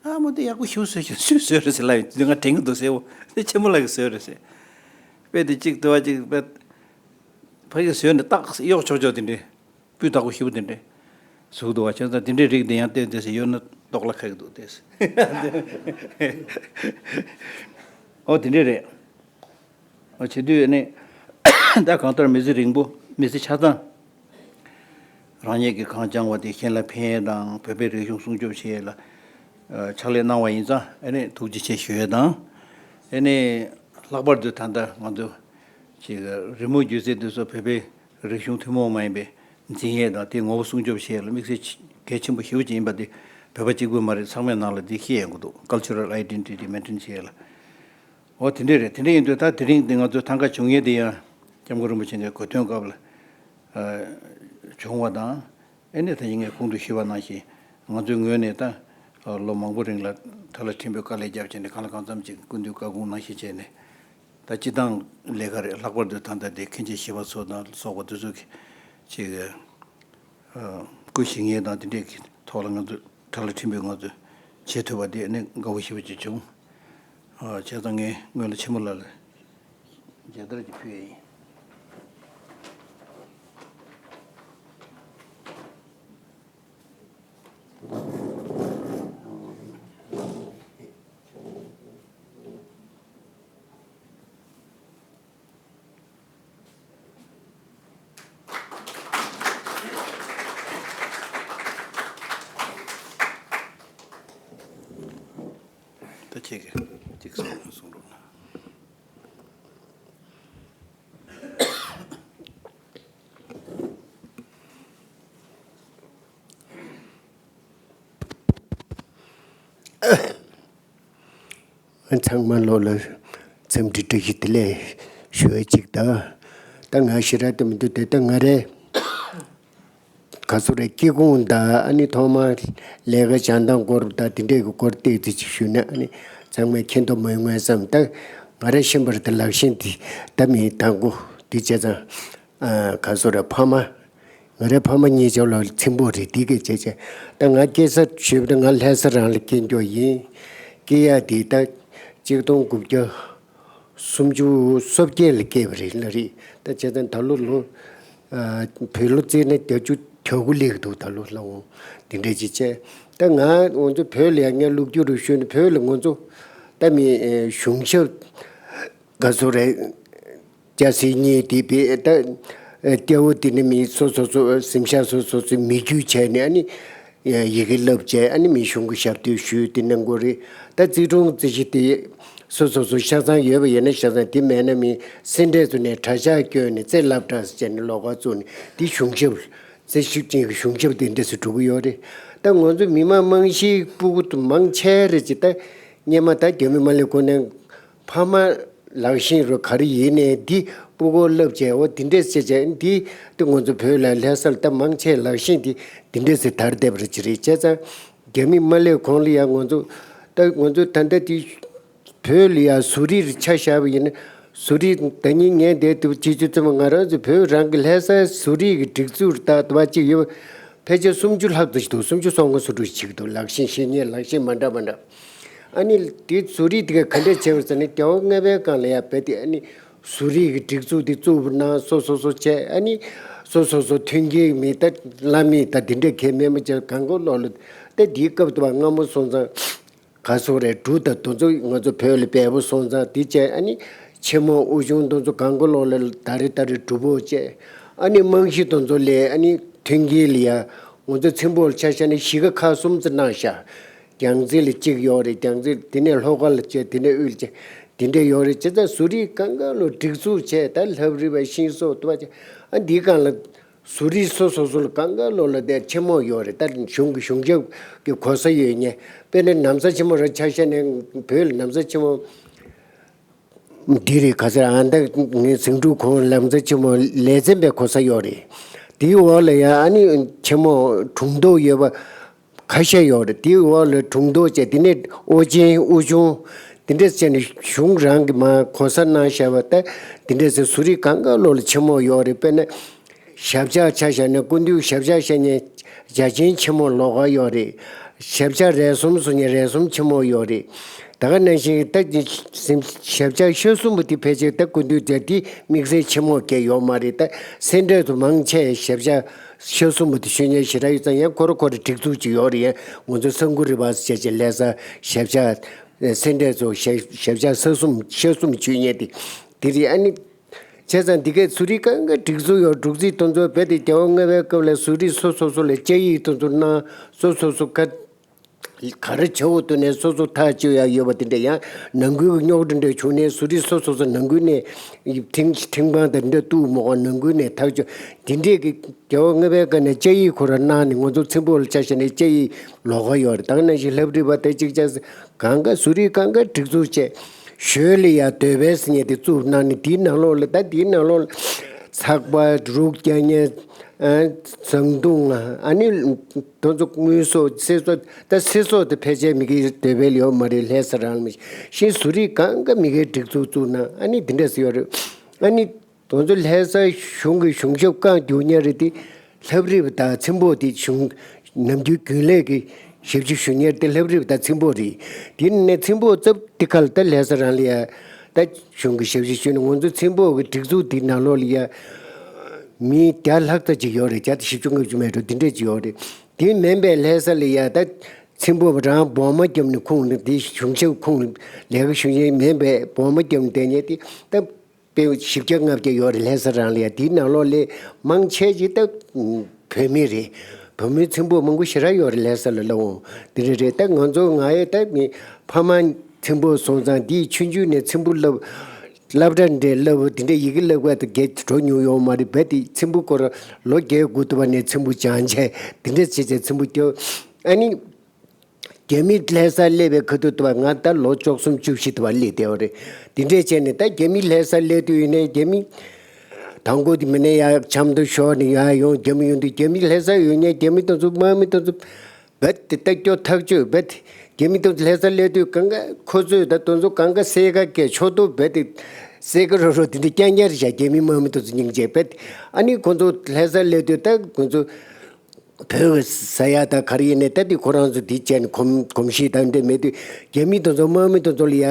ཨ་མོ་འདི་ཡག་པོ་ཞེ་པོ་བཟོས་ཤག་སུས་བཟོས་རེད་ཟེར་ལབ་ཡིན་དུས། ང་དྲན་གི་འདུག་ཟེར་བ། འདི་ཆེན་མོ་ལགས་ཀྱིས་བཟོས་རེད་ཟེར། དཔེ་དེ་གཅིག་ལྟ་བ་གཅིག་དཔེ་ཕ་གིར་བཟོས་ནས་ཏག་གཡོག་ཆོག་ཆོག་དེ་འདྲའི་སྤུས་དག་པོ་ཞེ་པོ་དེ་འདྲའི་བཟོས་འདུག་བ། བྱས་ཙང་དེ་འདྲའི་རིགས་དེ་ཡང་བལྟས་བལྟས་སེ་ཡོད་ན་ལྟོགས་ལ་ཁ་གི་འདུག་བལྟས་སེ། ཨོ་དེ་འདྲའི་རེད། བྱེད་དུས་ནི་ད་གང་ལྟར་མི་ཚེ་རིང་པོ། མི་ཚེ་ཆ་ཚང་རང་ཉིད་ཀྱིས་གང་སྦྱངས་པ་དེ་གཞན་ལ་ཕན་ཡས་དང་། བོད་པའི་རིག་གཞུང་སྲུང་སྐྱོབ་བྱེད་ཡས་ལ་ཕྱག་ལས་གནང་བ་ཡིན་ཙང་། ཨ་ནི་ཐུགས་རྗེ་ཆེ་ཞུ་ཡས་དང་། ཨ་ནི་ལྷག་པར་དུ་ད་ལྟ་ང་ཚོ་ཅིག་རི་མོ་སྒྱུ་རྩལ་དེ་ཚོ་བོད་པའི་རིག་གཞུང་ཐུན་མོང་མ་ཡིན་པའི་འཛིན་ཡས་དང་དེའི་ངོ་བོ་སྲུང་སྐྱོབ་བྱེད་ཡས་ལ་དམིགས་བསལ་གལ་ཆེན་པོ་ཞེ་པོ་ཅིག་ཡིན་པ་དེ་བོད་པ་གཅིག་པུ་མ་རེད། ཚང་མའི་ནང་ལ་དེ་ཤེས་ཡོང་གི་འདུག Cultural identity maintain བྱེད་ཡས་ལ། འོ་དེ་འདྲས་རེད། དེ་འདྲས་ཡིན་དུས་ད་དེ་རིང་འདི་ང་ཚོའི་ཐང་ག་བྱུང་ཡས་དེ་ཡང་སྐྱབས་མགོན་རིན་པོ་ཆེ་གི་གོ་སྟོན་སྐབས་ལ་བྱུང་བ་དང་། ཨེ་ནས་ད་ཡིན་ངས་གོང་དུ་ཞུས་པ་ནང་བཞིན་ང་ཚོའི་ངོས་ནས་ད་ལོ་མང་པོ་རིང་ལ་ཐ་ལ་ཕྲན་བུ་དཀའ་ལས་བརྒྱབ་བྱས་ནས་གང་ལ་གང་འཚམ་ཅིག་སྐུ་མདུན་བཀའ་དགོངས་ནང་བཞིན་བྱས་ནས། ད་སྤྱི་བཏང་ལས་ཀ་རེད། ལྷག་པར་དུ་ད་ལྟ་དེ་མཁན་ཆེན་ཞི་བ་འཚོ་དང་སོགས་པ་དེ་ཚོ་གི་ཅིག་སྐུ་བཞེངས་ཡས་དང་དེ་འདྲས་ཀྱི་ཐོག་ལ་ང་ཚོ་གྲྭ་ལ་ཁྲིམས་དཔོན་ང་ཚོས་བྱེད་ཐུབ་པ་དེ་ནི་དགའ་བོ་ཞེ་པོ་ཅིག་བྱུང་། བྱས་ཙང་ངས་སྔོན་ལ་ཆེན་མོ་ལགས་ལ་མཇལ་དར་ཅིག་ཕུལ་ཡས་ཡིན། ད་ཁྱེད་ཀྱིས་ཅིག་གསུང་གསུང་རོགས་གནང་། ཚང་མ་ལོ་ལ་ འཚམས་འདྲི་བཀྲ་ཤིས་བདེ་ལེགས་ཞུ་བ་གཅིག་དང་། ད་ང་ཞེ་དྲག་ཏུ་མི་འདུག་དེ་ད་ང་རེ་ག་ཚོད་རེ་སྐྱེ་ཁུངས་དང་ཨ་ནི་ཐོག་མར་ལས་ཀ་བྱང་སྟངས་སྐོར་དང་དེ་འདྲས་ཀྱི་སྐོར་ཏོག་ཙམ་ཅིག་ཞུས་ན་ཨ་ནི་ཚང་མས་མཁྱེན་ཐུབ་མི་ཡོང་ངས་བསམ། ད་ང་རེ་ཤེས་པར་དེ་ལག་ཤེས་དེ་ད་མི་དང་པོ་དེ་བྱས་ཙང་ག་ཚོད་རེ་ཕ་མ། ང་རའི་ཕ་མ་གཉིས་ཆ་ལ་ཚིམ་པོ་རེད། དེ་གས་བྱས་བྱས་ད་ང་སྐྱེས་ས་ཞེས་པ་ང་ལྷ་ས་རང་ལ་སྐྱེས་མགྱོགས་ཡིན། སྐྱེས་ཡ་དེ་ད་གཅིག་སྟོང་དགུ་བརྒྱ་སུམ་ཅུ་སོ་བརྒྱད་ལ་སྐྱེས་པ་རེད་ལ་རེད། ད་བྱས་ཙང་ད་ལོ་ལོ་བོད་ལོ་རྩིས་ན་བརྒྱད་ཅུ་གྱ་དགུ་སླེབས་འདུག་ད་ལོ་ལ་འོང་དེ་འདྲས་ཅིག་བྱས། ད་ང་ང་ཚོ་བོད་ལ་ཡང་ངས་ལོ་རྒྱུས་རུ་ཞུས་ན་བོད་ལ་ང་ཚོ་ད་མི་གཞུང་ཞབས་ག་ཚོད་རེད། སྐྱ་སེར་གཉིས་དེ་བས་ད་སྐྱ་བོ་དེ་ནི་མི་སོ་སོ་སོ་གཟིམ་ཤག་སོ་སོ་སོའི་མི་རྒྱུད་བྱས་ནས་ཨ་ནི་ཡི་གེ་བསླབ་བྱས་ཨ་ནི་མི་གཞུང་གི་ཞབས་སྟོན་ཞུས་དེ་གནང་དགོས་རེད། ད་རྩིས་དྲུང་རྩིས་གཞི་དེ་སོ་སོ་སོ་ཤག་ཚང་ཡོད་པ་ཡིན་ན་ཤག་ཚང་དེ་མེད་ན་མི་སེ་འབྲས་ཚོ་ནས་གྲྭ་ཤག་བསྐྱོན་ནས་རྩེ་སློབ་གྲྭ་ཟེར་ནས་ལོགས་ཀ་བཙུགས་ནས་དེ་གཞུང་ཞབས་རྩེ་ཞིབ་ཅན་གྱི་གཞུང་ཞབས་དེ་འདྲས་སུ་འགྲོ་གི་ཡོད་རེད། ད་ང་ཚོ་མི་མང་རྨང་གཞིའི་སྤུ་གུ་དུ་མང་ཆེ་རེད་ཅེ་ད་སྔོན་མ་ད་རྒྱ་མི་མ་སླེབས་གོང་ནས། ཕ་མ་ལག་ཤེས་རུ་ག་རེ་ཡིན་ནའི་འདི་སྤུ་གུར་བསླབ་བྱས་འོ་འདི་འདྲས་བྱས་བྱས་འདི་འདི་ང་ཚོ་བོད་ལ་ལྷ་སར་ད་མང་ཆེ་ལག་ཤེས་འདི་འདི་འདྲས་སེ་དར་བསྡད་པ་རེད་ཅི་རེད་བྱས་ཙང་རྒྱ་མི་མ་སླེབས་གོང་ལ་ཡང་ང་ཚོ་ད་ང་ཚོ་ད་ལྟ་འདི་བོད་ལ་ཡང་ཟུར་རིགས་ཆ་བཞག་པ་ཡིན་ན་ཟུར་རིགས་ད་ཉིན་ངས་འདས་དུ་སྤྱི་སྤྱོད་ཚོ་ང་རང་ཚོ་བོད་རང་གི་ལྷ་སའི་ཟུར་རིགས་ཀྱི་སྒྲིག་འཛུགས་ད་དུ་བ་གཅིག་ཡོད་ཕལ་ཆེར་སུམ་ཅུ་ལྷག་ཙམ་ཞིག་འདུག་སུམ་ཅུ་སོ་ལྔ་སོ་དྲུག་ཞིག་འདུག་ལག་ཤེས་ཤེས་མཁན་ལག་ཤེས་མ་འདྲ་མ་འདྲ། ཨ་ནི་དེ་ཟུར་རིགས་དེ་ག་ག་འདྲས་བྱས་པ་ཟེར་ན་རྒྱལ་བ་ལྔ་པའི་སྒང་ལ་ཡ་བས་དེ་ཨ་ནི་ཟུར་རིགས་ཀྱི་སྒྲིག་འཛུགས་དེ་བཙུགས་པ་ན་སོ་སོ་སོ་བྱས་ཨ་ནི་སོ་སོ་སོ་མཐུན་རྐྱེན་མེད་ད་བླ་མེད་ད་དེ་འདྲས་གལ་མེད་མ་བྱས་གང་གོ་ལོག་ལ་ད་དེའི་སྐབས་དུ་བ་སྔ་མོ་སོང་ཙང་ག་སོ་རེད་འབྲུ་ད་དུ་ཚོ་ང་ཚོ་བོད་ལ་འབེལ་པོ་སོང་ཙང་དེ་བྱས་ཨ་ནི་ཆེན་མོ་དབུ་ཆུང་དུ་ཚོ་གང་གོ་ལོག་ལ་ད་རེ་ད་རེ་འབྲུ་པོ་བྱས་ཨ་ནི་རྨང་གཞི་དུ་ཚོ་ལས་ཨ་ནི་མཐུན་རྐྱེན་ལ་ཡ་ང་ཚོ་ཚིམ་པོ་ལ་ཆ་བཞག་ན་གཞིས་ཀ་ཁག་གསུམ་ཙམ་གནང་ཤག་རྒྱལ་རྩེ་ལ་གཅིག་ཡོད་རེད། རྒྱལ་རྩེ་དེ་ནས་ལྷོ་ཁ་ལ་བྱས་དེ་ནས་དབུས་ལ་བྱས་དེ་འདྲས་ཡོད་རེད། བྱས་ཙང་ཟུར་རིགས་གང་ག་ལོ་སྒྲིག་འཛུགས་བྱས་ད་ལྷ་རི་བ་ཤིང་བཟོ་ལྟ་བ་བྱས་ཨ་འདིའི་སྒང་ལ་ཟུར་རིགས་སོ་སོ་སོ་ལ་གང་ག་ལོ་ལ་དེ་ཆེན་མོ་ཡོད་རེད། ད་གཞུང་གི་གཞུང་ཞབས་ཀྱི་གོ་ས་ཡོད་ཉེ་དཔེར་ན་ན་བཟའ་ཆེན་མོ་ར་ཆ་བཞག་ནས་བོད་ལ་ན་བཟའ་ཆེན་མོ། འདི་རེད་ག་ཟེར་ཨ་ད་ངའི་ཟིང་འཁྲུག་ཁོང་ལམ་རྩ་ཆེན་མོ་ལས་ཚན་པའི་གོ་ས་ཡོད་རེད། དེའི་འོག་ལ་ཡང་ཨ་ནི་ཆེན་མོ་དྲུང་ཐོག་ཡོད་པ་ཁ་ཤས་ཡོད་རེད། དེའི་འོག་ལ་དྲུང་ཐོག་བཅས་དེ་ནས་ཨོ་རྒྱན་དབུ་ཆུང་དེ་འདྲས་བྱས་ནས་གཞུང་རང་གི་མ་གོ་ས་གནང་བཞག་པ་ད་དེ་འདྲས་ཟེར་ཟུར་རིགས་གང་ག་ལོ་ལ་ཆེན་མོ་ཡོད་རེད། དཔེར་ན། ཞབས་བཅགས་ཆ་བཞག་ན་སྐུ་མདུན་ཞབས་བཅགས་བཞག་མཁན་རྒྱ་ཆེན་ཆེན་མོ་ལོགས་ཀ་ཡོད་རེད། ཞབས་བཅགས་རས་གསུམ་བཟོ་མཁན་རས་གསུམ་ཆེན་མོ་ཡོད་རེད། ད་ག་ནང་བཞིན་ད་ཞབས་བཅགས་ཤ་གསུམ་པོ་དེ་ཕལ་ཆེར་ད་སྐུ་མདུན་དེ་དེ་དམིགས་བསལ་ཆེན་མོ་སྐད་ཡོད་མ་རེད། ད་སེ་འབྲས་དུ་མང་ཆེ་ཞབས་བཅགས་ཤ་གསུམ་པོ་དེ་ཤོད་མཁན་ཞེ་དྲག་ཡོད་ཙང་ཡང་ཁོ་ར་ཁོ་ར་སྒྲིག་འཛུགས་ཅིག་ཡོད་རེད། ཡང་ང་ཚོ་ས་འགུ་རི་བ་ཟེར་བྱས་ལྷ་ས་ཞབས་བཅགས་སེ་འབྲས་ཚོ་ཞབས་བཅགས་ཤ་གསུམ་ཤ་གསུམ་ཤོད་མཁན་དེ་དེ་རེད། ཨ་ནི། བྱས་ཙང་འདི་གའི་ཟུར་རིགས་གང་ག་སྒྲིག་འཛུགས་ཡོད་འབྲུག་རྩིས་དོན་ཚོགས་རྦད་དེ་རྒྱལ་བ་ལྔ་པའི་སྐབས་ལ་ཟུར་རིགས་སོ་སོ་སོ་ལ་བཅའ་ཡིག་དོན་ཚོགས་གནང་སོ་སོ་སོ་ག་ག་རེ་བྱ་འོ་དུ་ནས་སོ་སོ་ཐག་གཅོད་ཡ་ཡོད་པ་དེ་འདྲ་ཡང་ནང་ཁུལ་གྱི་རྙོག་དྲ་འདྲ་བྱུང་ནས་ཟུར་རིགས་སོ་སོ་སོ་ནང་ཁུལ་ནས་ཁྲིམས་ཁྲིམས་ཁང་དང་འདྲ་གཏུག་མོ་ག་ནང་ཁུལ་ནས་ཐག་གཅོད་དེ་འདྲས་ཀྱི་རྒྱལ་བ་ལྔ་པའི་སྐབས་ནས་བཅའ་ཡིག་ཁོ་ར་གནང་ནས་ང་ཚོ་ཚིམ་པོ་ལ་ཆ་བཞག་ནས་བཅའ་ཡིག་ལོགས་ཀ་ཡོད་རེད། ད་ག་ནང་བཞིན་ལྷ་བྲིས་པ་དེ་གཅིག་ཅར། གང་ག་ཟུར་རིགས་གང་ག་སྒྲིག་འཛུགས་བྱས། ཞོལ་ལ་ཡ་དོལ་པའི་སྲིད་ཉེ་དེ་བཙུགས་གནང་ནས་དེའི་ནང་ལོགས་ལ་ད་དེའི་ནང་ལོགས་ལ་ཚགས་པ་རུག་རྒྱག་ཉེ་ཟངས་དུང་ཨ་ནི་དོ་ཚོ་དངུལ་སོགས་སེ་སོགས་ད་སེ་སོགས་དེ་ཕལ་ཆེར་མི་གི་དོལ་པའི་ལ་ཡོད་མ་རེད། ལྷ་ས་རང་མི་ཤིང་ཟུར་རིགས་གང་ག་མི་གི་སྒྲིག་འཛུགས་བཙུགས་གནང་ཨ་ནི་དེ་འདྲས་ཡོད་རེད། ཨ་ནི། དོན་ཚོ་ལྷ་ས་གཞུང་གི་གཞུང་ཞབས་རྐང་རྒྱུག་ཉེ་རེད་དེ། ལྷ་བྲིས་པ་དང་ཚེམ་པོ་དེ་གཞུང་ནམ་རྒྱུན་རྒྱུན་ལས་ཀྱི་ཞབས་ཕྱི་ཞུ་ཉེ་དེ་ལྷ་བྲིས་པ་དང་ཚེམ་པོ་རེད། དེ་ནས་ཚེམ་པོ་རྩབ་དེ་ཁ་ལ་ད་ལྷ་ས་རང་ལ་ཡ་ད་གཞུང་གི་ཞབས་ཕྱི་ཞུ་ནས་ང་ཚོ་ཚེམ་པོ་གི་སྒྲིག་འཛུགས་དེ་ནང་ལོགས་ལ་ཡ་མི་བརྒྱ་ལྷག་ཙམ་ཅིག་ཡོད་རེད། བརྒྱ་དང་བཞི་བཅུ་ལྔ་བཅུ་མེད་འགྲོ་དེ་འདྲས་ཅིག་ཡོད་རེད། དེ་མིན་པའི་ལྷ་ས་ལ་ཡ་ད་ཚེམ་པོ་རང་སྦོ་མ་བརྒྱབ་ནས་ཁུངས་ནས་དེ་གཞུང་ཞབས་ཁུངས་ལས་ཀ་ཞུ་ཉེ་མིན་པའི་སྦོ་མ་བརྒྱབ་ནས་བསྡད་ཉེ་དེ་ད། དཔེ་བཞི་བརྒྱ་ལྔ་བརྒྱ་ཡོད་རེད་ལྷ་ས་རང་ལ་ཡ། དེའི་ནང་ལོགས་ལས་མང་ཆེ་ཅིག་ད་བོད་མི་རེད། བོད་མི་ཚེམ་པོ་མང་པོ་ཞེ་དྲག་ཡོད་རེད་ལྷ་ས་ལ་ལབ་འོང་དེ་འདྲ་རེད། ད་ང་ཚོ་ང་ཡི་ད་མི་ཕ་མ་ཚེམ་པོ་སོང་ཙང་དེའི་ཆུང་ཆུང་ནས་ཚེམ་པོ་བསླབ་སློབ་གྲྭ་འདྲ་བསླབ་དེ་འདྲ་ཡི་གེ་བསླབ་པ་དེ་གས་འགྲོ་མྱོང་ཡོད་མ་རེད། བས་དེ་ཚེམ་པོ་སྐོར་ལོ་བརྒྱད་དགུ་ཐུབ་པ་ནས་ཚེམ་པོ་སྦྱང་བྱས་དེ་འདྲ་བྱས་བྱས་ཚེམ་པོ་སྐྱོ་ཨ་ནི། རྒྱ་མི་ལྷ་སར་སླེབས་པའི་ཁ་ཐུག་དུ་བ་ང་ད་ལོ་བཅུ་གསུམ་བཅུ་བཞི་དུ་བ་སླེབས་བསྡད་པ་རེད། འདི་འདྲས་བྱས་ནས་ད་རྒྱ་མི་ལྷ་སར་སླེབས་དུས་ཡིན་ནའི་རྒྱ་མི་དང་པོ་དེ་མིན་ན་ཡར་ཆབ་མདོ་ཤོར་ནས་ཡར་ཡོང་། རྒྱ་མི་ཡོང་དུས་རྒྱ་མི་ལྷ་སར་ཡོད་མཁན་རྒྱ་མི་དེ་ཚོ་དམག་མི་དེ་ཚོ་རྦད་དེ་ད་སྐྱོ་ཐག་ཆོད། རྦད་དེ་རྒྱ་མི་དེ་ཚོ་ལྷ་སར་སླེབས་དུས་གང་ག་ཁོ་ཚོས་ད་དེ་ཚོ་གང་ག་སེར་ཁ་སྐད་ཕྱོགས་གཏོགས་རྦད་དེ་སེར་ཁ་རོ་རོ་དེ་འདྲ་རྐྱང་རྐྱང་རེད་ཤག་རྒྱ་མི་དམག་མི་དེ་ཚོ་སྙིང་རྗེ་རྦད་དེ། ཨ་ནི་ཁོ་ཚོ་ལྷ་སར་སླེབས་དུས་ད་ཁོ་ཚོ་བོད་ཟ་ཡ་ད་ག་རེ་ཡིན་ནའི་ད་དེ་ཁོ་རང་ཚོ་དེ་བྱས་ནས་གོམས་གོམས་གཤིས་དང་འདྲ་མེད་དུས་རྒྱ་མི་དེ་ཚོ་དམག་མི་དེ་ཚོ་ལ་ཡ་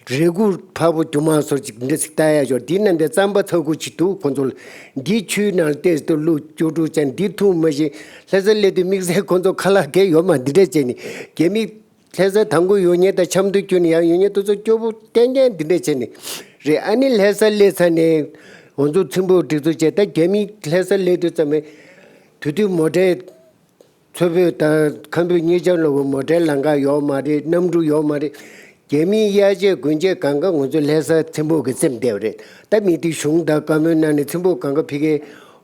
རས་གུར་ཕར་པོ་རྒྱུ་མ་སོར་ཅིག་འདྲ་ཞིག་ལྟ་ཡ་ཞོར་འདི་རྣམས་དེ་རྩམ་པ་ཚ་ཁུ་ཅིག་འདུག་ཁོ་ཚོ་ལ་འདི་ཆུའི་ནང་ལྟས་སུ་བླུགས་བཅུག་བཅུག་བྱས་འདི་འཐུང་མ་ཤེས། ལྷ་སར་སླེབས་དུས་དམིགས་བསལ་ཁོ་ཚོ་ཁ་ལག་གས་ཡོད་མ་འདི་འདྲས་བྱས་ནས་རྒྱ་མི་ལྷ་སར་དང་པོ་ཡོང་མཁན་དང་ཆབ་མདོ་བསྐྱོད་ནས་ཡར་ཡོང་མཁན་དེ་ཚོ་སྐྱོ་པོ་གཏན་གཏན་འདི་འདྲས་བྱས་ནས་རེད། ཨ་ནི་ལྷ་སར་སླེབས་ཚར་ནས་ང་ཚོ་ཚིམ་ཕུག་སྒྲིག་འཛུགས་བྱས། ད་རྒྱ་མི་ལྷ་སར་སླེབས་དུས་ཙམ་པས་དེ་དུས་མོ་ཊའི་མཚོ་བོད་དང་ཁམས་བོད་གཉིས་ཆར་ལོག་པའི་མོ་ཊའི་ལམ་ཁ་ཡོད་མ་རེད། གནམ་གྲུ་ཡོད་མ་རེད། རྒྱ་མིའི་གཡར་ཆས་གོན་ཆས་གང་ག་ང་ཚོ་ལྷ་སར་ཚིམ་ཕུག་གི་བཙེམས་བསྡད་པ་རེད། ད་མི་དེ་གཞུང་དང་བཀའ་མོལ་གནང་ནས་ཚིམ་ཕུག་གང་ག་ཕ་གིར་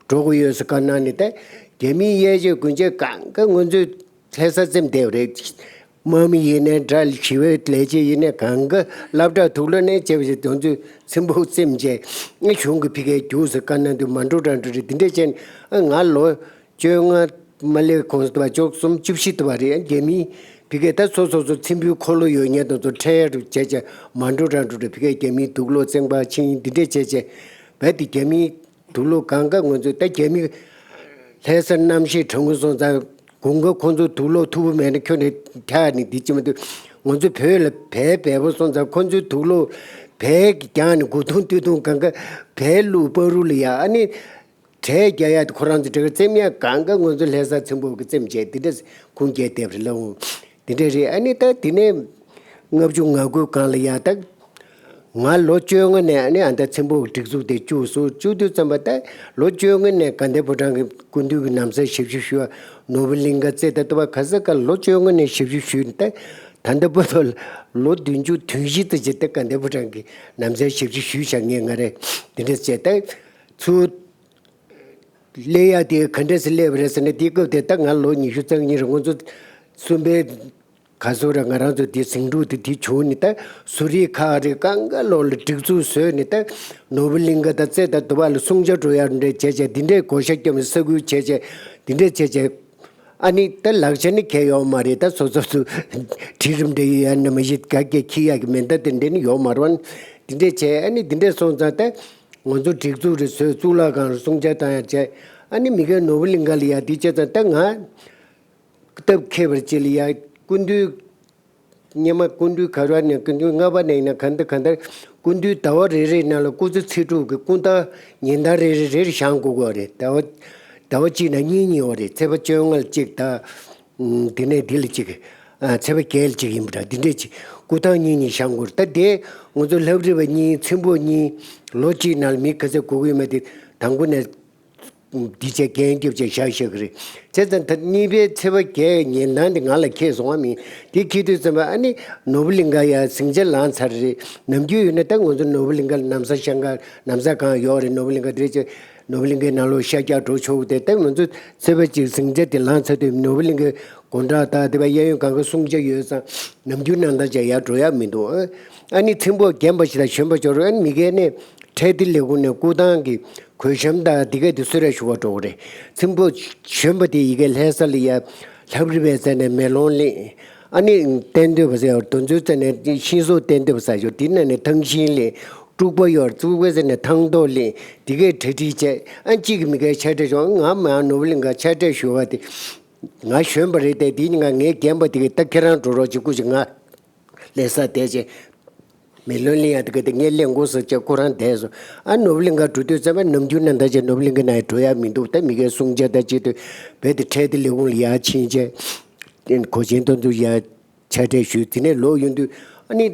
འགྲོ་དགོས་ཡོད་ཟེར་བཀའ་གནང་ནས། ད་རྒྱ་མིའི་གཡར་ཆས་གོན་ཆས་གང་ག་ང་ཚོས་ལྷ་སར་བཙེམས་བསྡད་པ་རེད། དམག་མི་ཡིན་ནའི་འདྲ། ཞི་བའི་ལས་བྱེད་ཡིན་ནའི་གང་ག་སློབ་གྲྭ་དུག་ལོག་ནས་བྱས་པ་ཞིག་དོན་ཚོད་ཚིམ་ཕུག་བཙེམས་བྱས། ཨ་གཞུང་གི་ཕ་གིར་རྒྱུགས་ཟེར་བཀའ་གནང་དུས་མ་འགྲོ་རང་འགྲོ་རེད། འདི་འདྲས་བྱས་ནས་ཨ་ང་ལོ་བཅོ་ལྔ་མ་སླེབས་གོང་དུ་བ་བཅུ་གསུམ་བཅུ་བཞི་དུ་བ་རེད། རྒྱ་མིའི་ཕ་གིར་ད་སོ་སོ་སོ་ཚིམ་ཕུག་འཁོར་ལོ་ཡོད་མཁན་དེ་ཚོ་ཁྲལ་རུ་བྱས་བྱས་མ་འགྲོ་རང་འགྲོ་རེད། ཕ་གིར་རྒྱ་མིའི་དུག་ལོག་བཙོན་པ་ཕྱིན་འདི་འདྲས་བྱས་བྱས་རྦད་དེ་རྒྱ་མིའི་དུག་ལོག་གང་ག་ང་ཚོས་ད་རྒྱ་མི་ལྷ་སར་གནམ་གཤིས་གྲང་མོ་སོང་ཙང་དགུན་ཁ་ཁོ་ཚོ་དུག་ལོག་མཐུག་པོ་མེད་ན་ཁྱོན་ནས་འཁྱག་ནས་འདི་ཅི་མ་འདུག་ང་ཚོ་བོད་ལ་བལ་འབེལ་པོ་སོང་ཙང་ཁོ་ཚོའི་དུག་ལོག་བལ་གྱི་རྒྱང་ནས་དགུ་ཐུང་སྟོང་ཐུང་གང་ག་བལ་བླུགས་པ་རུ་ལ་ཡ། ཨ་ནི་གྲལ་རྒྱག་ཡ་དེ་ཁོ་རང་ཚོ་གྲལ་ག་བཙེམ་ཡ་གང་ག་ང་ཚོ་ལྷ་སར་ཚིམ་ཕུག་གི་བཙེམས་བྱས་འདི་འདྲ་ཁུངས་སྐྱེལ་བསྡད་པ་རེད་ལགས། འདི་འདྲ་རེད། ཨ་ནི་ད་དེ་ནས་ལྔ་བཅུ་ང་དགུ་སྒང་ལ་ཡ་ད། ང་ལོ་བཅོ་ལྔ་ནས་ཨ་ནི་ཨ་ད་ཚིམ་ཕུག་སྒྲིག་འཛུགས་དེ་བཅུག་སོང་། བཅུག་དུས་ཙམ་པ་ད་ལོ་བཅོ་ལྔ་ནས་དགའ་ལྡན་ཕོ་བྲང་གི་སྐུ་མདུན་གྱི་ན་བཟའ་ཞབས་ཞུ་ཞུ་བ་ནོར་བུ་གླིང་ག་བཙལ་ད་ལྟ་བ་ག་ས་ག་ལོ་བཅོ་ལྔ་ནས་ཞབས་ཞུ་ཞུས་ནས་ད་ད་ལྟ་བར་དུ་ལོ་བདུན་ཅུ་དོན་བཞི་ཙམ་ཅིག་ད་དགའ་ལྡན་ཕོ་བྲང་གི་ན་བཟའ་ཞབས་ཞུ་ཞུས་བཞག་ངས་ང་རེ་འདི་འདྲ་བྱས་ད་ཚུར། སླེབས་ཡ་དེ་ག་འདྲས་སེ་སླེབས་པ་རེད་ཟེར་ན། དེའི་སྐབས་དེ་ད་ང་ལོ་ཉི་ཤུ་རྩ་གཉིས་རེད། ང་ཚོ་གསུམ་པའི་ག་ཚོད་རེད། ང་རང་ཚོ་དེ་ཟིང་འཁྲུག་དེ་དེ་བྱུང་ནས་ད་ཟུར་རིགས་ཁག་རེད་གང་ག་ལོག་ལ་སྒྲིག་འཛུགས་བཟོས་ནས་ད་ནོར་བུ་གླིང་ག་ད་རྩེ་ད་དུ་བ་ལ་སྲུང་བྱ་འགྲོ་ཡ་འདྲ་བྱས་བྱས་འདི་འདྲའི་བགོ་བཤའ་བརྒྱབ་ནས་ས་ཁུལ་བྱས་བྱས་འདི་འདྲས་བྱས་བྱས། ཨ་ནི་ད་ལག་ཆ་ནི་གས་ཡོད་མ་རེད། ད་སོ་སོ་སོ་གྲལ་རིམ་འདྲ་ཡོད་ཡ་ན་མ་གཞི་ག་གེ་ཁྱི་ཡ་གི་མེ་མདའ་དེ་འདྲ་ནི་ཡོད་མ་རེད། འདི་འདྲས་བྱས་ཨ་ནི་འདི་འདྲས་སོང་ཙང་ད། ང་ཚོ་སྒྲིག་འཛུགས་རེ་བཟོས། གཙུག་ལག་ཁང་རུ་སྲུང་བྱ་བཏང་ཡ་བྱས། ཨ་ནི་མི་ཁའི་ནོར་བུ་གླིང་ག་ལ་ཡ་འདི་བྱས་ཙང་ད་ང་སྟབས་ཁེལ་བར་ཅི་ལ་ཡ་སྐུ་མདུན། སྔོན་མ་སྐུ་མདུན་ག་རེ་ནས་སྐུ་མདུན་ལྔ་པ་ནས་ཡིན་ན་ག་འདི་ག་འདི་སྐུ་མདུན་ཟླ་བ་རེ་རེའི་ནང་ལ་སྐུ་ཚེ་ཚེ་དྲུག་གི་སྐུ་ཐང་ཉིན་ལྟར་རེ་རེ་རེ་རེ་བཞེངས་དགོས་ཀྱི་རེད། ཟླ་བ་ཟླ་བ་གཅིག་ན་གཉིས་གཉིས་ཡོད་རེད། ཚེས་པ་བཅོ་ལྔ་ལ་གཅིག་དང་། ཨུམ། དེ་ནས་འདི་ལ་གཅིག་ཨ། ཚེས་པ་བརྒྱད་ལ་གཅིག་ཡིན་པ་འདྲ། འདི་འདྲས་ཅིག་སྐུ་ཐང་གཉིས་གཉིས་བཞེངས་དགོས་རེད། ད་དེ་ང་ཚོ་ལྷ་བྲིས་པ་གཉིས་ཚེམ་བུ་གཉིས་ལོ་གཅིག་ནང་ལ་མི་ག་ཚད་དགོས་ཀྱི་ཡོད་མེད་དེ་དང་པོ་ནས་འདི་བྱས་འགན་རྒྱབ་བྱས་བཞག་བཞག་གི་རེད། བྱས་ཙང་ད་གཉིས་པའི་ཚེས་པ་བརྒྱད་ཉིན་དང་དེ་ང་ལ་ཁེལ་སོང་བ་མིན། དེ་ཁེལ་དུས་ཙམ་པ་ཨ་ནི་ནོར་བུ་གླིང་ག་ཡ་ཟིང་ཆ་ལངས་ཚར་རེད། ནམ་རྒྱུན་ཡོད་ན་ད་ང་ཚོ་ནོར་བུ་གླིང་ག་ལ་ན་བཟའ་བཞེངས་ག་ན་བཟའ་གང་ཡོད་རེད། ནོར་བུ་གླིང་ག་དེ་རེད་ཅེ། ནོར་བུ་གླིང་གའི་ནང་ལོགས་ཤར་རྒྱག་འགྲོ་ཆོག་གི་དེ། ད་ང་ཚོ་ཚེས་པ་གཅིག་ཟིང་ཆ་དེ་ལངས་ཚར་དུས་ནོར་བུ་གླིང་གའི་སྒོ་འགྲམ་དང་དེ་བ་གཡས་གཡོན་གང་ག་སྲུང་བྱ་ཡོད་ཙང་ནམ་རྒྱུན་ནང་ལྟར་བྱས་ཡར་འགྲོ་ཡག་མི་འདུག་ཨ་ནི་ཚེམ་བུ་རྒན་པ་ཞིག་དང་གཞོན་པ་ཅིག་ཡོད་རེད། ཨ་ནི་མི་གས་ནས་འཕྲལ་བསྟུན་ལས་ཁུངས་ནས་སྐུ་ཐང་གི་གོས་ཤམ་དང་དེ་གས་དེ་གསོལ་རས་ཞུ་བར་འགྲོ་གི་རེད། ཚེམ་བུ་གཞོན་པ་དེ་ཡི་གེ་ལྷ་ས་ལ་ཡ་ལྷ་བྲིས་པའི་རྩ་ནས་མེ་ལོང་ལེན། ཨ་ནི་གཏན་སྡོད་པ་ཟེར་ཡ་དེ་ཚོའི་རྩ་ནས་ཤིང་བཟོ་གཏན་སྡོད་པ་ཟེར་ཡོད། དེ་ནང་ནས་ཐང་ཤིང་ལེན། དཀྲུག་པ་ཡོད་རེད། དཀྲུག་པའི་རྩ་ནས་ཐང་རྡོ་ལེན། དེ་གས་གྲ་སྒྲིག་བྱས། ཨ་གཅིག་གི་མི་གས་ཆ་འདྲ་ཞུ། ང་མ་ནོར་བུ་གླིང་ག་ཆ་འདྲ་ཞུ་བ་དེ། ང་གཞོན་པ་རེད་དེ། དེ་ང་ངའི་རྒན་པ་དེ་གས་ད་ཁྱེད་རང་འགྲོ་རོགས་བྱེད་སྐུ་ཞིག་ང་ལས་ས་བསྡད་བྱས། མེ་ལོང་ལེན་ཡ་དེ་ག་དེ་ངས་ལེན་དགོས་ཟེར་བྱས་ཁོ་རང་བསྡད་སོང་། ཨ་ནོར་བུ་གླིང་ག་འགྲོ་དུས་ཙམ་པ་ནམ་རྒྱུན་ནང་ལྟར་བྱས་ནོར་བུ་གླིང་ག་ནང་ཡང་འགྲོ་ཡ་མི་འདུག་ད་མི་གའི་སྲུང་བྱ་ད་བྱེད་དུས་རྦད་དེ་འཕྲལ་དེ་ལས་ཁུངས་ལ་ཡར་ཕྱིན་བྱས། གོས་ཆེན་དོན་དུ་ཡར་ཆ་འདྲ་ཞུས། དེ་ནས་ལོག་ཡོང་དུས་ཨ་ནི་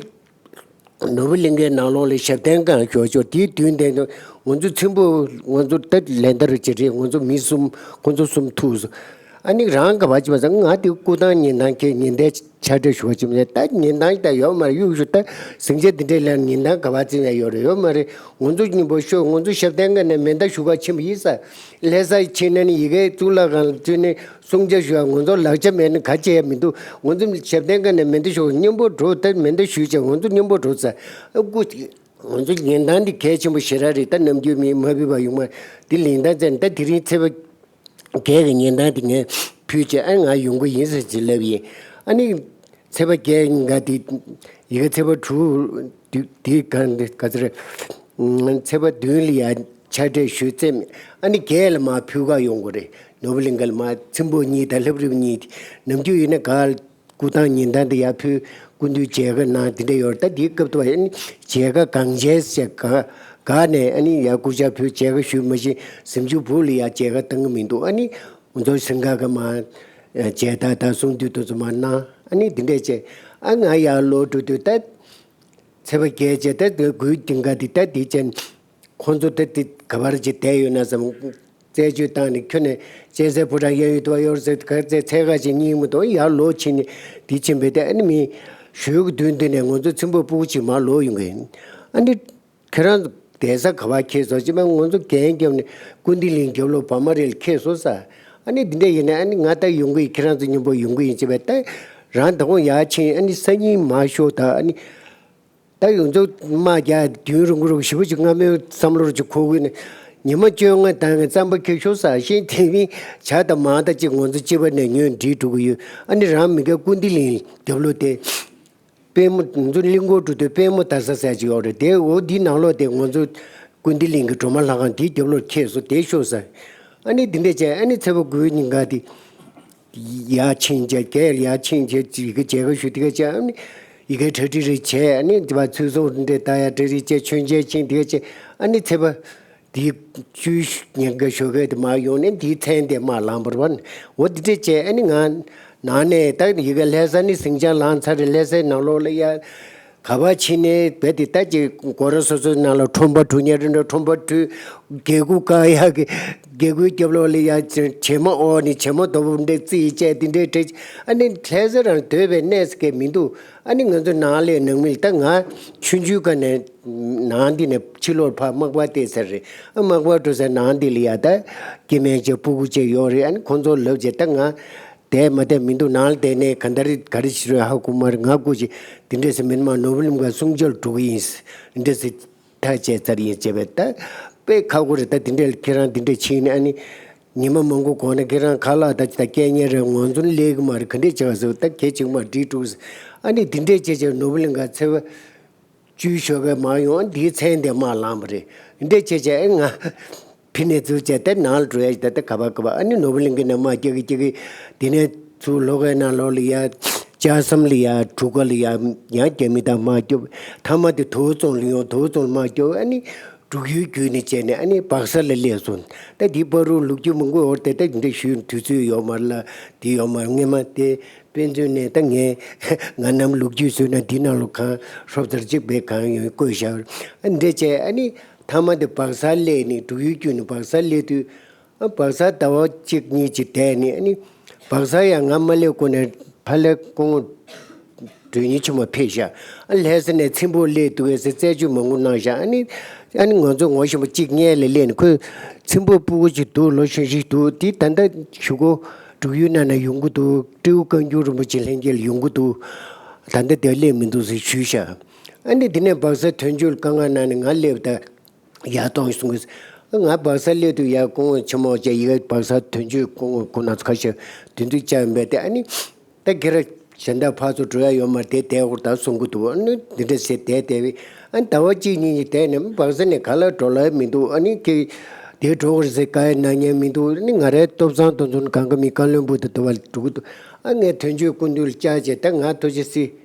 ནོར་བུ་གླིང་གའི་ནང་ལོགས་ལ་ཞབས་བརྟན་ཁང་ཞོག་ཞོག་དེའི་མདུན་དེ་ང་ཚོ་ཚེམ་བུ་ང་ཚོ་ད་ལས་ད་རུ་ཅི་རེད། ང་ཚོ་མི་གསུམ་ཁོ་ཚོ་གསུམ་ཐུག་སོང་། ཨ་ནི་རང་ག་བ་ཅི་བ་ཟེར། ང་དེ་སྐུ་ཐང་ཉིན་ཐང་ཁྱེད་ཉིན་ལྟའི་ཆ་འདྲ་ཞུ་བ་ཅི་མ་རེད། ད་ཉིན་ཐང་ད་ཡོད་མ་རེད། གཡུག་ཞུ་ད་ཟིང་ཆ་འདི་འདྲའི་ལ་ཉིན་ཐང་ག་བ་ཅི་ཡང་ཡོད་རེད། ཡོད་མ་རེད། ང་ཚོ་སྙིང་པོ་ཤོར། ང་ཚོ་ཞབས་བརྟན་ཁང་ནས་མེ་མདའ་གཞུ་ག་ཕྱིན་པ་ཡིན་ས། ལྷ་ས་ཕྱིན་ན་ནི་ཡི་གེ་གཙུག་ལག་ཁང་ལ་བཙུགས་ནས་གསུང་ཆ་ཞུ་ཡ། ང་ཚོ་ལག་ཆ་མེད་ན་ག་བྱེད་ཡ་མི་འདུག་ང་ཚོ་ཞབས་བརྟན་ཁང་ནས་མེ་མདའ་གཞུ་ག་སྙིང་པོ་འདྲོགས། ད་མེ་མདའ་གཞུ་བྱས་ང་ཚོ་སྙིང་པོ་འདྲོགས་ས། ཨ་ཁུ། ང་ཚོ་ཉིན་ཐང་འདི་གལ་ཆེན་པོ་ཞེ་དྲག་རེད། ད་ནམ་རྒྱུན་མི་མ་ཕུད་པ་ཡོང་མ་འདི་ལིང་ཐང་བཙལ་ནས། ད་དེ་རིང་ཚེས་པ་བརྒྱད་ཀྱི་ཉིན་ཐང་འདི་ངས་ཕུལ་བྱས། ཨ་ང་ཡོང་གི་ཡིན་ཟེར་ཅིག་ལབ་ཡིན། ཨ་ནི་ཚེས་པ་བརྒྱད་ཀྱི་ང་འདི་ཡི་གེ་ཚེས་པ་དྲུག་དུས་དེའི་སྒང་འདི་ག་ཚོད་རེད། ཚེས་པ་བདུན་ལ་ཡ་ཕྱག་བྲིས་ཞུས་ཙམ། ཨ་ནི་བརྒྱད་ལ་མར་ཕུལ་ག་ཡོང་དགོས་རེད། ནོར་བུ་གླིང་ག་ལ་མར་ཚེམ་བུ་གཉིས་དང་ལྷ་བུ་རི་བོ་གཉིས་དེ། ནམ་རྒྱུན་ཡིན་ན་ག་སྐུ་ཐང་ཉིན་ཐང་དེ་ཡར་ཕུལ། སྐུ་མདུན་མཇལ་ཁ་གནང་དེ་འདྲ་ཡོད་རེད། ད་དེའི་སྐབས་དུ་བ་ཨ་ནི་མཇལ་ཁ་གང་བྱས་ཟེར་ག་ག་ནས་ཨ་ནི་ཡར་སྐུ་ཕྱག་ཕུལ། མཇལ་ཁ་ཞུས་མ་ཤེས་གཟིམ་ཆུང་སྦུག་ལ་ཡར་མཇལ་ཁ་བཏང་གི་མི་འདུག་ཨ་ནི་ང་ཚོ་སེང་ག་ག་མར་མཇལ་དར་དང་གསུང་འདུས་དེ་ཚོ་མར་གནང་། ཨ་ནི་དེ་འདྲས་བྱས། ཨ་ང་ཡར་ལོག་འགྲོ་དུས་ད་ཚེས་པ་བརྒྱད་བྱས། ད་དེ་དགུའི་སྟེང་ག་དེ་ད་དེ་བྱས། ཁོང་ཚོ་ད་དེ་ག་པར་ཅིག་བསྡད་ཡོད་ན་བསམ། རྩད་གཅོད་བཏང་ནས་ཁྱོན་ནས་གཅན་གཟན་ཕོ་བྲང་གཡས་གཡོན་དུ་བ་ཡོད་ཟེར། ག་ཚད་འཚོལ་ག་ཅིག་རྙེད་མི་འདུག་ཡར་ལོག་ཕྱིན་ནས་དེ་ཕྱིན་པས། དེ་ཨ་ནི་མི་ཞོལ་གྱི་མདུན་དེ་ནས་ང་ཚོ་ཚེམ་བུ་སྦུག་ཅིག་མར་ལོག་ཡོང་གི་ཡིན། ཨ་ནི་ཁྱེད་རང་བསྡད་ས་ག་པར་འཁེལ་སོང་ཅེས་པས། ང་ཚོ་རྒྱན་བརྒྱབ་ནས་ཀུན་བདེ་གླིང་རྒྱབ་ལོགས་བ་མ་རེ་ལ་འཁེལ་སོང་ཟེར། ཨ་ནི་འདི་འདྲ་ཡིན་ན་ཨ་ནི་ང་ད་ཡོང་གི་ཡིན། ཁྱེད་རང་ཚོ་མཉམ་པོ་ཡོང་གི་ཡིན་ཅེས་པས། ད་རང་ད་གུང་ཡར་ཕྱིན། ཨ་ནི་སང་ཉིན་མར་ཤོག་ད་ཨ་ནི། ད་ཡོངས་རྫོགས་དམག་རྒྱག་དུས་རིང་པོ་རིང་པོ་ཞེ་པོ་ཅིག་སྔ་མོའི་བསམ་བློ་ཅིག་འཁོར་གི་ནས། ཉི་མ་བཅོ་ལྔ་དང་གི་རྩམ་པ་ཁྱེར་ཤོག་ཟེར་བཞིན། དེ་མིན་ཇ་དང་མར་དང་ཅིག་ང་ཚོ་སྤྱི་པ་ནས་ཉོས་འགྲིག་འགྲོ་གི་ཡོད། ཨ་ནི་རང་མི་འགའ་ཀུན་བདེ་གླིང་རྒྱབ་ལོགས་དེ་པད་མོ། ང་ཚོ་གླིང་སྐོར་འགྲོ་དུས་པད་མོ་དར་ས་ཟེར་ཅིག་ཡོད་རེད། དེ་འོ་དེའི་ནང་ལོགས་དེ་ང་ཚོ་ཀུན་བདེ་གླིང་གི་སྒྲོལ་མ་ལྷ་ཁང་དེའི་རྒྱབ་ལོགས་འཁེལ་སོང་། དེ་ཤོག་ཟེར། ཨ་ནི་དེ་འདྲས་བྱས། ཨ་ནི་ཚེས་པ་དགུའི་ཉིན་ག་དེ་ཡར་ཕྱིན་བྱས། བརྒྱད་ཡར་ཕྱིན་བྱས། ཡི་གེ་མཇལ་ཁ་ཞུས། དེ་ག་བྱས། ཨ་ནི་ཡི་གེ་གྲ་སྒྲིག་རེ་བྱས། ཨ་ནི་དེ་བ་ཚོགས་གཙོ་འདྲ་ལྟ་ཡ་གྲ་སྒྲིག་བྱས། མཆོད་མཇལ་ཕྱིན། དེ་ག་བྱས། ཨ་ནི་ཚེས་པ་དེའི་བཅུའི་ཉིན་ག་ཞོགས་ཀས་དེ་མར་ཡོང་ནས་དེའི་མཚན་དེ་མར་ལངས་པ་རེད་པ། འོ་དེ་འདྲས་བྱས། ཨ་ནི་ང་ནང་ནས་ད་ཡི་གེ་ལྷ་ས་ནས་ཟིང་ཆ་ལངས་ཚར་རེད། ལྷ་སའི་ནང་ལོགས་ལ་ཡ། ག་པར་ཕྱིན་ནས་བས་དེ་ལྟ་ཅིག་སྒོ་ར་སོ་སོའི་ནང་ལ་ཁྲོམ་པ་གྲུ་ཉག་རེ་འདྲ། ཁྲོམ་པ་གྲུ་སྒེའུ་ཁུང་བཀག་ཡག་གི་སྒེའུ་ཁུང་རྒྱབ་ལོགས་ལ་ཡ་བྱེ་མ་འོག་ནས་བྱེ་མ་རྡོ་བོ་འདྲ་རྩིས་བྱས། དེ་འདྲའི་གྲས། ཨ་ནི་ལྷ་ས་རང་སྡོད་པའི་གནས་ཟེར་མཁན་མི་འདུག་ཨ་ནི་ང་ཚོ་ནང་ལས་ནང་མི་ལ། ད་ང་ཆུང་ཆུང་སྒང་ནས་ནང་འདི་ནས་ཕྱི་ལོགས་ཕར་མག་པ་བལྟས་ཚར་རེད། ཨ་མག་པ་འགྲོ་སའི་ནང་འདི་ལ་ཡ་ད་སྐྱེ་དམན་བྱས་སྤུ་གུ་བྱས་ཡོད་རེད། ཨ་ནི་ཁོང་ཚོ་ལབ་བྱས། ད་ང་བསྡད་མ་བསྡད་མི་འདུག་ནང་ལ་བསྡད་ནས་ག་འདྲ་རེད་ག་རེ་བྱེད་རེད་ཧ་གོ་མ་རེད། ང་སྐུ་མཁྱེན་དེ་འདྲས་ཟེར་མིན་མ། ནོར་བུ་གླིང་ག་གསུང་ཆོས་ལ་འགྲོ་གི་ཡིན་ཟེར། འདི་འདྲས་ཟེར་ཐག་བཅད་ཚར་ཡིན་ཅེས་པས། ད་དཔེ་ཁག་པོ་རེད། ད་དེ་འདྲས་ཁྱེད་རང་དེ་འདྲས་ཕྱིན་ནས། ཨ་ནི་ཉི་མ་མང་པོ་གོང་ནས་ཁྱེད་རང་ཁ་ལག་ད་ཅི་ད་སྐད་ཉན་རེད། ང་ཚོ་ནི་ལས་ཀྱི་མ་རེད། ག་འདྲས་བྱེད་ག་ཟེར། ད་གལ་ཆེན་པོ་མ་འགྲིག་འགྲོ་ཟེར། ཨ་ནི་དེ་འདྲས་བྱས་བྱས་ནོར་བུ་གླིང་ག་ཚེས་པ་བཅུའི་ཞོགས་ཀས་མར་ཡོང་། འདིའི་མཚན་དེ་མར་ལངས་པ་རེད། འདི་འདྲས་བྱས་བྱས་ཨེ་ང་ཕི་ནས་ཚུར་བྱས་ད་ནང་ལ་འགྲོ་ཡ་ཞིག་ད་ད་ག་པ་ག་པ། ཨ་ནི་ནོར་བུ་གླིང་ག་ནས་མར་སྐྱེལ་གི་སྐྱེལ་གི། དེ་ནས་ཚུར་ལྷོ་ཁའི་ནང་ལོགས་ལ་ཡ་ལྕགས་ཟམ་ལ་ཡ་འབྲུག་སྒར་ལ་ཡ་ཡང་རྒྱ་མི་དང་མར་སྐྱོབ། མཐའ་མ་དེ་དོལ་པོ་རྫོང་ལ་ཡོང་། དོལ་པོ་རྫོང་ལ་མར་སྐྱོབ། ཨ་ནི་འབྲུག་ཡུལ་བརྒྱུད་ནས་བྱས་ནས་ཨ་ནི་སྦག་ས་ལ་སླེབས་སོང་། ད་འདི་བར་དུ་ལོ་རྒྱུས་མང་པོ་ཡོད་རེད། ད་འདི་འདྲ་ཞུ་དུས་ཚོད་ཡོད་མ་རེད་ལ། འདི་ཡོད་མ་རེད། སྔས་མ་དེ་དཔེ་མཛོད་ནས་ད་ངས་ང་རྣམས་ལོ་རྒྱུས་བཟོས་ན་འདི་ནང་ལོ་གང་ཧྲོབ་ཙར་གཅིག་བེད་གང་ཡོད་བཀོད་བཞག་ཨ་འདྲས་བྱས། ཨ་ནི་མཐའ་མ་དེ་སྦག་ས་སླེབས་ནས། འབྲུག་ཡུལ་བརྒྱུད་ནས་སྦག་ས་སླེབས་དུས། ཨ་སྦག་ས་ཟླ་བ་གཅིག་གཉིས་ཅིག་བསྡད་ནས། ཨ་ནི་སྦག་ས་ཡང་ང་མ་སླེབས་གོང་ནས་ཕ་ལྷའི་སྐུ་ངོ་མགྲོན་གཉེར་ཆེན་མོ་ཕེབས་ཤག་ཨ་ལྷ་ས་ནས་ཚེམ་བུར་སླེབས་འདུག་གས་ཟེར་རྩད་གཅོད་མང་པོ་གནང་ཤག་ཨ་ནི་ཨ་ནི་ང་ཚོ་ངོ་ཤེས་པ་གཅིག་སྔོན་ལ་སླེབས་ནས། ཁོས་ཚེམ་བུ་སྤུ་གུ་ཅིག་འདུག་ལོ་གཞོན་ཤོས་འདུག་དེ་ད་ལྟ་གཞུག་གུ་འབྲུག་ཡུལ་ནང་ན་ཡོང་གི་འདུག་སྤྲེའུ་བཀའ་འགྱུར་རིན་པོ་ཆེ་ལྷན་རྒྱས་ལ་ཡོང་གི་འདུག་ད་ལྟ་དེར་སླེབས་མི་འདུག་ཟེར་ཞུས་ཤག་ཨ་ནི་དེ་ནས་སྦག་ས་དོན་གཅོད་ལ་བཀའ་མངགས་གནང་ནས་ང་སླེབས། ད་ཡར་གཏོང་གསུང་གི། ང་སྦག་ས་སླེབས་དུས་ཡར་སྐུ་ངོ་ཆེན་མོ་བཅས། ཡི་གེ་སྦག་ས་དོན་གཅོད་སྐུ་ངོ་ཁོང་རྣམ་ཚོ་ཁ་ཤས་དེ་ཚོ་བཅར་ཡོང་བས། དེ་ཨ་ནི་ད་ཁྱེད་རང་གཞན་དག་ཕར་ཚུར་འགྲོ་ཡ་ཡོད་མ་རེད། དེ་བསྡད་དགོས་ད་གསུང་གི་འདུག་ཨ་ནི་འདི་འདྲ་ཟེར་བསྡད་བསྡད་པས། ཨ་ནི་ཟླ་བ་གཅིག་གཉིས་ཀྱི་བསྡད་ནས་སྦག་ས་ནས་ག་ལ་འགྲོ་ལ་མི་འདུག་ཨ་ནི་ཁྱེད་དེ་འགྲོ་དགོས་རེད་ཟེར་བཀའ་ཡ་གནང་མཁན་མི་འདུག་ཨ་ནི་ང་རའི་ལྟོ་ཚང་དེ་ཚོ་ནི་གང་ག་མི་བཀའ་བློན་སྦུག་ཏུ་དུ་བ་འགྲོ་གི་འདུག་ཨ་ངས་དོན་གཅོད་སྐུ་མདུན་ལ་བཅར་བྱས། ད་ང་ཐུགས་རྗེ་གཟིགས།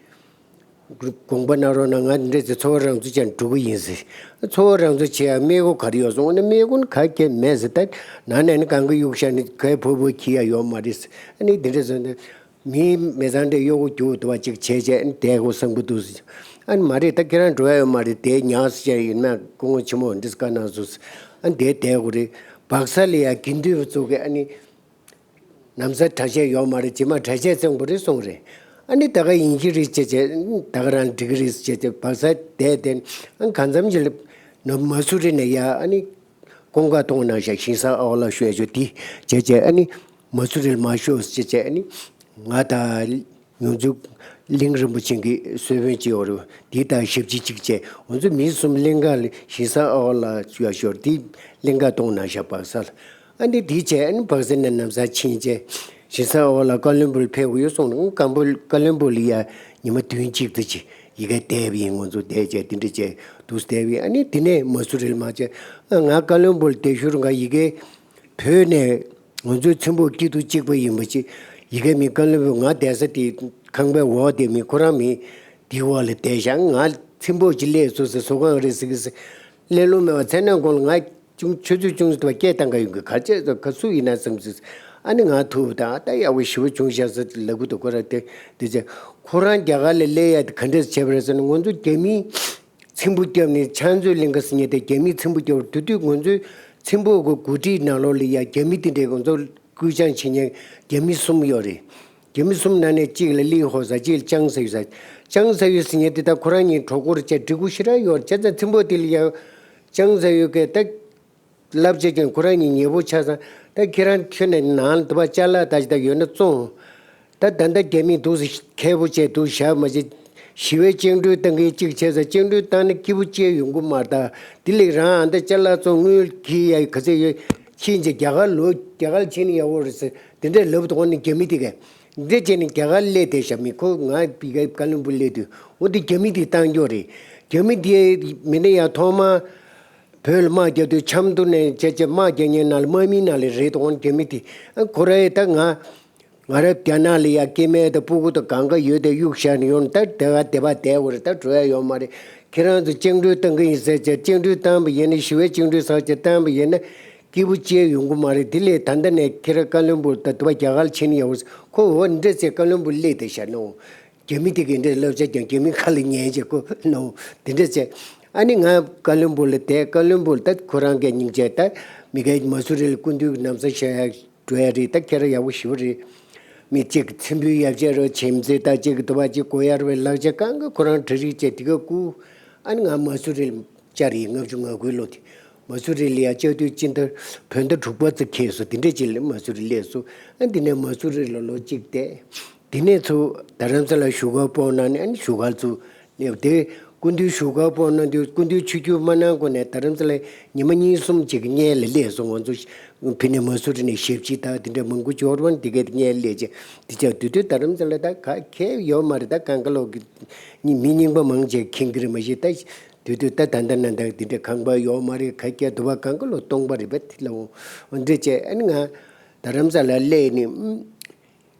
དགོངས་པ་གནང་རོགས་གནང་། ང་འདི་འདྲ་ཟེར་འཚོ་བ་རང་ཚོ་བྱས་ནས་འགྲོ་གི་ཡིན་ཟེར། འཚོ་བ་རང་ཚོ་བྱེད་ཡ་མི་སྒོ་ག་རེ་ཡོད་སོང་ན། མི་སྒོ་ནི་ག་གེ་མེད་ཟེར། ད་ནང་ནས་ནི་གང་གི་གཡུག་བཞག་ནི་གའི་ཕོ་བོ་ཁྱི་ཡ་ཡོད་མ་རེད་ཟེར། ཨ་ནི་འདི་འདྲ་ཟེར་ནས་མིའི་མི་ཚང་འདྲ་གཡོག་པོ་རྒྱུག་འདུག་པ་ཅིག་བྱས་བྱས། ཨ་ནི་བསྡད་དགོས་བསམ་གི་འདུག་ཟེར། ཨ་ནི་མ་རེད། ད་ཁྱེད་རང་འགྲོ་ཡ་ཡོད་མ་རེད། དེ་ཉག་ཟེར་བྱས་ཡིན་ན་སྐུ་ངོ་ཆེན་མོ་འདི་བཀའ་གནང་སོང་ཟེར། ཨ་ནི་དེ་བསྡད་དགོས་རེད། སྦག་ས་ལ་ཡ་དགེ་འདུན་པ་ཚོ་གི་ཨ་ནི། ན་བཟའ་གྲ་ཆས་ཡོད་མ་རེད། རྗེས་མ་གྲ་ཆས་བཙོང་དགོས་རེད་གསུངས་རེད། ཨ་ནི་ད་ག་ཡིན་གྱི་རེད་ཅེས་བྱས། ད་ག་རང་འགྲིག་གི་རེད་ཅེས་བྱས་བག་ཚ་བསྡད་དེ། ཨ་གང་འཚམ་ཅིག་ལ་ནོ་མ་སུ་རི་ནས་ཡ་ཨ་ནི་ཀུན་དགའ་གཏོང་གནང་ཤག་ཞིང་ས་ཨོ་ལ་ཤོད་ཆོག་དེ་བྱས་བྱས། ཨ་ནི་མ་སུ་རི་ལ་མ་ཤོག་ཅེས་བྱས། ཨ་ནི་ང་དང་ཡོངས་འཛུགས་གླིང་རིན་པོ་ཆེ་གི་གསོལ་དཔོན་གཅིག་ཡོད་རེད། དེ་དང་ཞབས་ཕྱི་གཅིག་བྱས། ང་ཚོ་མི་གསུམ་གླིང་ག་ལ་ཞིང་ས་ཨོ་ལ་ཤོད་ཆོག་དེ་གླིང་ག་གཏོང་གནང་ཤག་བག་ཚ་ལ། ཨ་ནི་དེ་བྱས། ཨ་ནི་བག་ཚ་ནས་ན་བཟའ་ཕྱིན་བྱས་ཞིང་ས་ཨོ་ལ་ཀ་ལོན་སྦུག་ལ་ཕེབས་དགོས་ཡོད་གསུངས་ནས། ཀམ་པོ་ཀ་ལོན་སྦུག་ལ་ཡ་ཉི་མ་བདུན་གཅིག་ཙམ་ཅིག་ཡི་གེ་བསྡད་པ་ཡིན། ང་ཚོ་བསྡད་བྱས་དེ་འདྲ་བྱས་འདུག་བསྡད་པ་ཡིན། ཨ་ནི་དེ་ནས་མ་སུ་རི་ལ་མ་བྱས། ཨ་ང་ཀ་ལོན་སྦུག་ལ་བསྡད་ཤུལ་ང་ཡི་གེ་བོད་ནས་ང་ཚོའི་ཚེམ་བུ་སྐྱིད་སྡུག་གཅིག་པ་ཡིན་པ་ཅིག་ཡི་གེ་མི་ཀ་ལོན་སྦུག་ང་བསྡད་ས་དེ་ཁང་པའི་འོག་དེ་མི་ཁོ་རང་མི་དེའི་འོག་ལ་བསྡད་བཞག་ང་ཚེམ་བུ་ཅིག་སླེབས་སོང་ཟེར། བཟོ་ཁང་རེད་ཟེར་གི་ཟེར། སླེབས་ལོང་མེད་པ་ཚེ་ན་དགོང་ལ་ང་ཅུང་ཆུ་ཚོད་ཅུང་ཟད་དུ་སྐད་བཏང་ག་ཡོང་གི། ག་ཚོད་ག་སུ་ཡིན་ན་བསམ་ཟེར། ཨ་ནི་ང་ཐུག་པ་དང་། ཨ་ད་ཡག་པོ་ཞེ་པོ་བྱུང་ཤག་ཟེར་ལབ་གི་འདུག་ཁོ་རང་དེ་དེ་ཚེ་ཁོ་རང་རྒྱ་གར་ལ་སླེབས་ཡ་དེ་ག་འདྲས་བྱས་པ་རེད་ཟེར་ན། ང་ཚོ་རྒྱ་མིའི་ཚེམ་བུ་བརྒྱབ་ནས་ཕྱག་མཛོད་གླིང་ག་ཟེར་མཁན་དེ་རྒྱ་མིའི་ཚེམ་བུ་བརྒྱབ། དེ་དུས་ང་ཚོའི་ཚེམ་བུ་གི་འགོ་ཁྲིད་ནང་ལོགས་ལ་ཡ་རྒྱ་མི་དེ་འདྲས་ང་ཚོ་སྐུ་བཅར་བྱེད་མཁན་རྒྱ་མི་གསུམ་ཡོད་རེད། རྒྱ་མི་གསུམ་ནང་ནས་གཅིག་ལ་ལི་ཧོ་ཟེར། གཅིག་ལ་ཅང་ས་ཡུ་ཟེར། ཅང་ས་ཡུ་ཟེར་མཁན་དེ་ད་ཁོ་རང་གཉིས་གྲོགས་པོ་རེད་བྱས། འགྲིག་པོ་ཞེ་དྲག་ཡོད་རེད། བྱས་ཙང་ཚེམ་བུ་དེ་ལ་ཡ་ཅང་ས་ཡུ་གིས་ད་ལབ་བྱས་ཀྱང་ཁོ་རང་གཉིས་ཉེ་པོ་ཆགས་ཙང་། ད་ཁྱེད་རང་ཁྱོད་ནས་ནང་ལ་དུ་བ་ཅ་ལག་ད་ཅི་ད་ཡོད་ན་བཙོང་། ད་ད་ལྟ་རྒྱ་མིས་འདུག་སེ་མཁས་པོ་བྱས་འདུག་བཞག་མ་བྱེད། ཞི་བའི་བཅིངས་འགྲོལ་བཏང་གི་གཅིག་བྱས་ཙང་། བཅིངས་འགྲོལ་བཏང་ན་སྐྱིད་པོ་ཅི་ཡང་ཡོང་གི་མ་རེད། ད་དེ་ལས་རང་ཨ་ད་ཅ་ལག་བཙོང་། དངུལ་གྱིས་ཡ་ག་ཚད་ཡོད་ཁྱེད་ཀྱིས་རྒྱ་གར་ལོག་རྒྱ་གར་ཕྱིན་ན་ཡག་པོ་རེད་ཟེར་དེ་འདྲས་ལབ་དུས་ནི་རྒྱ་མི་དེ་གས་འདྲས་བྱས་ནས་རྒྱ་གར་སླེབས་བསྡད་ཤག་མི་ཁོ་ང་ཡི་གེ་ཀ་ལོན་སྦུག་སླེབས་དུས། འོ་དེ་རྒྱ་མི་དེས་བཏང་རྒྱུ་རེད། རྒྱ་མི་དེ་མི་ནི་ཡང་ཐོག་མ་བོད་ལ་དམག་རྒྱབ་དུས་ཆབ་མདོ་ནས་བྱས་བྱས་དམག་རྒྱག་མཁན་ནང་ལ་དམག་མིའི་ནང་ལ་རེད་དོ། རྒྱ་མི་དེ་ཨ་ཁོ་རའི་ད་ང་ང་རང་རྒྱ་ནག་ལ་ཡ་སྐྱེ་དམན་དང་སྤུ་གུ་དང་གང་ག་ཡོད་དེ་གཡུག་བཞག་ནས་ཡོང་ནས། ད་དེ་ག་དེ་བ་བསྡད་དགོས་རེད། ད་འགྲོ་ཡ་ཡོད་མ་རེད། ཁྱེད་རང་ཚོ་བཅིངས་འགྲོལ་བཏང་གི་ཡིན་ཟེར་བྱས། བཅིངས་འགྲོལ་བཏང་པ་ཡིན་ན། ཞི་བའི་བཅིངས་འགྲོལ་ཟེར་བྱས་བཏང་པ་ཡིན་ན་སྐྱིད་པོ་ཅི་ཡང་ཡོང་གི་མ་རེད། དེ་ལས་ད་ལྟ་ནས་ཁྱེད་རང་ཀ་ལོན་སྦུག་ད་དུ་བ་རྒྱ་གར་ཕྱིན་ན་ཡག་པོ་ཟེར། ཁོ་འོ་འདྲས་ཟེར་ཀ་ལོན་སྦུག་སླེབས་བསྡད་ཤག་ནོ། རྒྱ་མི་དེ་གིས་འདྲས་ལབ་བྱས་ཀྱང་རྒྱ་མི་ཁ་ལ་ཉན་བྱས་ཁོ་ནོ་དེ་འདྲས་བྱས། ཨ་ནི་ང་ཀ་ལོན་སྦུག་ལ་བསྡད། ཀ་ལོན་སྦུག་ལ་ད་ཁོ་རང་གི་སྙིང་རྗེ་ད་མི་གའི་མ་སུ་རི་ལ་སྐུ་མདུན་གྱི་ན་བཟའ་བཞག་ཡ་འགྲོ་ཡ་རེད། ད་ཁྱེད་རང་ཡག་པོ་ཞེ་པོ་རེད། མི་གཅིག་གི་ཚེམ་བུའི་ཡ་ཆས་རོ་ཆེམ་ཙེ་ད་གཅིག་གི་དུ་བ་གཅིག་གོ་ཡར་བའི་ལག་ཆ་གང་ག་ཁོ་རང་གྲ་སྒྲིག་བྱས་དེ་ག་བསྐུར། ཨ་ནི་ང་མ་སུ་རི་ལ་བཅར་ཡིན། ལྔ་བཅུ་ང་དགུའི་ལོ་དེ་མ་སུ་རི་ལ་ཡ་བཅའ་སྡོད་སྤྱི་ཟླ་བོད་ཟླ་དྲུག་པ་ཙམ་འཁེལ་སོང་། དེ་འདྲས་ཅིག་ལ་མ་སུ་རི་སླེབས་སོང་། ཨ་འདི་ནས་མ་སུ་རི་ལ་ལོ་གཅིག་བསྡད། དེ་ནས་ཚུར་རྡ་རམ་ས་ལ་བཞུགས་སྒར་སྤོ་གནང་ནས། ཨ་ནི་བཞུགས་སྒར་ཚུར་སླེབས་དེ། སྐུ་མདུན་བཞུགས་སྒར་སྤོ་གནང་དུས་སྐུ་མདུན་ཆིབས་བསྒྱུར་མ་གནང་གོང་ནས་རྡ་རམ་ས་ལ་ཉི་མ་གཉིས་གསུམ་ཅིག་གི་སྔོན་ལ་སླེབས་སོང་། ང་ཚོ་ཕི་ནས་མ་སུ་རི་ནས་ཞབས་ཕྱི་དང་དེ་འདྲ་མང་པོ་འབྱོར་བ་འདི་གའི་སྔོན་ལ་སླེབས་བྱས། དེ་ཅག་དུས་དུས་རྡ་རམ་ས་ལ་ད་ག་གས་ཡོད་མ་རེད། ད་གང་ག་ལོག་གི་མི་རྙིང་པ་མང་ཆེ་མཁྱེན་གི་རེད་མ་གཞི། ད་དུས་དུས་ད་ད་ད་ན་ད་དེ་འདྲ་ཁང་པ་ཡོད་མ་རེད། ག་གས་དུ་བ་གང་ག་ལོག་སྟོང་པ་རེད་པས། དེ་ལ་འོ་འདྲ་བྱས། ཨ་ནི་ང་རྡ་རམ་ས་ལ་སླེབས་ནས་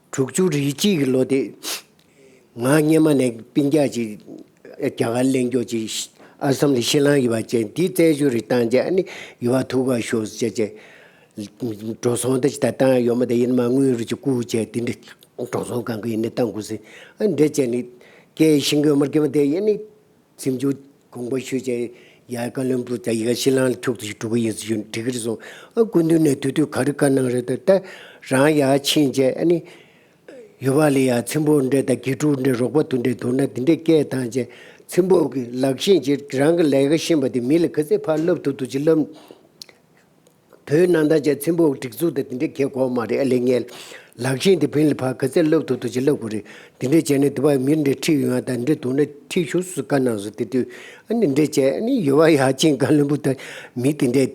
དྲུག་ཅུ་རེ་གཅིག་གི་ལོ་དེ། ང་སྔོན་མ་ནས་སྤུན་ཀྱག་ཅིག་རྒྱ་གར་གླེང་མགྱོགས་ཅིག་ཨ་སམ་ལ་ཤི་ལང་ཡུལ་བ་ཅན་དེའི་རྩད་གཅོད་རེ་བཏང་བྱས། ཨ་ནི་ཡུལ་བ་ཐུག་ག་ཤོག་ཟེར་བྱས། འགྲོ་སོང་ད་ཅི་ད་བཏང་ཡོད་མ་ད་ཡིན་མ་དངུལ་རུ་ཅིག་བསྐུར་བྱས། དེ་འདྲ་འགྲོ་སོང་གང་ག་ཡིན་ནི་བཏང་དགོས་ཟེར། ཨ་འདྲ་བྱས་ནི་སྐད་ཤིང་གི་མར་གི་མ་དེ་ཡིན་ནི། སེམས་ཆུང་དགོངས་པ་ཞུས་བྱས་ཡར་ཀ་ལོན་སྦུག་ད་ཡི་ག་ཤི་ལང་ལ་ཁྱུག་ཙམ་ཞིག་འགྲོ་གི་ཡིན་ཟེར་ཞུས་ན་འགྲིག་གི་རེད་གསུངས། ཨ་སྐུ་མདུན་ནས་དུས་དུས་ག་རེ་བཀའ་གནང་རེད། ད་ད་རང་ཡར་ཕྱིན་བྱས། ཨ་ནི་ཡུལ་བ་ལ་ཡ་ཚེམ་བུ་འདྲ་དང་དགེ་ཕྲུག་འདྲ་རོགས་པ་དེ་འདྲ་འདུག་ན་དེ་འདྲས་སྐད་བཏང་བྱས། ཚེམ་བུ་གི་ལག་ཤེས་ཅིག་རང་གི་ལས་ཀ་ཤེས་པ་དེ་མི་ལ་ག་ཚད་ཕར་བསླབ་ཐུབ་ཐུབ་ཅིག་བསླབ། བོད་ནང་ད་ཆ་ཚེམ་བུ་སྒྲིག་འཛུགས་དང་དེ་འདྲ་གལ་གོ་མ་རེད། ཨ་ལས་ངས་ལག་ཤེས་དེ་བོད་ལ་ཕར་ག་ཚད་བསླབ་ཐུབ་ཐུབ་ཅིག་བསླབ་དགོས་རེད། དེ་འདྲ་བྱས་ནས་དེ་བ་མི་འདྲ་ཁྲིད་ཡོང་ཡ་ད་འདྲ་འདུག་ན་ཁྲིད་ཤོག་ཟེར་བཀའ་གནང་སོང་། དེ་དུས་ཨ་ནི་འདྲ་བྱས། ཨ་ནི་ཡུལ་བ་ཡར་ཕྱིན་ཀ་ལོན་སྦུག་ད་མི་དེ་འདྲ་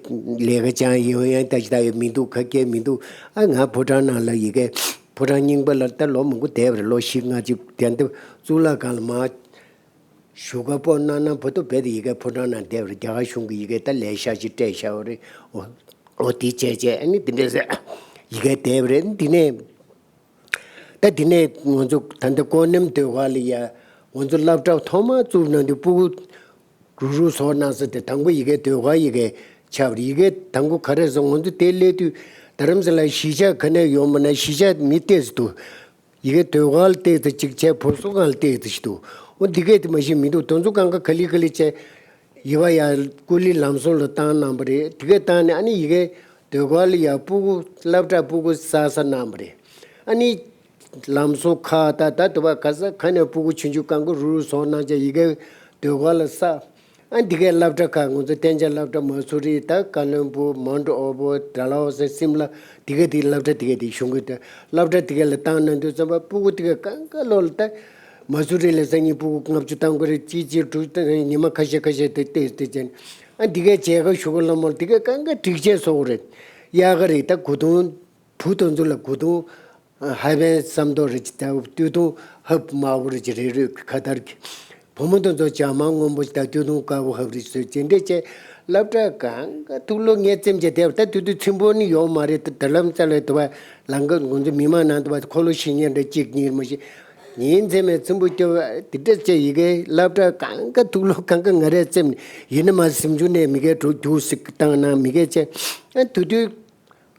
ལས་ཀ་ཅང་ཡོང་ཡ་ད་ཅི་ད་ཡོད་མི་འདུག་ཁ་སྐད་མི་འདུག་ཨ་ང་ཕོ་བྲང་ནང་ལ་ཡི་གེ་ཕོ་བྲང་རྙིང་པ་ལ་ད་ལོ་མང་པོ་བསྡད་པ་རེད། ལོ་བཞི་ལྔ་ཅིག་དེ་འདྲ་གཙུག་ལག་ཁང་ལ་མ། བཞུགས་སྒར་སྤོ་གནང་ན་བོ་ཏོ་བེ་དེ་ཡི་གེ་ཕོ་བྲང་ནང་བསྡད་པ་རེད། རྒྱ་གར་གཞུང་གི་ཡི་གེ་ད་ལས་ཤག་ཅིག་སྤྲད་བཞག་པ་རེད། འོ་འོ་དེ་བྱས་བྱས་ཨ་ནི་དེ་འདྲས་ཡི་གེ་བསྡད་པ་རེད། འདི་ནས་ད་འདི་ནས་ང་ཚོ་ད་ལྟ་ཀོ་ནེམ་ཟློས་གར་ལ་ཡ་ང་ཚོ་སློབ་གྲྭ་ཐོག་མར་བཙུགས་གནང་དུས་སྤུ་གུ་རུག་རུག་བཟོ་གནང་ས་དེ་དང་པོ་ཡི་གེ་ཟློས་གར་ཡི་གེ་ཆགས་པ་རེད། ཡི་གེ་དང་པོ་ག་རེ་ཟེར་ང་ཚོ་དེ་སླེབས་དུས་རྡ་རམ་ས་ལ་གཞིས་ཆགས་ག་ནས་ཡོང་བ་ན་གཞིས་ཆགས་མི་ཏོག་ཙམ་འདུག་ཡི་གེ་ཟློས་གར་ལ་ཏོག་ཙམ་ཅིག་བྱས། བོད་གསོ་ཁང་ལ་ཏོག་ཙམ་ཞིག་འདུག་འོ་འདི་གས་དེ་མ་གཞི་མི་འདུག་དེ་ཚོ་གང་ག་ག་ལེ་ག་ལེ་བྱས་ཡི་བ་ཡ་ཀུ་ལི་ལམ་སང་ལ་བཏང་གནང་བ་རེད། དེ་གས་བཏང་ནས་ཨ་ནི་ཡི་གེ་ཟློས་གར་ལ་ཡ་སྤུ་གུ་སློབ་གྲྭ་སྤུ་གུ་གསར་གསར་གནང་བ་རེད། ཨ་ནི་ལམ་བཟོ་ཁག་ད་ད་དུ་བ་ག་ས་ག་ནས་སྤུ་གུ་ཆུང་ཆུང་གང་ག་རུ་རུ་བཟོ་གནང་བྱས་ཡི་གེ་ཟློས་གར་ལ་ས། ཨ་འདི་གའི་སློབ་གྲྭ་ཁག་ང་ཚོ་གཏན་འཇགས་སློབ་གྲྭ་མ་སུ་རི་ད་ཀ་ལོན་སྦུག་མོན་ཊ་ཨོ་བོ་ཌལ་ཧོ་སི་སིམ་ལ་འདི་ག་འདི་སློབ་གྲྭ་འདི་ག་འདི་གཞུང་གི་ད་སློབ་གྲྭ་འདི་ག་ལ་བཏང་གནང་དུས་ཙམ་པ་སྤུ་གུ་འདི་ག་གང་ག་ལོ་ལ་ད་མ་སུ་རི་ལ་སང་ཉིན་སྤུ་གུ་ལྔ་བཅུ་ཐམ་ག་རེ་གཅིག་གཅིག་དྲུག་ད་ཉི་མ་ཁ་ཤས་ཁ་ཤས་དེ་བལྟས་བལྟས་ཅན་ཨ་འདི་གའི་མཇལ་ཁ་ཞུ་ག་སློབ་མ་འདི་ག་གང་ག་སྒྲིག་ཆས་བཟོ་གི་རེད། གཡག་རེད་ད་གོས་ཐུང་བུ་དེ་ཚོ་ལ་གོས་ཐུང་ཧའི་བན་བསམ་མདོག་རེ་ཅིག་ད་སྟོད་ཐུང་ཧབ་དམར་པོ་རེ་ཅིག་རེ་རེ་ཁ་དར་གྱི། བུ་མོ་དེ་ཚོ་ཇ་མ་སྔོན་པོ་ཞིག་ད་སྟོད་ཐུང་དཀར་པོ་ཧབ་རེ་བཟོས་ཅི་འདྲས་བྱས་སློབ་གྲྭ་གང་ག་ཐུག་ལོ་ངས་བཙེམ་བྱས་བསྡད་པ་ད་དུས་དུས་ཚིམ་པོ་ནི་ཡོད་མ་རེད་ད་ད་ལམ་རྩ་ལས་དུ་བ་ལང་ག་ང་ཚོ་མི་མང་ནང་དུ་བ་འཁོར་ལོ་ཤེས་མཁན་འདྲ་གཅིག་གཉིས་མ་ཤེས་ཉིན་མཚན་མའི་ཚིམ་པོ་སྐྱོ་བ་དེ་འདྲས་བྱས་ཡི་གེ་སློབ་གྲྭ་གང་ག་ཐུག་ལོ་གང་ག་ང་རས་བཙེམ་ནས་ཡིན་ན་མ་ཟིམ་ཆུང་ནས་མི་གེ་འགྲོ་རྒྱུགས་སིག་བཏང་ན་མི་གེ་བྱས་ཨ་དུས་དུས།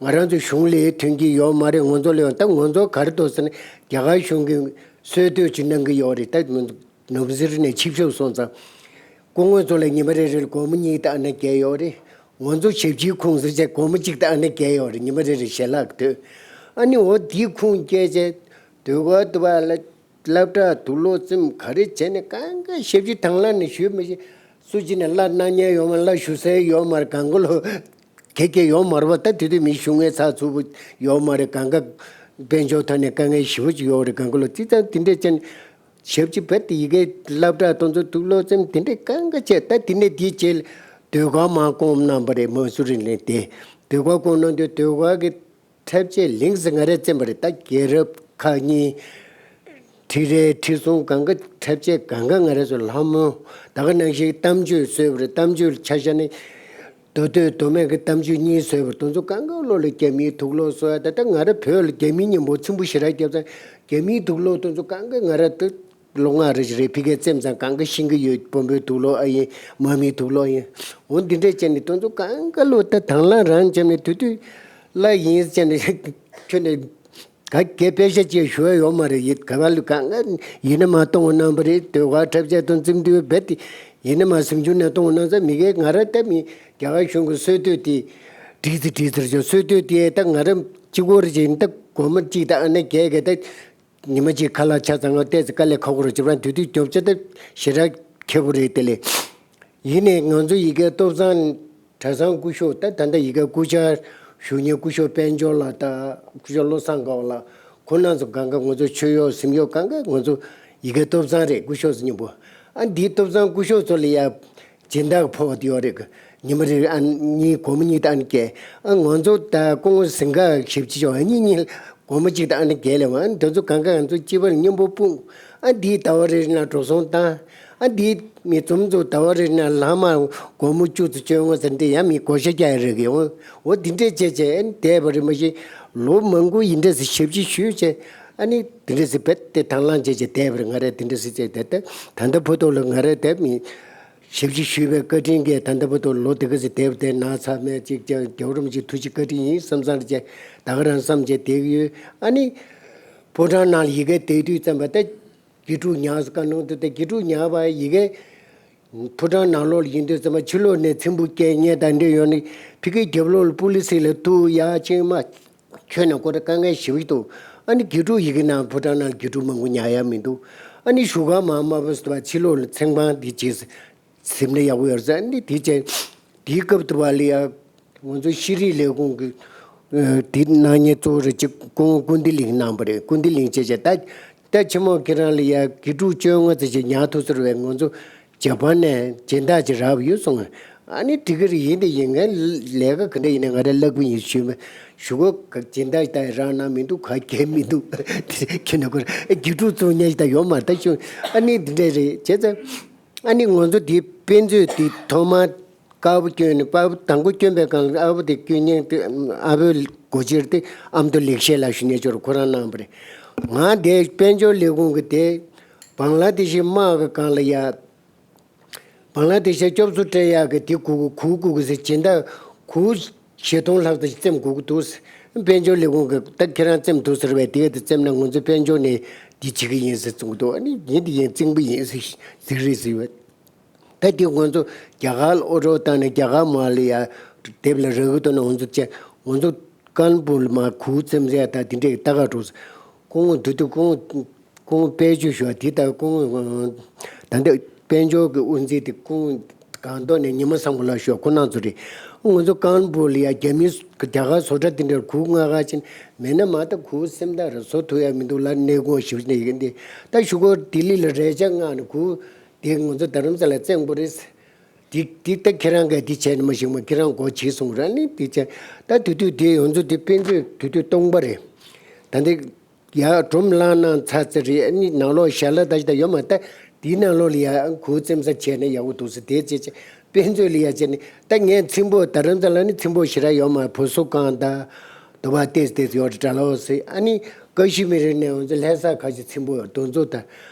ང་རང་ཚོ་གཞུང་ལས་ཐོན་གྱི་ཡོད་མ་རེད། ང་ཚོ་ལས་ད་ང་ཚོ་ག་རེ་འདུག་ཟེར་ན་རྒྱ་གར་གཞུང་གིས་གསོལ་སྟོན་ཅིག་གནང་གི་ཡོད་རེད། ད་ནུབ་ཟིར་ནས་ཆིབས་ཞབས་སོང་ཙང་སྐུ་ངོ་ཚོ་ལ་ཉི་མ་རེ་རེ་ལ་སྒོར་མོ་གཉིས་དང་ཨ་ནེ་བརྒྱད་ཡོད་རེད། ང་ཚོ་ཞབས་ཕྱིའི་ཁུངས་ཟེར་བྱས་སྒོར་མོ་གཅིག་དང་ཨ་ནེ་བརྒྱད་ཡོད་རེད། ཉི་མ་རེ་རེ་ཞལ་ལག་དོད་ཨ་ནི་འོ་དེའི་ཁུངས་སྐྱེལ་བྱས་སྡོད་ག་དུ་བ་ལ། སློབ་གྲྭ་དུག་ལོག་བཙེམ་ག་རེ་བྱས་ནས་གང་ག་ཞབས་ཕྱི་དང་བླངས་ནས་ཞུས་མི་ཤེས། སུ་ཅི་ནས་གླ་གནང་མཁན་ཡོད་མ་གླ་ཞུ་སའི་ཡོད་མ་རེད་གང་ག་ལོ། གེ་གེ་ཡོད་མ་རེད་བ་ད་དེ་དུས་མི་ཞུ་ངེས་ཚགས་ཚུད་པོ་ཡོད་མ་རེད་གང་ག་དཔལ་འབྱོར་ཐོག་ནས་དཀའ་ངལ་ཞེ་པོ་ཅིག་ཡོད་རེད་གང་ག་ལོ་ཅི་ཙམ་དེ་འདྲས་བྱས་ནས་ཞབས་ཕྱི་བེད་དེ་ཡི་གེ་སློབ་གྲྭ་དེ་ཚོ་དུག་ལོག་བཙེམ་དེ་འདྲས་གང་ག་བྱས་ད་དེ་ནས་དེའི་རྗེས་ལ་ཟློས་གར་མར་བསྐོང་གནང་པ་རེད་མ་སུ་རི་ནས་དེ་ཟློས་གར་བསྐོང་གནང་དུས་ཟློས་གར་གི་འཁྲབ་ཆས་ལིང་ཟེར་ང་རས་བཙེམས་པ་རེད་ད། རྒྱལ་རབས་ཁག་གཉིས། ཁྲི་རལ་ཁྲི་སྲོང་གང་ག་འཁྲབ་ཆས་གང་ག་ང་རས་བཟོས། ལྷ་མོ་ད་ག་ནང་བཞིན་གཏམ་བརྗོད་བཟོས་པ་རེད། གཏམ་བརྗོད་ཆ་བཞག་ནས་མདོ་སྟོད་མདོ་སྨད་ཀྱི་གཏམ་བརྗོད་གཉིས་བཟོས་པ་རེད། དེ་ཚོ་གང་ག་ལོ་ལ་རྒྱ་མིའི་དུག་ལོག་བཟོ་ཡ་ད་ལྟ་ང་ར་བོད་ལ་རྒྱ་མིའི་མཉམ་པོ་ཚིམ་པོ་ཞེ་དྲག་བརྒྱབ་ཙང་རྒྱ་མིའི་དུག་ལོག་དེ་ཚོ་གང་ག་ང་ར་ད་ལོ་ལྔ་རེ་རེ་ཕ་གིར་བཙེམས་ཙང་གང་ག་ཤེས་ཀྱི་ཡོད། བོན་པོའི་དུག་ལོག་ཨ་ཡིན་དམག་མིའི་དུག་ལོག་ཡིན། འོ་འདི་འདྲས་བྱས་ནས་དེ་ཚོ་གང་ག་ལོ་ད་དང་བླངས་རང་བྱས་ནས་དུས་དུས་གླ་ཡིན་བྱས་ནས་ཁྱོད་ནས། ག་གེ་དཔེ་ཆ་ཅིག་ཞུ་ཡ་ཡོད་མ་རེད། ཡིད་ག་བ་ལུ་གང་ག་ཡིན་ན་མ་གཏོང་བ་རྣམ་པ་རེད། ཟློས་གར་འཁྲབ་ཆས་དང་འཛིན་དུས་རྦད་དེ་ཡིན་ན་མ་སེམས་ཆུང་ནས་གཏོང་བ་རྣམ་ས་མི་གའི་ང་ར་ལྟ་མི་རྒྱ་གར་གཞུང་གི་གསོལ་སྟོད་དེ་བྲིས་ཚེ་བྲིས་ཚེར་ཅོ་གསོལ་སྟོད་དེ་ད་ང་ར་གཅིག་པོ་རེ་ཅིག་ཡིན་ད་སྒོར་མོ་གཅིག་དང་ཨ་ནེ་བརྒྱད་གས་ད་ཉི་མ་གཅིག་ཁ་ལག་ཆ་ཚང་བ་བལྟས་ཚེ་དཀའ་ལས་ཁག་པོ་རེད། ཅིག་རང་དུས་དུས་རྒྱོབ་ཆ་ད་ཞེ་དྲག་ཁེ་པོ་རེད་དེ་ལས་ཡིན་ནས་ང་ཚོ་ཡི་གའི་སྟོབས་བཟང་། གྲྭ་ཚང་སྐུ་ཞབས་ད་ད་ལྟ་ཡི་གེ་སྐུ་བཅར་ཞུ་མཁན་སྐུ་ཞབས་དཔལ་འབྱོར་ལགས་དང་སྐུ་ཞབས་བློ་བཟང་དགའ་བ་ལགས་ཁོང་རྣམ་ཚོ་གང་ག་ང་ཚོ་ཆོས་གཡོག་གཟིམ་གཡོག་གང་ག་ང་ཚོ་ཡི་གེ་སྟོབས་བཟང་རེད། སྐུ་ཞབས་སུ་མཉམ་པོ་ཨ་འདིའི་སྟོབས་བཟང་སྐུ་ཞབས་ཚོ་ལ་ཡ་སྦྱིན་བདག་ཕོག་ཡོད་རེད། ཉི་མ་རེ་ཨ་གཉིས་སྒོར་མོ་གཉིས་དང་ཨ་ནི་བརྒྱད་ཨ་ང་ཚོ་ད་སྐུ་ངོ་ཟིང་ག་ཞིབ་ཅི་ཆོག་ཨ་གཉིས་གཉིས་སྒོར་མོ་གཅིག་དང་ཨ་ནི་བརྒྱད་ལས་འོང་། ཨ་ནི་དེ་ཚོ་གང་ག་ང་ཚོ་སྤྱི་པར་མཉམ་པོ་སྤུངས། ཨ་འདིའི་ཟླ་བ་རེ་རེ་ནང་འགྲོ་སོང་བཏང་། ཨ་འདིའི་མི་འཛོམས་ཚོ་ཟླ་བ་རེ་རེ་ནང་ལྷག་མ་སྒོར་མོ་བཅུ་ཚོ་བཅོ་ལྔ་ཚོ་འདི་ཡང་མི་བགོ་བཤའ་རྒྱག་ཡ་རེད་གི་འོང་། འོ་འདི་འདྲས་བྱས་བྱས་ཨ་ནི་བསྡད་པ་རེད་མ་གཞི་ལོ་མང་པོ་ཡིན་འདྲས་སེ་ཞབས་ཕྱི་ཞུས་བྱས་ཨ་ནི་འདི་འདྲས་སེ་བེད་དེ་དང་བླངས་བྱས་བྱས་བསྡད་པ་རེད། ང་རས་འདི་འདྲས་སེ་བྱས་བསྡད་དེ་ད་ལྟ་བར་དུ་ལ་ང་རས་བསྡད་མི། ཞབས་ཕྱི་ཞུས་པའི་བཀའ་དྲིན་གྱིས་ད་ལྟ་བར་དུ་ལོ་དེ་ག་ཚོད་བསྡད་པ་དེ་ན་ཚ་མེད་ཅིག་ཀྱང་རྒྱལ་བ་རིན་པོ་ཆེའི་ཐུགས་རྗེ་བཀའ་དྲིན་ཡིན་བསམ་བསམ་རེ་བྱས་ད་ག་རང་བསམ་བྱས་བསྡད་ཀྱི་ཡོད། ཨ་ནི་ཕོ་བྲང་ནང་ལ་ཡི་གེ་བསྡད་དུས་ཙམ་པ་ད་དགེ་ཕྲུག་ཉག་ཟེར་བཀའ་གནང་དུས་ད་དགེ་ཕྲུག་ཉག་པ་ཡི་གེ་ཕོ་བྲང་ནང་ལོགས་ལ་ཡིན་དུས་ཙམ་པ་ཕྱི་ལོགས་ནས་ཚིམ་པོ་སྐྱེལ་མཁན་དང་འདྲེ་ཡོང་ནས་ཕ་གིའི་རྒྱབ་ལོགས་ལ་པུ་ལི་སི་ལ་ཐུག་ཡ་ཆེན་མ། ཁྱོད་ནས་ཁོ་ར་དཀའ་ངལ་ཞེ་པོ་ཞིག་འདུག་ཨ་ནི་དགེ་ཕྲུག་ཡི་གེ་ནང་ཕོ་བྲང་ནང་དགེ་ཕྲུག་མང་པོ་ཉར་ཡ་མི་འདུག་ཨ་ནི་བཞུགས་སྒར་མ་དམར་པོ་ཟེར་བ་ཕྱི་ལོགས་ལ་ཚེང་བང་འདི་བྱས་ཟིན་ན་ཡག་པོ་ཡོད་ཟེར། ཨ་ནི་དེ་བྱས་དེའི་སྐབས་དུ་བ་ལ་ཡ་ང་ཚོ་ཤེས་རིག་ལས་ཁུངས་ཀྱི་དེ་གནང་མཁན་གཙོ་བོ་རེ་གཅིག་སྐུ་ངོ་ཀུན་བདེ་གླིང་གནང་པ་རེད། ཀུན་བདེ་གླིང་བྱས་བྱས་ད་ད་ཆེན་མོ་ཁྱེད་རང་ལ་ཡ་དགེ་ཕྲུག་བཅོ་ལྔ་ཙམ་ཞིག་ཉར་ཐུབ་ཟེར་བས་ང་ཚོ། ཇ་པན་ནས་སྦྱིན་བདག་ཅིག་རག་ཡོད་གསུངས། ཨ་ནི་འགྲིག་གི་རེད། ཡིན་དེ་ཡིན་ངས་ལས་ཀ་ག་འདྲ་ཡིན་ན་ང་རའི་ལག་པ་ཡིན་ཞུས་མ་ཞུ་གོ་ག་སྦྱིན་བདག་ད་རག་ན་མི་འདུག་ག་གལ་མི་འདུག་ཁྱེད་ནས་ཁོ་ར་ཨེ་དགེ་ཕྲུག་ཚོ་ཉལ་ཞིག་ད་ཡོད་མ་རེད་ད་ཞུ། ཨ་ནི་འདི་འདྲ་རེད་བྱས་ཙང་ཨ་ནི་ང་ཚོ་དེ་དཔེ་མཛོད་དེ་ཐོག་མར་དཀར་པོ་བསྐྱོན་ནས་དཀར་པོ་དང་པོ་བསྐྱོན་པའི་སྒང་ལ་ཨ་ཕོ་དེ་བསྐྱོན་མཁན་དེ་ཨ་ཕོའི་སྒོ་འབྱེད་དེ་ཨ་མདོ་ལེགས་བཤད་ལགས་ཞུ་ནས་ཅོར་ཁོ་རང་གནང་བ་རེད། ང་དེ་དཔལ་འབྱོར་ལས་ཁུངས་ཀྱི་དེ་བང་ལ་དེ་བཞིན་དམག་གི་སྒང་ལ་ཡ། བང་ལ་དེ་ཤ་སྐྱོབ་གསོ་སྤྲད་ཡག་གི་དེ་གུ་གུ་གུ་གུ་གུ་ཟེར་སྦྱིན་བདག་གུ་བཞི་སྟོང་ལྷག་ཙམ་ཞིག་བཙེམ་དགོས་ཀྱི་འདུག་དཔལ་འབྱོར་ལས་ཁུངས་ཀྱི་ད་ཁྱེད་རང་བཙེམ་འདུག་ཟེར་བས་དེ་ག་དེ་བཙེམ་ན་ང་ཚོ་དཔལ་འབྱོར་ནས་འདི་བྱེད་ཀྱི་ཡིན་ཟེར་གསུང་གི་འདུག་ཨ་ནི་ཡིན་དེ་ཡིན་བཙེམ་གི་ཡིན་ཟེར་ཟེར་རེད་ཟེར་བས། ད་དེ་ང་ཚོ་རྒྱ་གར་ལ་ཨོ་ཌར་བཏང་ནས་རྒྱ་གར་མ་ལ་ཡ་དེབ་ལ་རག་གི་འདུག་ན་ང་ཚོ་བཅས་ང་ཚོ་ཀན་པུར་ལ་མ་གུ་བཙེམ་ཟེར་ཡ་ད་དེ་འདྲས་ལྟ་ག་འགྲོ་ཟེར། སྐུ་ངོ་དེ་དུས་སྐུ་ངོ་སྐུ་ངོ་དཔལ་ཆོས་ཞུ་བ་དེ་ལྟར་སྐུ་ངོ་ད་ལྟ་དཔལ་འབྱོར་གྱི་དབུ་འཛིན་དེ་སྐུ་ངོ་སྒང་ཏོག་ནས་ཉི་མ་བཟང་པོ་ལགས་ཞུ་བ་ཁོ་རང་ཚོ་རེད། ང་ཚོ་ཀན་པུར་ལ་ཡ་རྒྱ་མི་རྒྱ་གར་བཟོ་གྲྭ་དེ་འདྲར་གུ་མངགས་ཁ་ཕྱིན་མེད་ན་མ་ད་གུ་སེམས་ཐག་རེད་བཟོ་ཐུབ་ཡ་མི་འདུག་ལ་གནས་སྐོར་ཞིབ་ནས་ཡིན་ཏེ། ད་གཞུག་གུ་ལྡི་ལི་ལ་རས་ཆ་མངགས་ནས་གུ་དེ་ང་ཚོ་རྡ་རམ་ས་ལ་བཙོང་དགོས་རེད། དེ་དེ་ད་ཁྱེད་རང་གིས་དེ་བྱས་ནས་མ་ཤེས་མ་ཁྱེད་རང་སྒོ་ཕྱེ་སོང་ར་ནི་དེ་བྱས། ད་དེ་དུས་དེ་ཡོང་ཚོ་དེ་དཔེ་མཛོད་དེ་དུས་སྟོང་པ་རེད། ད་འདི་ཡ་སྒྲོམ་བླངས་གནང་ཚར་ཚར་རེད། ཨ་ནི་ནང་ལོགས་ཞལ་ལག་ད་ཅི་ད་ཡོད་མ་ད་དེའི་ནང་ལོགས་ལ་ཡ་གུ་བཙེམ་ས་བྱས་ནས་ཡག་པོ་འདུག་ཟེར་དེ་བྱས་བྱས་དཔེ་མཛོད་ལ་ཡ་བྱས་ནས་ད་ངས་ཚིམ་པོ་རྡ་རམ་ས་ལ་ནི་ཚིམ་པོ་ཞེ་དྲག་ཡོད་མ་བུ་སོ་གང་ད་དུ་བ་ཏེས་ཏེས་ཡོད་རེད་གྲྭ་ལོ་ཟེར། ཨ་ནི་ཀ་ཤི་མིར་ནས་ང་ཚོ་ལྷ་ས་ཁ་ཤས་ཚིམ་པོ་ཡོད་དོན་ཚོ་ད།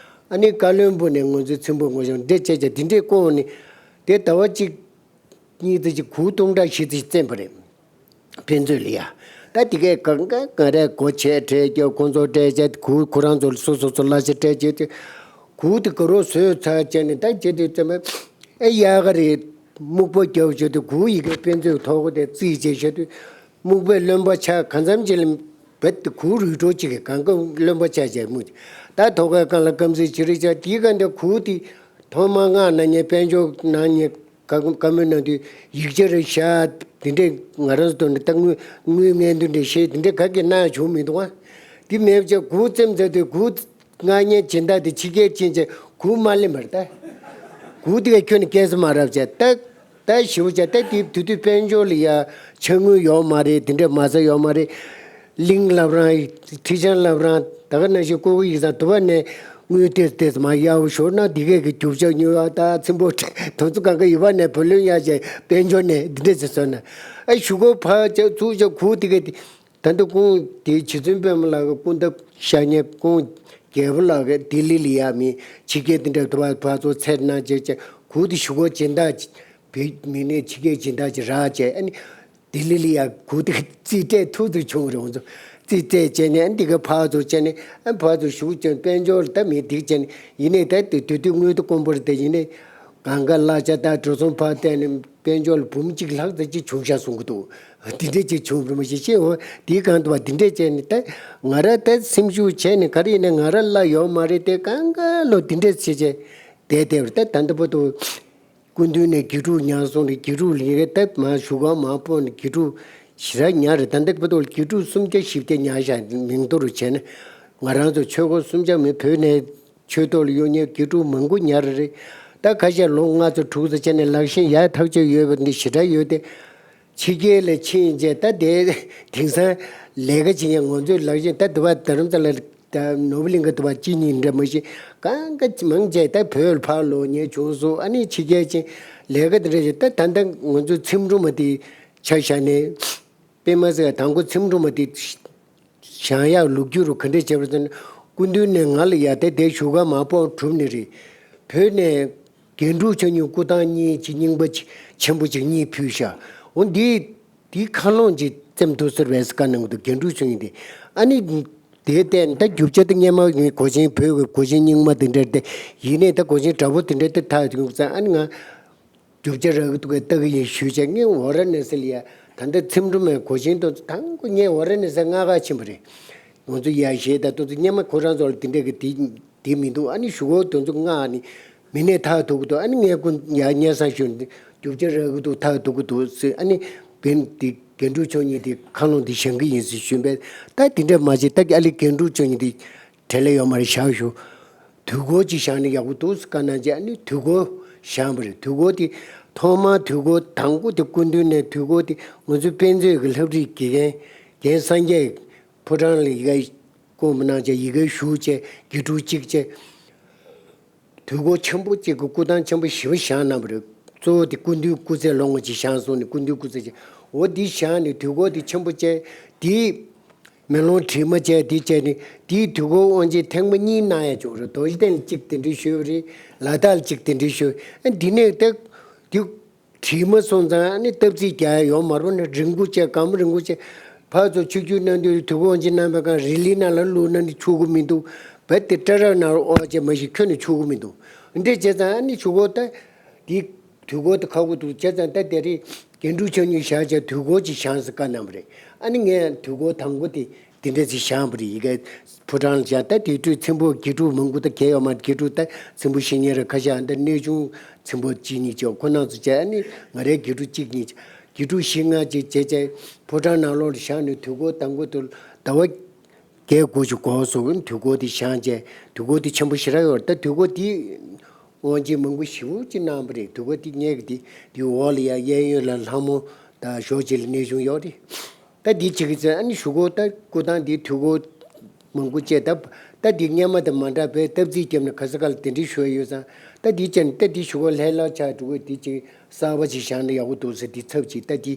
ཨ་ནི་ཀ་ལོན་སྦུག་ནས་ང་ཚོའི་ཚིམ་པོ་ངོ་ཤོང་འདྲེ་བྱས་བྱས་དེ་འདྲས་བསྐོང་ནས་དེ་ཟླ་བ་གཅིག་གཉིས་ཙམ་ཅིག་གུ་སྟོང་ཕྲག་བཞི་ཙམ་བཙེམས་པ་རེད། ཕན་ཚུན་ལ་ཡ། ད་དེ་གས་གང་ག་ག་རེ་སྒོ་ཕྱེ་སྤྲད་རྒྱུ་ཁོང་ཚོ་སྤྲད་བྱས་གུ་ཁོ་རང་ཚོ་སོ་སོ་ཚོ་གླ་ཆ་སྤྲད་བྱས་དེ་གུ་དེ་ག་རོ་བཟོས་ཚར་བྱས་ནས་ད་བྱས་དུས་ཙམ་པ་ཨེ་ཡག་ག་རེད། སྨུག་པ་རྒྱབ་བྱས་དེ་གུ་ཡི་གེ་ཕན་ཚུན་ཐོག་གུ་དེ་རྩིས་བྱས་བྱས་དུས་སྨུག་པའི་རློན་པ་ཆགས་གང་འཚམ་ཅིག་ལ་བད་དེ་གུ་རུལ་འགྲོ་ཅིག་གི་གང་ག་རློན་པ་ཆགས་བྱས་སྨུག་ད་ཐོག་ག་གང་ལ་སྐམ་སིལ་ཅི་རིགས་ཆགས་དེའི་ག་འདི་གུ་དེ་ཐོག་མ་མངགས་གནང་མཁན་དཔལ་འབྱོར་གནང་མཁན་བཀའ་བཀའ་མོལ་གནང་དུས་ཡིག་ཆ་རེ་བཞག་དེ་འདྲས་ང་རང་ཚོ་ཐོག་ནས་ད་དངུལ་དངུལ་ངན་དུ་འདྲས་བཤད་དེ་འདྲས་ག་གེ་གནང་བྱུང་མི་འདུག་ཨ། དེ་མེད་བྱས་གུ་བཙེམས་ཚར་དུས་གུ་མངགས་མཁན་སྦྱིན་བདག་དེ་ཕྱི་རྒྱལ་ཕྱིན་བྱས་གུ་མ་ལེན་པར་ད། གུ་དེ་ག་ཁྱོན་ནས་སྐྱེལ་ས་མ་རག་བྱས་ད། ད་ཞིབ་བྱས་ད་དེ་དུས་དུས་དཔལ་འབྱོར་ལ་ཡ་ཆ་དངུལ་ཡོད་མ་རེད། དེ་འདྲས་མ་རྩ་ཡོད་མ་རེད། གླིང་བླ་བྲང་ཁྲི་བྱང་བླ་བྲང་ད་ག་ནང་བཞིན་ཀོ་ཀོ་ཡིག་ཚང་དུ་བ་ནས་དངུལ་ཏེས་ཏེས་མ་གཡར་བ་ཞོར་ན་འདི་གས་ཀྱི་རྒྱུ་ཆ་ཉོ་བ་ད་ཚིམ་པོ་དོན་ཚོ་གང་ག་ཡོད་པ་ནས་བུ་ལོན་གཡར་བྱས་དཔལ་འབྱོར་ནས་འདི་འདྲས་ཟེར་སོང་ན་ཨ་ཞུ་གོ་ཕ་ཅག་ཚུགས་ཅག་གུ་དེ་གས་དེ་ད་འདི་ཀུན་དེ་རྗེ་བཙུན་པད་མ་ལགས་ཀྱི་སྐུ་འདབས་ཤར་ཉེ་ཀུན་རྒྱལ་པོ་ལགས་ཀྱི་ལྡི་ལི་ལ་ཡ་མི་ཕྱི་རྒྱལ་དེ་འདྲ་དུ་བ་ཕ་ཚོ་ཚེ་ན་བྱས་བྱས་གུ་དེ་ཞུ་གོ་སྦྱིན་བདག་བོད་མི་ནས་ཕྱི་རྒྱལ་སྦྱིན་བདག་ཅིག་རག་བྱས་ཨ་ནི་ལྡི་ལི་ལ་ཡ་གུ་དེ་རྩིས་སྤྲད་ཐུབ་ཐུབ་བྱུང་རེད། ང་ཚོ་རྩིས་སྤྲད་བྱས་ནས་ཨ་འདི་ག་ཕར་ཚུར་བྱས་ནས་ཨ་ཕར་ཚུར་ཞུགས་བྱས་དཔལ་འབྱོར་ད་མི་སྡིག་བྱས་ནས་ཡིན་ནའི་ད་དེ་དུས་དུས་དངུལ་དུ་དཀོན་པོ་རེད་དེ་ཡིན་ནའི་གང་ག་གླ་ཆ་ད་འགྲོ་སོང་ཕར་བལྟས་ནས་དཔལ་འབྱོར་ལ་འབུམ་གཅིག་ལྷག་ཙམ་ཅིག་བྱུང་ཤག་གསུང་གི་འདུག་དེ་འདྲས་ཅིག་བྱུང་བ་མ་གཞི་ཤེས་འོ་དེའི་གང་དུ་བ་དེ་འདྲས་བྱས་ནས་ད་ང་ར་ད་སེམས་ཤུགས་བྱས་ནས་ག་རེ་ཡིན་ནའི་ང་ར་གླ་ཡོད་མ་རེད་དེ་གང་ག་ལོ་དེ་འདྲས་བྱས་བྱས་བསྡད་བསྡད་པ་རེད། ད་ད་ལྟ་བར་དུ། སྐུ་མདུན་ནས་དགེ་ཕྲུག་ཉར་སོང་ནས་དགེ་ཕྲུག་ལ་ཡི་གེ་བཏབ་མ་ཞུ་ག་མ་ཕོག་ནས་དགེ་ཕྲུག་ཞེ་དྲག་ཉར་རེད། ད་ལྟ་བར་དུ་དགེ་ཕྲུག་སུམ་བརྒྱ་བཞི་བརྒྱ་ཉར་བཞག་མིང་ཐོ་རུ་བྱས་ནས་ང་རང་ཚོ་ཆོས་སྒོ་སུམ་བརྒྱ་མི་བོད་ནས་ཆོས་ཐོག་ལ་གཡོ་ཉེས་དགེ་ཕྲུག་མང་པོ་ཉར་རེད། ད་ཁ་ཤས་ལོ་ལྔ་ཙམ་དྲུག་ཙམ་བྱས་ནས་ལག་ཤེས་ཡག་ཐག་ཆོད་ཡོད་པ་འདི་ཞེ་དྲག་ཡོད་དེ། ཕྱི་རྒྱལ་ལ་ཕྱིན་རྗེས་ད་དེ་དེང་སང་ལས་ཀ་བྱེད་མཁན་ང་ཚོའི་ལག་ཤེས་ད་དུ་བ་རྡ་རམ་ས་ལ་ད་ནོར་བུ་གླིང་ག་དུ་བ་གཅིག་གཉིས་འདྲ་མ་ཤེས་གང་ག་མང་ཆེ་ད་བོད་ལ་ཕར་ལོག་ཉེ་བྱུང་སོང་། ཨ་ནི་ཕྱི་རྒྱལ་ཕྱིན་ལས་ཀ་དེ་འདྲ་བྱས་ད་ད་ལྟ་ང་ཚོའི་ཚིམ་དྲུང་མ་དེ་ཆ་བཞག་ནས་དཔེ་མ་སྲིད་དང་པོ་ཚིམ་དྲུང་མ་དེ་བཞེངས་ཡག་ལོ་རྒྱུས་རུ་ག་འདྲས་བྱས་པ་ཟེར་ན་སྐུ་མདུན་ནས་ང་ལ་ཡ་ད་དེ་ཞུ་ག་མ་ཕོག་གྲུབ་ནི་རེད། བོད་ནས་རྒྱན་དྲུག་མཆོག་གཉིས་སྐུ་ཐང་གཉིས་ཅིག་རྙིང་པ་ཅིག་ཆེན་པོ་ཅིག་གཉིས་ཕུལ་ཤག་འོ་འདི་དེའི་མཁའ་ཀློང་ཅིག་བཙེམ་ཐུབ་ཟེར་བས་བཀའ་གནང་གི་འདུག་རྒྱན་དྲུག་མཆོག་གཉིས་དེ། ཨ་ནི་དེ་བལྟས་ནས་ད་རྒྱུ་ཆ་དེ་སྔས་མ་ངའི་གོས་ཆེན་བོད་ཀྱི་གོས་ཆེན་རྙིང་མ་དེ་འདྲ་དེ་ཡིན་ནའི་ད་གོས་ཆེན་འདྲ་པོ་དེ་འདྲ་དེ་ཐག་ཡོང་ཙང་ཨ་ནི་ང་རྒྱུ་ཆ་རག་གི་འདུག་གས་ལྟ་གི་ཡིན་ཞུས་བྱས་ངས་ཝཱ་ར་ཎ་སི་ལ་ཡ་ད་ལྟ་ཚིམ་དྲུང་མའི་གོས་ཆེན་དེ་ཚོ་དང་པོ་ངས་ཝཱ་ར་ཎ་སི་མངགས་ག་ཕྱིན་པ་རེད། ང་ཚོ་ཡ་གཞས་དང་དེ་ཚོ་སྔས་མ་ཁོ་རང་ཚོ་ལ་དེ་འདྲ་གི་དེ། དེ་མི་འདུག་ཨ་ནི་ཞུ་གོ་དེ་ཚོ་མངགས་ནི་མི་སྣས་ཐག་ཐུག་གི་འདུག་ཨ་ནི་ངས་ཀུན་ཡ་སྙན་སེང་ཞུས་ནས་རྒྱུ་ཆ་རག་གི་འདུག་ཐག་ཐུག་གི་འདུག་ཟེར། ཨ་ནི་རྒན་དེ་རྒན་དྲུག་མཆོག་གཉིས་དེ་མཁའ་ཀློང་དེ་བཞེངས་གི་ཡིན་ཟེར་ཞུས་པས་ད་དེ་འདྲ་མ་བྱེད་ད་ཀྱི་ཨ་ལི་རྒན་དྲུག་མཆོག་གཉིས་དེ་བྲེལ་ལ་ཡོད་མ་རེད་བཞག་ཞུ། དུས་འཁོར་ཅིག་བཞེངས་ནས་ཡག་པོ་འདུག་ཟེར་བཀའ་གནང་རྗེས་ཨ་ནི་དུས་འཁོར་བཞེངས་པ་རེད། དུས་འཁོར་དེ་ཐོག་མར་དུས་འཁོར་དང་པོ་དེ་སྐུ་མདུན་ནས་དུས་འཁོར་དེ་ང་ཚོའི་དཔེ་མཛོད་ཀྱི་ལྷ་བྲིས་དགེ་རྒན་རྒན་སངས་རྒྱས་ཕོ་བྲང་ལ་ཡི་གེ་སྐོར་མི་གནང་བྱས་ཡི་གེ་ཞུ་བྱས་དགེ་ཕྲུག་གཅིག་བྱས། དུས་འཁོར་ཆེན་པོ་གཅིག་གི་སྐུ་ཐང་ཆེན་པོ་བཞི་པ་བཞེངས་གནང་བ་རེད། གཙོ་བོ་དེ་སྐུ་མདུན་སྐུ་ཚེ་ལོ་ངོ་གཅིག་བཞེངས་སོང་ནས་སྐུ་མདུན་སྐུ་ཚེ་གཅིག་འོ་འདི་བཞེངས་ནས་དུས་འཁོར་དེ་ཆེན་པོ་བྱས་དེའི་མེ་ལོང་བྲིས་མ་བྱས་དེ་བྱས་ནས་དེའི་དུས་འཁོར་དབང་ཆེན་ཐེངས་མ་གཉིས་གནང་ཡ་བྱུང་རེད། རྡོ་རྗེ་གདན་ལ་གཅིག་དེ་འདྲའི་ཞུས་པ་རེད། ལ་དྭགས་ལ་གཅིག་དེ་འདྲའི་ཞུས། ཨ་འདི་ནས་ད་དུས། བྲིས་མ་སོང་ཙང་ཨ་ནི་སྟབས་རྩིས་རྒྱག་ཡ་ཡོད་མ་རེད་པ་ན་རིང་པོ་བྱས་སྒམ་རིང་པོ་བྱས་ཕར་ཚུར་ཆུ་རྒྱུས་གནང་དུས་དུས་འཁོར་དབང་ཆེན་གནང་བའི་སྒང་རི་ལི་ནང་ལ་བླུགས་ན་ནི་ཆུག་གི་མི་འདུག་རྦད་དེ་སྐྲ་རགས་ནང་ལ་དབོར་བྱས་མ་གཞི་ཁྱོན་ནས་ཆུག་གི་མི་འདུག་འདི་འདྲས་བྱས་ཙང་ཨ་ནི་ཆུ་འཁོར་ད་འདི་དུས་འཁོར་དེ་ཁག་པོ་འདུག་བྱས་ཙང་ད་དེ་རིང་རྒན་དྲུག་མཆོག་གཉིས་བཞག་བྱས་དུས་འཁོར་ཅིག་བཞེངས་ཟེར་བཀའ་གནང་བ་རེད། ཨ་ནི་ངས་དུས་འཁོར་དང་པོ་དེ་ དེ་འདྲ་ཅིག་བཞེངས་པ་རེད། ཡི་གེ་ཕོ་བྲང་ལ་བཞེངས། ད་དེ་དུས་ཚེམ་བུ་དགེ་ཕྲུག་མང་པོ་ད་གས་ཡོད་མ་རེད། དགེ་ཕྲུག་ད་ཚེམ་བུ་བཤེས་གཉེན་རེ་ཁ་ཤས། ཨ་ད་གནས་ཆུང་ཚེམ་བུ་གཅིག་གཉིས་ཅིག་ཁོ་རང་ཚོ་བྱས། ཨ་ནི་ང་རའི་དགེ་ཕྲུག་གཅིག་གཉིས་ཅིག་དགེ་ཕྲུག་བཞི་ལྔ་ཅིག་བྱས་བྱས་ཕོ་བྲང་ནང་ལོགས་ལ་བཞེངས་ནས། དུས་འཁོར་དང་པོ་དུ་ཟླ་བ་བརྒྱད་དགུ་ཅིག་འགོར་སོང་། དུས་འཁོར་དེ་བཞེངས་བྱས། དུས་འཁོར་དེ་ཆེན་པོ་ཞེ་དྲག་ཡོད་རེད། ད་དུས་འཁོར་དེ་དབང་ཆེན་མང་པོ་ཞེ་པོ་ཅིག་གནང་བ་རེད། དུས་འཁོར་དེ་ངེད་ཀྱི་དེ་དེའི་འོག་ལ་ཡ་གཡས་གཡོན་ལ་ལྷ་མོ་དང་ཞོགས་ཇ་ལ་གནས་ཆུང་ཡོད་རེད། ད་འདི་བྱེད་ཀྱི་ཚེ་ཨ་ནི་གཞུག་གུ་ད་སྐུ་ཐང་འདི་དུས་འཁོར་མང་པོ་བཅས། ད་ད་འདི་སྔོན་མ་དང་མ་འདྲ་བའི་སྟབས་རྩིས་བརྒྱབ་ནས་ག་ས་ག་ལ་དེ་འདྲའི་ཞུ་ཡ་ཡོད་ཙང་། ད་འདི་བྱས་ནས་ད་འདི་གཞུག་གུ་ལྷས་ལྷག་ཆགས་འགྲོ་གི། འདི་ཅིག་གསར་པ་ཅིག་བཞག་ན་ཡག་པོ་འདུག་ཟེར། འདི་ཚབ་ཅིག་ད་འདི་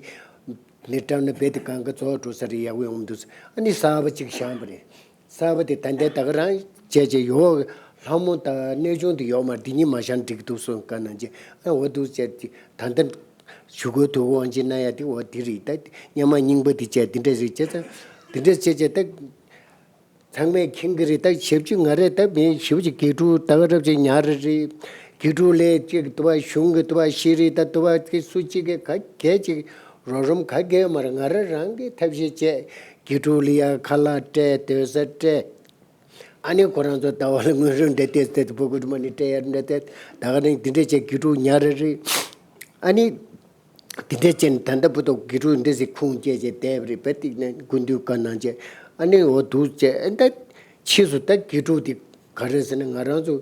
མི་བཀྲམ་ན་རྦད་དེ་གང་ག་རྫོགས་འགྲོ་ས་རེད། ཡག་པོ་ཡོང་མི་འདུག་ཟེར། ཨ་ནི་གསར་པ་ཅིག་བཞག་པ་རེད། གསར་པ་དེ་ད་ལྟའི་ད་ག་རང་བྱས་བྱས་ཡོད། ལྷ་མོ་དང་གནས་ཆུང་དེ་ཡོད་མ་རེད། འདི་གཉིས་མ་བཞག་ན་འགྲིག་གི་འདུག་གསུངས། ག་ནང་བྱས། ཨ་འོ་འདུག་བྱས་ཏེ་ད་ལྟ་གཞུག་གུ་དུས་འཁོར་དབང་ཆེན་གནང་ཡ་དེ་འོ་དེ་རེད། ད་སྔོན་མ་རྙིང་པ་དེ་བྱས་དེ་འདྲ་རེད་བྱས་ཙང་། དེ་འདྲ་བྱས་བྱས་ད་ཚང་མས་མཁྱེན་གྱི་རེད། ད་ཞབས་ཕྱི་ང་རས་ད་མི་ཞེ་པོ་ཅིག་དགེ་ཕྲུག་ད་ག་རབ་ཅིག་ཉར་རེ་རེད། དགེ་ཕྲུག་ལས་ཅིག་དུ་བ་གཞུང་གི་དུ་བ་ཤེས་རིག་ད་དུ་བ་ཅིག་སུ་གཅིག་གིས་ག་གས་ཅིག་རོགས་རམ་ག་གས་ཡོད་མ་རེད། ང་རང་རང་གིས་ཐབས་ཤེས་བྱས། དགེ་ཕྲུག་ལ་ཡ་ཁ་ལག་སྤྲད། སྡོད་ས་སྤྲད། ཨ་ནི་ཁོ་རང་ཚོ་ཟླ་བ་ལ་དངུལ་སྲང་འདྲ་སྟེར་སྟེར་དུ་ཕྲུ་གུ་དུ་མ་ནི་སྤྲད་ཡ་འདྲ་སྟེར། ད་ག་ནང་འདི་འདྲ་བྱས་དགེ་ཕྲུག་ཉར་རེ་རེད། ཨ་ནི་དེ་འདྲ་བྱས་ནས་ད་ལྟ་བུ་དོ་དགེ་ཕྲུག་འདི་ཟིག་ཁུངས་སྐྱེལ་བྱས་བསྡད་པ་རེད། བས་ཏིག་ནས་དགུན་དུས་སྐར་ནང་བྱས། ཨ་ནི་འོ་འདུག་བྱས། ཨ་ད་ཕྱིས་སུ་ད་དགེ་ཕྲུག་འདི་ག་རེ་ཟེར་ན། ང་རང་ཚོ་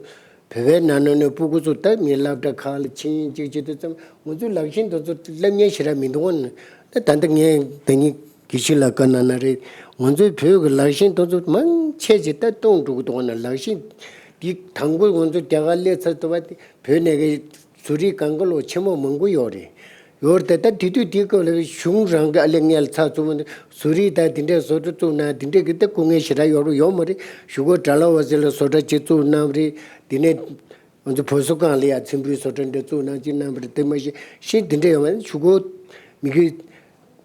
བོད་པའི་ནང་ན་ནས་སྤུ་གུ་ཚོ་ད་མི་སློབ་གྲྭ་ཁག་ལ་ཕྱིན་ཅིག་བྱེད་དུས་ཙམ། ང་ཚོའི་ལག་ཤེས་དེ་ཚོ་སློབ་གཉེར་ཞེ་དྲག་མི་འདུག་བ་ན། ད་ད་ལྟ་ངས་ད་ནི་དགེ་བཤེས་ལགས་བཀའ་གནང་ན་རེད། ང་ཚོའི་བོད་ཀྱི་ལག་ཤེས་དེ་ཚོ་མང་ཆེ་ཆེ་ད་སྟོངས་འགྲོ་གི་འདུག་བ་ན། ལག་ཤེས་འདི་དང་པོ་ང་ཚོ་རྒྱ་གར་སླེབས་ཚར་དུས་བ་དེ་བོད་ནས་གི་བཟོ་རིག་སྒང་ག་ལོག་ཆེན་མོ་མང་པོ་ཡོད་རེད། ཡོད་རེད། ད་ད་དེ་དུས་དེའི་སྐབས་ལ་གཞུང་རང་གི་ཨ་ལེ་ངས་ལ་ཚགས་ཚུད་མོ་འདི་བཟོ་རིག་ད་དེ་འདྲའི་བཟོ་གྲྭ་བཙུགས་གནང་། དེ་འདྲའི་གི་ད་སྐུ་ངལ་ཞེ་དྲག་ཡོད་རེད། ཡོད་མ་རེད། གཞུག་གུ་ཌལ་ཧོ་སི་ལ་བཟོ་གྲྭ་ཅིག་བཙུགས་གནང་བ་རེད། དེ་ནས་ང་ཚོ་བོད་བཟོ་ཁང་ལ་ཡ་ཚེམ་བུའི་བཟོ་གྲྭ་འདྲ་བཙུགས་གནང་ཅིག་གནང་བ་རེད། དེ་མ་གཞི་ཤིང་དེ་འདྲ་ཡོད་མ་རེད། གཞུག་གུ་མི་གི་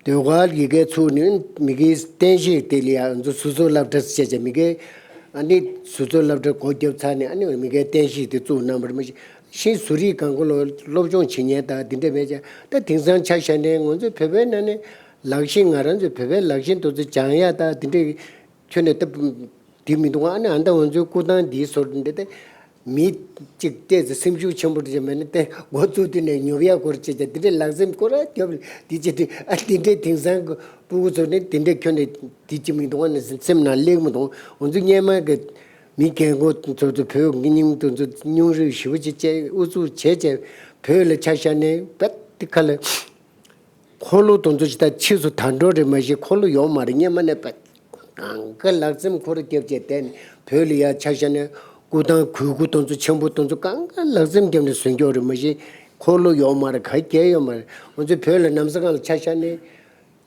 ཟློས་གར་ཡི་གེ་ཚུགས་ནས་མི་གི་བསྟན་བཤིག་དེ་ལ་ཡ་ང་ཚོ་ཟུར་འཛུགས་སློབ་གྲྭ་ཟེར་བྱས་བྱས། མི་གི་ཨ་ནི་ཟུར་འཛུགས་སློབ་གྲྭ་སྒོ་བརྒྱབ་ཚར་ནས། ཨ་ནི་མི་གི་བསྟན་བཤིག་དེ་བཙུགས་གནང་བ་རེད། མ་གཞི་ཤིང་བཟོ་རིག་སྒང་ག་ལོག་སློབ་སྦྱོང་བྱེད་མཁན་དང་དེ་འདྲ་མེད་ཀྱང་། ད་དེང་སང་ཆ་བཞག་ནས་ང་ཚོ་བོད་པའི་ནང་ནས་ལག་ཤེས་ང་རང་ཚོའི་བོད་པའི་ལག་ཤེས་དེ་ཚོ་སྦྱང་ཡ་ད་དེ་འདྲའི་ཁྱོན་ནས་ད་དེ་མི་འདུག་ཨ་ནི་ཨ་ད་ང་ཚོའི་སྐུ་ཐང་འདིའི་ཟུར་འདི་ད་མི་གཅིག་ཏོག་ཙམ་སེམས་ཤུགས་ཆེན་པོ་ཅིག་མེད་ན་ད་འགོ་བཙུགས་དུས་ནས་ཉོབ་ཡ་སྐོར་བྱེད་ཀྱང་དེ་འདྲའི་ལག་སེམས་ཁོ་ར་རྒྱབ་དེ་བྱེད་དུས། ཨ་དེ་འདྲའི་དེང་སང་གི་སྤུ་གུ་ཚོ་ནི་དེ་འདྲའི་ཁྱོན་ནས་དེ་ཅི་མི་འདུག་ཨ་ནི་སེམས་ནང་སླེབས་མི་འདུག་ང་ཚོ་སྔོན་མ་གི་མི་རྒན་གོག་ཚོ་ཚོ་བོད་ཀྱི་རྙིང་དེ་ཚོ་སྙུང་རུས་ཞེ་པོ་ཅིག་བྱས་ཨུ་ཚུགས་བྱས་བྱས་བོད་ལ་ཆ་བཞག་ནས་བད་དེ་ཁ་ལ། འཁོར་ལོ་དེ་ཚོ་ཅིག་ད་ཕྱིས་སུ་དར་འགྲོ་རེད། མ་གཞི་འཁོར་ལོ་ཡོད་མ་རེད། སྔོན་མ་ནས་པ་གང་ག་ལག་རྩེམ་ཁོ་ར་རྒྱབ་བྱས་བསྡད་ནས། བོད་ལ་ཡ་ཆ་བཞག་ནས་སྐུ་ཐང་གོས་སྐུ་དེ་ཚོ་ཆེན་པོ་དེ་ཚོ་གང་ག་ལག་རྩེམ་བརྒྱབ་ནས་བཟོས་འགྲོ་རེད། མ་གཞི་འཁོར་ལོ་ཡོད་མ་རེད། ག་གས་ཡོད་མ་རེད། ང་ཚོའི་བོད་ལ་ན་བཟའ་ཁང་ལ་ཆ་བཞག་ནས།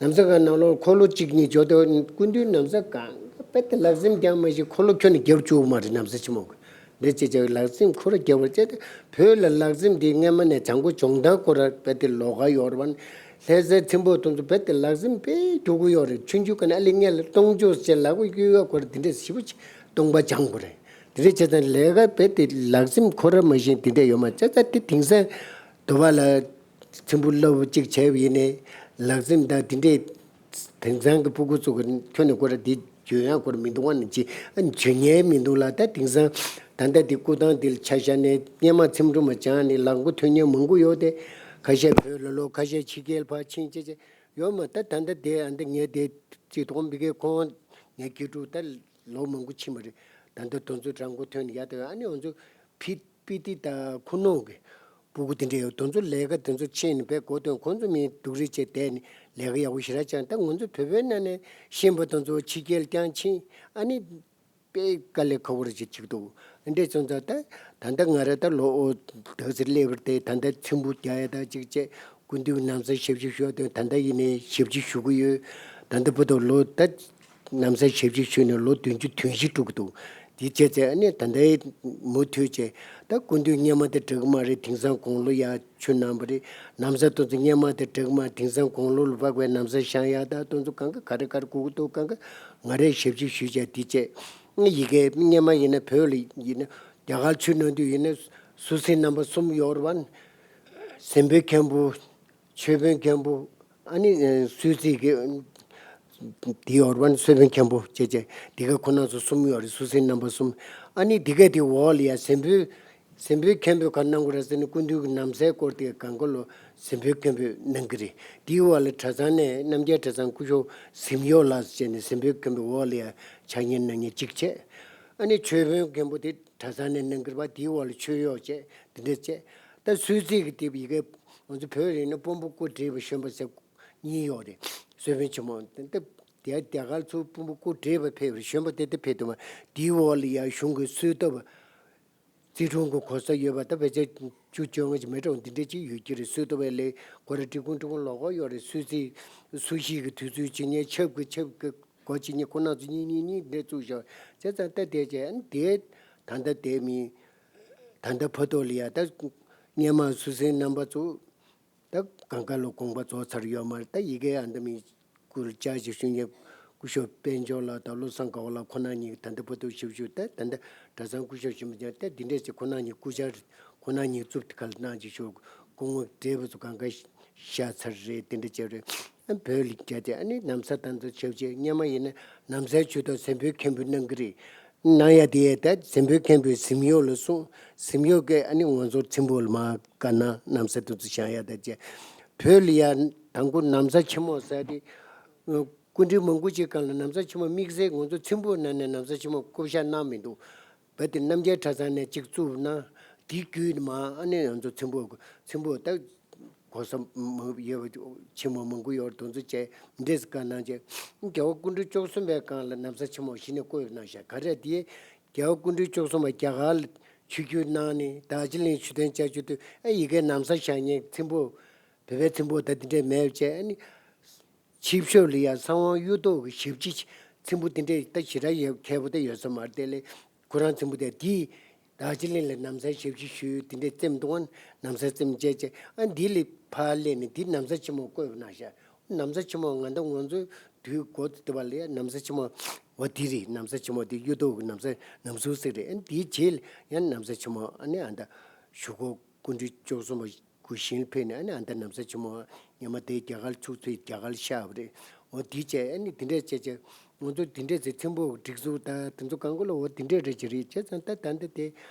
ན་བཟའ་ཁང་ནང་ལོགས་འཁོར་ལོ་གཅིག་གཉིས་འཇོག་དུས་སྐུ་མདུན་ན་བཟའ་གང་ག་པད་དེ་ལག་རྩེམ་རྒྱག་མ་གཞི་འཁོར་ལོ་ཁྱོན་ནས་རྒྱབ་བཅུག་མ་རེད། ན་བཟའ་ཆེན་མོ་གི་འདི་ཅེ་ཅེ་ལག་རྩེམ་ཁོ་ར་རྒྱབ་པར་བྱས་ཏེ། བོད་ལ་ལག་རྩེམ་འདི་སྔོན་མ་ནས་བྱང་པོ་སྦྱོང་སྟངས་ཁོ་ར་པད་དེ་ལོགས་ཀ་ཡོད་རེད་བ། ལྷ་སའི་ཚེམ་བུ་དེ་ཚོ་པད་དེ་ལག་རྩེམ་དཔེ་རྒྱུག་གི་ཡོད་རེད། ཆུང་ཆུང་ག་ནས་ཨ་ལེ་ངས་ལ་སྟོང་མཆོག་ཟེར་ལག་པ་གཡུག་ཡ་ཁོ་ར་འདི་འདྲས་ཞེ་པོ་ཅིག་སྟོང་པ་སྦྱང་དགོས་རེད། འདི་འདྲས་བྱས་ཙང་ལས་ཀ་པད་དེ་ལག་རྩེམ་ཁོ་ར་མ་གཞི་འདི་འདྲས་ཡོད་མ་རེད། བྱས་ཙང་དེ་དེང་སང་དུ་བ་ལ། ཚེམ་བུ་རླབས་པོ་གཅིག་བྱས་པ་ཡིན་ནའི་ལག་རྩེམ་དང་དེ་འདྲས་དེང་སང་གི་སྤུ་གུ་ཚོ་གི་ཁྱོན་ནས་ཁོ་ར་འདི་འཇོན་ཡག་ཁོ་ར་མི་འདུག་བ་ནི་ཅི། ཨ་ནི་འཇོན་ཉན་མི་འདུག་ལ། ད་དེང་སང་ད་ལྟ་འདི་སྐུ་ཐང་འདི་ལ་ཆ་བཞག་ནས་སྔོན་མ་ཚེམ་དྲུབ་མ་སྦྱངས་ནས་ལག་མགོ་ཐོན་མཁན་མང་པོ་ཡོད་དེ། ཁ་ཤས་བོད་ལ་ལོག་ཁ་ཤས་ཕྱི་རྒྱལ་ཕར་ཕྱིན་བྱས་བྱས་ཡོད་མ། ད་ད་ལྟ་དེ་ཨ་འདི་ངས་དེ་ཅིག་དོགས་མི་དགོས། ཁོང་ངས་དགེ་ཕྲུག་ད་ལོ་མང་པོ་ཕྱིན་པ་རེད། ད་ལྟ་དེ་ཚོ་རང་མགོ་ཐོན་ནས་ཡ་ད་ཨ་ནི་ང་ཚོ་ཕི་པི་ཏི་དང་ཁུ་ནུ་གི་སྤུ་གུ་དེ་འདྲ་ཡོད། དེ་ཚོ་ལས་ཀ་དེ་ཚོ་ཕྱིན་ནས་བས་གོ་དོན་ཁོང་ཚོ་མི་སྡུག་རུས་བྱས་བསྡད་ནས་ལས་ཀ་ཡག་པོ་ཞེ་དྲག་བྱས། ད་ང་ཚོ་བོད་པའི་ནང་ནས་ཤེས་པ་དེ་ཚོ་ཕྱི་རྒྱལ་རྐྱང་ཕྱིན། ཨ་ནི་དཔེ་དཀའ་ལས་ཁག་པོ་རེ་ཅིག་ཅིག་འདུག་འདྲས་སོང་ཙང་ད་ད་ལྟ་ང་ར་ད་ལོ་ཨོ་དག་ཟེར་སླེབས་པར་དེ་ད་ལྟ་ཚེམ་བུ་རྒྱག་ཡ་ད་ཅིག་བྱས། སྐུ་མདུན་ན་བཟའ་ཞབས་ཕྱི་ཞུ་བ་དང་ད་ལྟ་ཡིན་ནའི་ཞབས་ཕྱི་ཞུ་གི་ཡོད། ད་ལྟ་བར་དུ་ལོ་ད་ན་བཟའ་ཞབས་ཕྱི་ཞུས་ནས་ལོ་བདུན་ཅུ་དོན་བཞི་འགྲོ་གི་འདུག་འདི་བྱས་ཚེ་ཨ་ནི་ད་ལྟའི་མུ་མཐུད་བྱས། ད་སྐུ་མདུན་སྔོན་མ་དང་འདྲ་གི་མ་རེད། དེང་སང་དགུང་ལོ་ཡར་ཆུ་ནང་པ་རེད། ན་བཟའ་དེ་ཚོ་སྔོན་མ་དང་འདྲ་གི་མ་རེད། དེང་སང་དགུང་ལོ་ལ་བབས་པའི་ན་བཟའ་བཤམས་ཡ་ད་དེ་ཚོ་གང་ག་ག་རེ་ག་རེ་དགོས་ཀྱི་འདུག་གང་ག་ང་རས་ཞབས་ཕྱི་ཞུས་བྱས་འདི་བྱས། ཡི་གེ་སྔོན་མ་ཡིན་ན་བོད་ལ་ཡིན་ན་རྒྱ་གར་ཆུ་ནང་དུ་ཡིན་ན་སུད་སི་རྣམ་པ་གསུམ་ཡོད་རེད་བ། གཟིམ་དཔོན་མཁན་པོ། ཆོས་དཔོན་མཁན་པོ། ཨ་ནི་ཨ་སུད་སི་གི་ དེའི་འོག་ལ་སོལ་བོན་མཁན་པོ་བྱས་བྱས་འདི་ག་ཁོ་རང་ཚོ་གསུམ་ཡོད་རེད། སུ་སྲིན་རྣམ་པ་གསུམ། ཨ་ནི་འདི་ག་དེའི་འོག་ལ་ཡ་ཟེ་འབོད་ཟེ་འབོད་མཁན་པོས་ག་གནང་དགོས་རེད་ཟེར་ན། སྐུ་མདུན་གྱི་ན་བཟའི་སྐོར་དེ་གང་ག་ལོ་ཟེ་འབོད་མཁན་པོས་གནང་གི་རེད། དེའི་འོག་ལ་གྲྭ་ཚང་ནས་རྣམ་རྒྱལ་གྲྭ་ཚང་སྐུ་ཞབས་གཟིམ་གཡོག་ལགས་བྱས་ནས་ཟེ་འབོད་མཁན་པོའི་འོག་ལ་ཡ་ཕྱག་གཉེར་གནང་མཁན་གཅིག་བྱས། ཨ་ནི་ཆོས་དཔོན་མཁན་པོ་དེ་གྲྭ་ཚང་ནས་གནང་གི་རེད་པ། དེའི་འོག་ལ་ཆོས་གཡོག་བྱས་དེ་འདྲ་བྱས། ད་སུད་སི་གི་དེབ་ཡི་གེ་ང་ཚོ་བོད་རིགས་ནི་དཔོན་པོ་སྐུ་བགྲེས་པ་གཞོན་པ་ཟེར་གཉིས་ཡོད་རེད། སོལ་བོན་ཆེན་མོ་དེ་ད་རྒྱ་གར་ཚོ་དཔོན་པོ་སྐུ་བགྲེས་པ་ཕེབས་རེད། གཞོན་པ་དེ་དེ་ཕེབས་འདུག་པ། དེའི་འོག་ལ་ཡ་གཞུང་གི་སྲོལ་བཏབ་པ། རྩིས་དྲུང་གི་གོ་ས་ཡོད་པ། ད་ཕལ་ཆེར་བཅུ་བཅོ་ལྔ་ཅིག་མི་འདྲ་བ་འདི་འདྲ་ཅིག་ཡོད་ཀྱི་རེད། སྲོལ་བཏབ་པའི་ལས་ཁོ་ར་འབྲི་གུང་འབྲི་གུང་ལོག་གོ་ཡོད་རེད། སུད་སི་སུད་སི་གི་དུས་ཚོད་བྱེད་མཁན། ཆབ་ཀྱི་ཆབ་ཀྱི་སྒོ་ཕྱེ་མཁན་ཁོ་རང་ཚོ་གཉིས་གཉིས་གཉིས་འདྲ་བཙུགས་བཞག་བྱས་ཙང་། ད་དེ་བྱས་ཨ་ནི་དེ་ད་ལྟ་དེ་མིན་ད་ལྟ་བར་དུ་ལ་ཡ་ད་སྔོན་མ་སུད་སི་རྣམ་པ་ཚོ་ད་གང་ག་ལོ་དགོངས་པ་རྫོགས་ཚར་ཡོད་མ་རེད། ད་ཡི་གེ་ཨ་འདི་མིན་སྐུ་བཅར་ཞིག་ཞུ་མཁན་སྐུ་ཞབས་དཔལ་འབྱོར་ལགས་དང་བློ་བཟང་དགའ་བོ་ལགས་ཁོ་རང་གཉིས་ད་ལྟ་བར་དུ་ཞིབ་ཞུ། ད་ད་ལྟ་གྲྭ་ཚང་སྐུ་ཞབས་ཞུ་མི་ཅན་ད་འདི་འདྲས་ཀྱི་ཁོ་རང་གཉིས་སྐུ་བཅར་ཁོ་རང་གཉིས་གཙུག་ཏུ་ཁ་ལ་གནང་ཅིག་ཞུ། སྐུ་ངོ་བགྲེས་པོ་ཚོ་གང་ག་ཤ་ཚར་རེད། དེ་འདྲ་བྱས་རེད། བོད་ལ་བསྐྱལ་ཏེ་ཨ་ནི་ན་བཟའ་དང་ཚོ་ཆབས་ཅིག་སྔོན་མ་ཡིན་ན་ན་བཟའི་ཆུ་དང་ཟེ་འབོད་མཁན་པོས་གནང་གི་རེད། གནང་ཡ་དེ་ད་ཟེ་འབོད་མཁན་པོས་གཟིམ་གཡོག་ལ་གསུངས། གཟིམ་གཡོག་གིས་ཨ་ནི་ང་ཚོར་ཚེམ་བུ་ལ་མར་བཀལ་གནང་། ན་བཟའ་དེ་ཚོ་བཞེངས་ཡ་ད་བྱས། བོད་ལ་ཡ་དང་པོ་ན་བཟའ་ཆེན་མོ་ཟེར་དེ་སྐུ་མགྲོན་མང་པོ་ཅིག་སྒང་ལ་ན་བཟའ་ཆེན་མོ་དམིགས་བསལ་ང་ཚོ་ཚེམ་བུ་ནང་ནས་ན་བཟའ་ཆེན་མོ་བསྐོ་བཞག་གནང་མི་འདུག་བོད་དེ་རྣམ་རྒྱལ་གྲྭ་ཚང་ནས་གཅིག་བཙུགས་ན་དེའི་བརྒྱུད་ནས་མར་ཨ་ནི་ང་ཚོ་ཚེམ་བུ་ཚེམ་བུ་ད་གོ་ས་མང་ཡོད་པ་ཆེན་མོ་མང་པོ་ཡོད་རེད། དེ་ཚོ་བྱས་འདྲས་སུ་བཀའ་གནང་བྱས། རྒྱལ་བ་སྐུ་ཕྲེང་བཅུ་གསུམ་པའི་སྒང་ལ་ན་བཟའ་ཆེན་མོ་གཞི་ནས་བསྐོས་གནང་ཤག་ག་རེ་དེ་རྒྱལ་བ་སྐུ་ཕྲེང་བཅུ་གསུམ་པ་རྒྱ་གར་ལ་ཆིབས་བསྒྱུར་གནང་ནས་རྡོ་རྗེ་གླིང་ཆོས་དོན་བསྐྱར་བཅོས་དུས་ཨ་ཡི་གེ་ན་བཟའ་བཞག་མཁན་ཚེམ་བུ་བོད་པའི་ཚེམ་བུ་ད་དེ་འདྲས་མེད་བྱས། ཨ་ནི་ཆིབས་ཞབས་ལ་ཡ་གསང་བ་གཡུ་ཐོག་གི་ཞབས་ཕྱི་ཚེམ་བུ་དེ་འདྲས་ད་ཞེ་དྲག་ཡོད་མཁས་པོ་ད་ཡོད་ས་མ་རེད། དེ་ལས་ཁོ་རང་ཚེམ་བུ་དེ་དེའི་རྡོ་རྗེ་གླིང་ལ་ན་བཟའ་ཞབས་ཕྱི་ཞུས། དེ་འདྲས་རྩེད་མོ་རྩེ་ན་བཟའ་རྩེད་མོ་བྱས་བྱས། ཨ་འདི་ལས་ཕར་སླེབས་ནས་དེ་ན་བཟའ་ཆེན་མོ་བསྐོས་གནང་ཤག་ན་བཟའ་ཆེན་མོ་ང་ད་ང་ཚོའི་དུས་འགོ་དེ་བ་ལ་ཡ་ན་བཟའ་ཆེན་མོ་འོ་དེ་རེད། ན་བཟའ་ཆེན་མོ་དེ་གཡུ་ཐོག་གི་ན་བཟའ་ན་བཟའ་ཟེར་རེད། ཨ་འདིའི་རྗེས་ལ་ཡང་ན་བཟའ་ཆེན་མོ་ཨ་ནི་ཨ་ད་གཞུག་གུ་སྐུ་ཕྲེང་བཅུ་གསུམ་པ་སྐུ་ཞིང་ཕེབས་ནས་ཨ་ནི་ཨ་ད་ན་བཟའ་ཆེན་མོ་སྔོན་མ་དེ་རྒྱ་གར་ཚུགས་ཚུགས་རྒྱ་གར་ཤར་བ་རེད། འོ་དེ་བྱས་ཨ་ནི་དེ་འདྲས་བྱས་བྱས་ང་ཚོ་དེ་འདྲས་ཚེ་ཚེམ་བུ་སྒྲིག་འཛུགས་ད་དེ་ཚོ་གང་ག་ལ་འོ་དེ་འདྲས་རེད་ཅེས་རེད། བྱས་ཙང་ད་ད་འདི་དེ་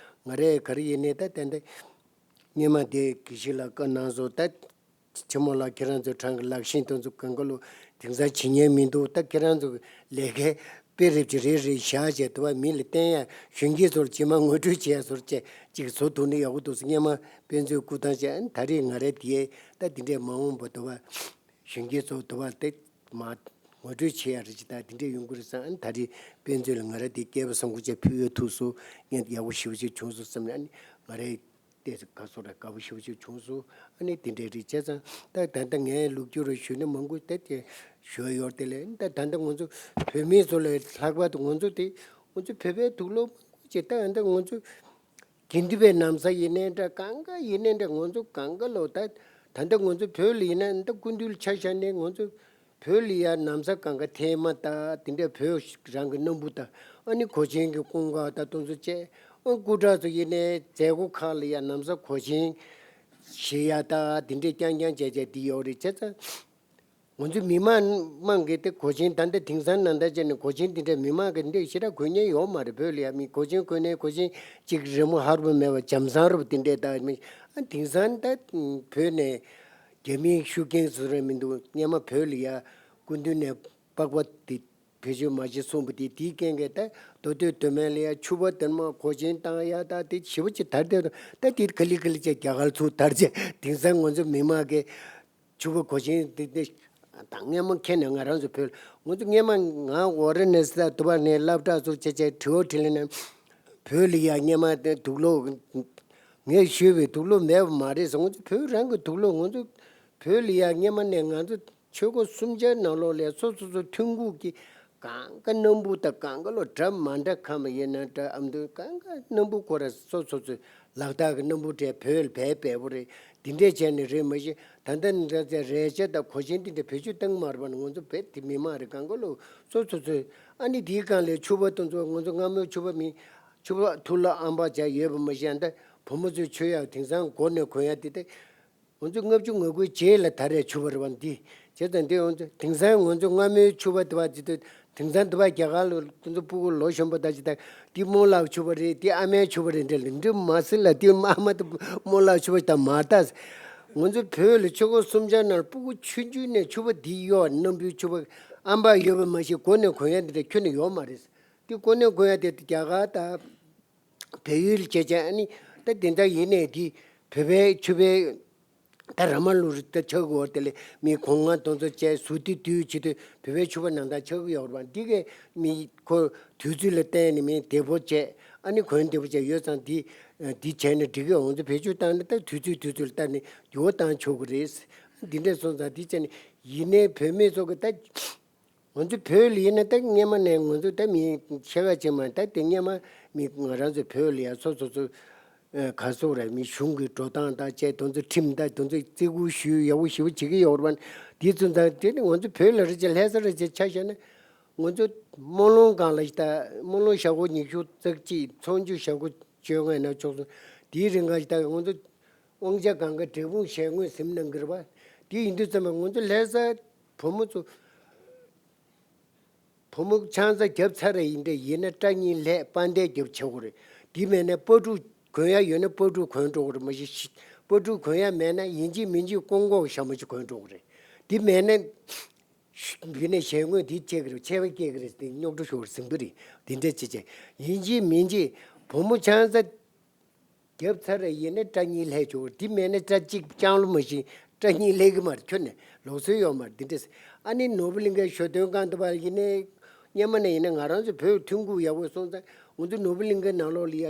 ང་རས་ག་རེ་ཡིན་ནའི་ད་ད་འདི་སྔོན་མ་དེ་དགེ་བཤེས་ལགས་བཀའ་གནང་སོང་། ད་ཆེན་མོ་ལགས་ཁྱེད་རང་ཚོ་གྲངས་ཀྱི་ལག་ཤེས་དེ་ཚོ་གང་ག་ལ་དེང་སང་བྱེད་ཉན་མི་འདུག་ད་ཁྱེད་རང་ཚོ་ལས་ཀའི་དཔེ་རེབ་ཅིག་རེ་རེ་བཞག་བྱས་དུ་བ་མི་ལ་བསྟན་ཡ། གཞོན་སྐྱེས་ཚོར་རྗེས་མ་ངོ་སྤྲོད་བྱེད་ཡ་ཚོར་བྱས་ཅིག་བཟོ་ཐུབ་ན་ཡག་པོ་འདུག་ཟེར་སྔོན་མ་དཔེ་མཛོད་བསྐུར་སྟངས་བྱས། ཨ་ནི་ད་རེས་ང་རས་དེ་ད་དེ་འདྲས་མ་འོངས་པ་དུ་བ་གཞོན་སྐྱེས་ཚོ་དུ་བ་དེ་མ་ངོ་སྤྲོད་བྱེད་ཡ་རེ་ཅིག་ད་དེ་འདྲས་ཡོང་གི་རེད་བསམ། ཨ་ནི་ད་རེས་དཔེ་མཛོད་ལ་ང་རས་དེ་སྐལ་བ་བཟང་པོ་བྱས་ཕུལ་ཡ་ཐུབ་སོང་། ངས་ཡག་པོ་ཞེ་པོ་ཅིག་བྱུང་སོང་བསམ་ནས། ཨ་ནི་ང་རས་ཏོག་ཙམ་དགའ་སོང་ར་དགའ་པོ་ཞེ་པོ་ཅིག་བྱུང་སོང་། ཨ་ནི་དེ་འདྲས་རེད། བྱས་ཙང་ད་ད་ལྟ་ངས་ལོ་རྒྱུས་རུ་ཞུས་ན་མང་པོ་དེ་དེ་ཞུ་ཡ་ཡོད་དེ་ལས། ད་ད་ལྟ་ང་ཚོ་བོད་མི་ཚོ་ལས་ལྷག་པར་དུ་ང་ཚོ་དེ་ང་ཚོ་བོད་པའི་དུག་ལོག་མང་པོ་ཅིག་ད་ད་ང་ཚོ་དགེ་འདུན་པའི་ན་བཟའ་ཡིན་ནའི་འདྲ་གང་ག་ཡིན་ནའི་འདྲ་ང་ཚོ་གང་ག་ལོ་ད་ད་ལྟ་ང་ཚོ་བོད་ལ་ཡིན་ན་ད་སྐུ་མདུན་ལ་ཆ་བཞག་ནས་ང་ཚོ་བོད་ལ་ཡ་ན་བཟའ་གང་ག་ཐེངས་མ་ད་དེ་འདྲ་བོད་རང་གི་སྣམ་བུ་ད་ཨ་ནི་གོས་ཆེན་གྱི་ཀུན་དགའ་ད་དེ་ཚོ་བཅས། ཨ་སྐུ་དྲག་ཚོ་ཡིན་ནའི་མཛད་སྒོ་ཁག་ལ་ཡ་ན་བཟའ་གོས་ཆེན་བཞེས་ཡ་ད་དེ་འདྲས་རྐྱང་རྐྱང་བྱས་བྱས་དེ་ཡོད་རེད། བྱས་ཙང་ང་ཚོ་མི་མང་མང་གི་དེ་གོས་ཆེན་ད་ལྟ་དེང་སང་ནང་ལྟར་བྱས་ནས་གོས་ཆེན་དེ་འདྲས་མི་མང་གི་འདྲས་ཞེ་དྲག་གོན་མཁན་ཡོད་མ་རེད། བོད་ལ་ཡ་མི་གོས་ཆེན་གོན་ནའི་གོས་ཆེན་གཅིག་རི་མོ་ཧར་པོ་མེད་པ་འཇམ་སང་རུབ་དེ་འདྲས་ད་མི། ཨ་དེང་སང་ད་བོད་ནས་རྒྱ་མིའི་ཤུགས་རྐྱེན་བཟོ་རེད་མི་འདུག་སྔོན་མ་བོད་ལ་ཡ་སྐུ་མདུན་ནས་པགས་པ་དེ་བེད་སྤྱོད་མ་བྱེད་གསུངས་པ་དེ་དེའི་རྐྱེན་གྱིས་ད་མདོ་སྟོད་མདོ་སྨད་ལ་ཡ་ཕྱུ་པ་དེ་མ་གོས་ཆེན་བཏང་ཡ་ད་དེ་ཞེ་པོ་ཅིག་དར་དེ་ད་དེ་ག་ལེ་ག་ལེ་བྱས་རྒྱ་གར་ཚུར་དར་བྱས། དེང་སང་ང་ཚོ་མི་མང་གི་ཕྱུ་པ་གོས་ཆེན་དེ་དེ་ད་སྔོན་མ་ཁྱེད་ནས་ང་རང་ཚོ་བོད་ང་ཚོ་སྔོན་མ་ང་ཝ་ར་ཎ་སི་ད་དུ་བ་ནས་སློབ་གྲྭ་ཚུར་བྱས་བྱས་དྲི་བ་དྲིས་ལན་ནས་བོད་ལ་ཡ་སྔོན་མ་དེ་དུག་ལོག་ངས་ཞུས་པའི་དུག་ལོག་མེད་པ་མ་རེད་ཟེར། ང་ཚོ་བོད་རང་གི་དུག་ལོག་ང་ཚོ་བོད་ལ་ཡ་སྔོན་མ་ནས་ང་ཚོ་ཆོས་འཁོར་གསུམ་ཆར་ནང་ལོགས་ལ་སོ་སོ་སོ་ཐུན་འགུག་གི་གང་ག་སྣམ་བུ་དང་གང་ག་ལོ་འདྲ་མ་འདྲ་ཁ་མ་ཡིན་ན་འདྲ་ཨམ་དུ་གང་ག་སྣམ་བུ་ཁོ་ར་སོ་སོ་ཚོའི་ལག་རྟགས་ཀྱི་སྣམ་བུ་འདྲ་བོད་ལ་བས་བས་པོ་རེད། འདི་འདྲས་བྱས་ནས་རེད་མ་གཞི་ད་ལྟ་འདྲ་ཚེ་རས་ཆ་དང་གོས་ཆེན་འདི་འདྲ་བེད་སྤྱོད་བཏང་མ་རེད་པ་ནི་ང་ཚོ་བས་དེ་མི་མང་རེད། གང་ག་ལོ་སོ་སོ་ཚོའི་ཨ་ནི་དེའི་སྒང་ལས་ཕྱུ་པ་དང་ཚོ་ང་ཚོ་སྔ་མོའི་ཕྱུ་པ་མི་ཕྱུ་པ་ཐུགས་ལ་ཨམ་པ་བྱ་ཡོད་པ་མ་གཞི་ཨ་ད་བུ་མོ་ཚོའི་ཆོས་ཡག་དེང་སང་མགོ་ནས་གོན་ཡ་དེ་དེ། ང་ཚོ་ལྔ་བཅུ་ང་དགུའི་རྗེས་ལ་ད་རེས་ཕྱུ་པ་རེད་པ་འདི། བྱས་ཙང་འདི་ཡོང་དུས་དེང་སང་ང་ཚོ་སྔ་མོའི་ཕྱུ་པ་དེ་བ་དེ་དུས་དེང་སང་དེ་བ་རྒྱ་གར་ལ་ཁོ་ཚོ་སྤུ་གུ་ལོ་གཞོན་པ་དག་ཅིག་དང་འདི་རྨོ་ལགས་ཕྱུ་པ་རེད། འདི་ཨ་མའི་ཕྱུ་པ་རེད་འདྲ་ལ་འདི་མ་ཟེར་ལ། འདི་ཨ་མ་དང་རྨོ་ལགས་ཕྱུ་པ་དང་མ་ལྟ། ང་ཚོ་བོད་ལ་ཆོལ་ཁ་གསུམ་ཆར་ནང་སྤུ་གུ་ཆུང་ཆུང་ནས་ཕྱུ་པ་འདི་གཡོག་སྣམ་བུའི་ཕྱུ་པ་ཨམ་པ་ཡོད་པ་མ་གཞི་མགོ་ནས་གོན་ཡ་འདི་འདྲ་ཁྱོན་ནས་ཡོད་མ་རེད། འདི་མགོ་ནས་གོན་ཡ་དེ་རྒྱ་གར་དང་བལ་ཡུལ་བྱས་བྱས། ཨ་ནི་ད་དེ་འདྲ་ཡིན་ནས་འདི་བོད་པའི་ཕྱུ་པའི་ད་ར་མ་ལུག་རེད། ད་ཆག་གི་འོ་དེ་ལས་མི་གོང་ང་དོན་ཚོ་བཅས་ཟུར་དུ་དུས་བྱེད་དུས་བོད་པའི་ཕྱུ་པ་ནང་ལྟར་ཆག་གི་ཡོད་རེད་པ། འདི་གས་མི་ཁོ་དུས་ཚོད་ལ་བརྟེན་ནས་མི་བདེ་པོ་བྱས། ཨ་ནི་གོན་བདེ་པོ་བྱས་ཡོད་ཙང་འདི་འདི་བྱས་ནས་འགྲིག་གི། ང་ཚོ་བེད་སྤྱོད་བཏང་ནས་ད་དུས་ཚོད་དུས་ཚོད་ལ་བལྟས་ནས་འགྱུར་བ་བཏང་ཆོག་གི་རེད། འདི་འདྲས་སོང་ཙང་འདི་བྱས་ནས་ཡིན་ནའི་བོད་མི་ཚོ་གི་ད། ང་ཚོ་བོད་ལ་ཡིན་ན་ད་སྔོན་མ་ནས་ང་ཚོ་ད་མི་ཤ་ཁ་ཅིག་མ་ད་དེ་སྔོན་མ་མི་ང་རང་ཚོ་བོད་ལ་ཡ་སོ་སོ་ཚོ་ཨ་ག་ཚོད་རེད། མི་གཞུང་གི་འགྲོ་སྟངས་དང་བཅས་དོན་ཚོ་ཁྲིམས་དང་དོན་ཚོ་བརྩི་བཀུར་ཞུ་ཡག་པོ་ཞེ་པོ་བྱེད་ཀྱི་ཡོད་རེད་པ། དེའི་ཚོད་ཙང་དེ་ནི་ང་ཚོ་བོད་ལ་རེ་ཅིག་ལྷ་ས་རེ་ཅིག་ཆ་བཞག་ན་ང་ཚོ་སྨོན་ལམ་སྒང་ལ་ད་སྨོན་ལམ་ཞག་པོ་ཉི་ཤུ་རྩ་གཅིག་ཚོགས་མཆོད་ཞག་པོ་བཅོ་ལྔ་ཡིན་ན་ཆོག་སོང་། དེའི་རིང་ག་ཞིག་ད་ང་ཚོ་དབང་ཆ་གང་ག་འབྲས་སྤུངས་ཞལ་ངོས་ཟིན་གནང་གི་རེད་པ། དེ་ཡིན་དུས་ཙམ་པ་ང་ཚོ་ལྷ་ས་བུ་མོ་ཚོ་བུ་མོ་ཆང་ས་བརྒྱབ་ཚར་རེད། ཡིན་འདྲ་ཡིན་ན་སྐྲ་གཉིས་ལྷག་པར་འདེགས་རྒྱབ་བྱེད་དགོས་རེད། དེ་མེད་ན་སྤ་ཕྲུག་གོན་ཡ་ཡོད་ན་སྤ་ཕྲུག་གོན་འགྲོ་དགོས་རེད། མ་གཞི་སྤ་ཕྲུག་གོན་ཡ་མེད་ན་ཡིན་གཅིག་མིན་གཅིག་ཀོང་ཀོག་ཞྭ་མོ་ཅིག་གོན་འགྲོ་དགོས་རེད། དེ་མེད་ན་ཡིན་ནའི་ཞལ་ངོས་འདི་བཅད་ཀྱི་རེད། མཆེ་བ་བཀྱེད་ཀྱི་རེད། དེ་རྙོག་དྲ་ཤོར་ཟིན་པ་རེད། དེ་འདྲ་བྱེད་བྱེད་ཡིན་གཅིག་མིན་གཅིག་བུ་མོ་ཆང་ས་བརྒྱབ་ཚར་རེད། ཡིན་ན་སྐྲ་གཉིས་ལྷག་ཆོག་དེ་མེད་ན་སྐྲ་གཅིག་ལྕང་ལོ་མ་ཞིག་སྐྲ་གཉིས་ལྷག་གི་མ་རེད། ཁྱོན་ནས་ལོག་སྲོལ་ཡོད་མ་རེད། དེ་འདྲས། ཨ་ནི་ནོར་བུ་གླིང་གའི་ཞོ་སྟོན་ཁང་དུ་བ་ཡིན་ནའི་སྔོན་མ་ནས་ཡིན་ན་ང་རང་ཚོ་བོད་ཐུན་ཁུག་ཡག་པོ་སོང་ཙང་ང་ཚོ་ནོར་བུ་གླིང་གའི་ནང་ལོགས་ལ་ཡ་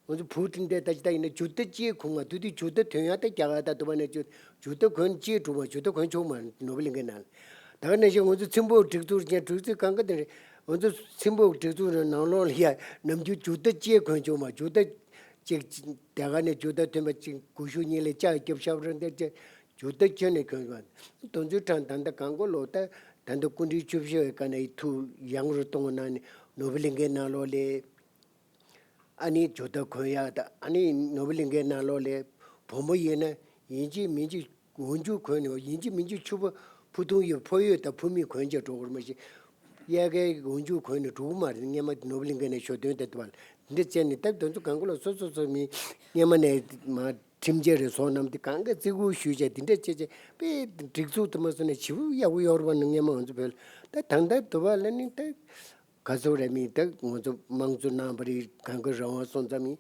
ང་ཚོ་བུ་དེ་འདྲས་ད་ཅི་ད་ཡིན་ན་ཇུ་ཏ་གཅིག་གོན་མ། དུས་དུས་ཇུ་ཏ་དོན་ཡང་ད་རྒྱ་གར་ད་དུ་བ་ནས་ཇུ་ཇུ་ཏ་གོན་གཅིག་གྲུབ་མ། ཇུ་ཏ་གོན་ཆོག་མ་ནོར་བུ་གླིང་གའི་ནང་ལ། ད་ག་ནང་བཞིན་ང་ཚོ་ཚིམ་པོ་སྒྲིག་འཛུགས་ཀྱི་སྒྲིག་འཛུགས་གང་ག་དེ་རེད། ང་ཚོ་ཚིམ་པོ་སྒྲིག་འཛུགས་ནང་ལོགས་ལ་ཡ་ནམ་རྒྱུན་ཇུ་ཏ་གཅིག་གོན་ཆོག་མ། ཇུ་ཏ་གཅིག་རྒྱ་གར་ནས་ཇུ་ཏ་ཐོན་པ་གཅིག་སྒུར་ཤུགས་གཉིས་ལས་ལྕགས་རྒྱབ་ཤ་བ་ར་འདི་ཅེ་ཇུ་ཏ་ཁྱོན་ནས་གོན་པ། དོན་ཚུལ་དྲང་ད་ལྟ་གང་གོ་ལོ་ད་ད་ལྟ་སྐུ་ཕྲེང་བཅུ་བཞི་བའི་སྐབས་ནས་ཐུགས་ཡང་རུ་གཏོང་བ་གནང་ནས་ནོར་བུ་གླིང་གའི་ནང་ལོགས་ལས། ཨ་ནི་ཇོ་ཏ་གོན་ཡག་དང་། ཨ་ནི་ནོར་བུ་གླིང་གའི་ནང་ལོགས་ལས་བུ་མོ་ཡིན་ན་ཡིན་གཅིག་མིན་གཅིག་འོག་འཇུག་གོན་ནས་ཡིན་གཅིག་མིན་གཅིག་ཕྱུ་པ་ཕུ་ཐུང་ཡོད་ཕོ་ཡོད་དང་ཕུ་མེད་གོན་བྱས་འགྲོ་དགོས་རེད། མ་གཞི་གཡས་ཁའི་འོག་འཇུག་གོན་ནས་འགྲོ་གི་མ་རེད། སྔོན་མ་ནོར་བུ་གླིང་གའི་ནས་ཞོ་སྟོན་དེ་དུ་བ་འདི་བྱས་ནས་སྟབས་དོན་ཚོ་གང་ག་ལ་སོ་སོ་སོ་མི་སྔོན་མ་ནས་མ་ཁྲིམས་འཆར་རེ་བཟོ་རྣམས་དེ་གང་ག་བརྩི་བཀུར་ཞུས་བྱས་དེ་འདྲ་བྱས་བྱས་དཔེ་སྒྲིག་འཛུགས་དུ་མ་སོང་ནས་ཞེ་པོ་ཡག་པོ་ཡོད་རེད་པ། ནི་སྔོན་མ་ང་ཚོ་བོད་ལ་ད་ད་ལྟ་དུ་བ་ལ་ནི་ད། ག་ཚོད་རེད་མིན་ད་ང་ཚོ་དམངས་གཙོ་གནང་བ་རེད། གང་གི་རང་དབང་སོང་ཙང་མིན་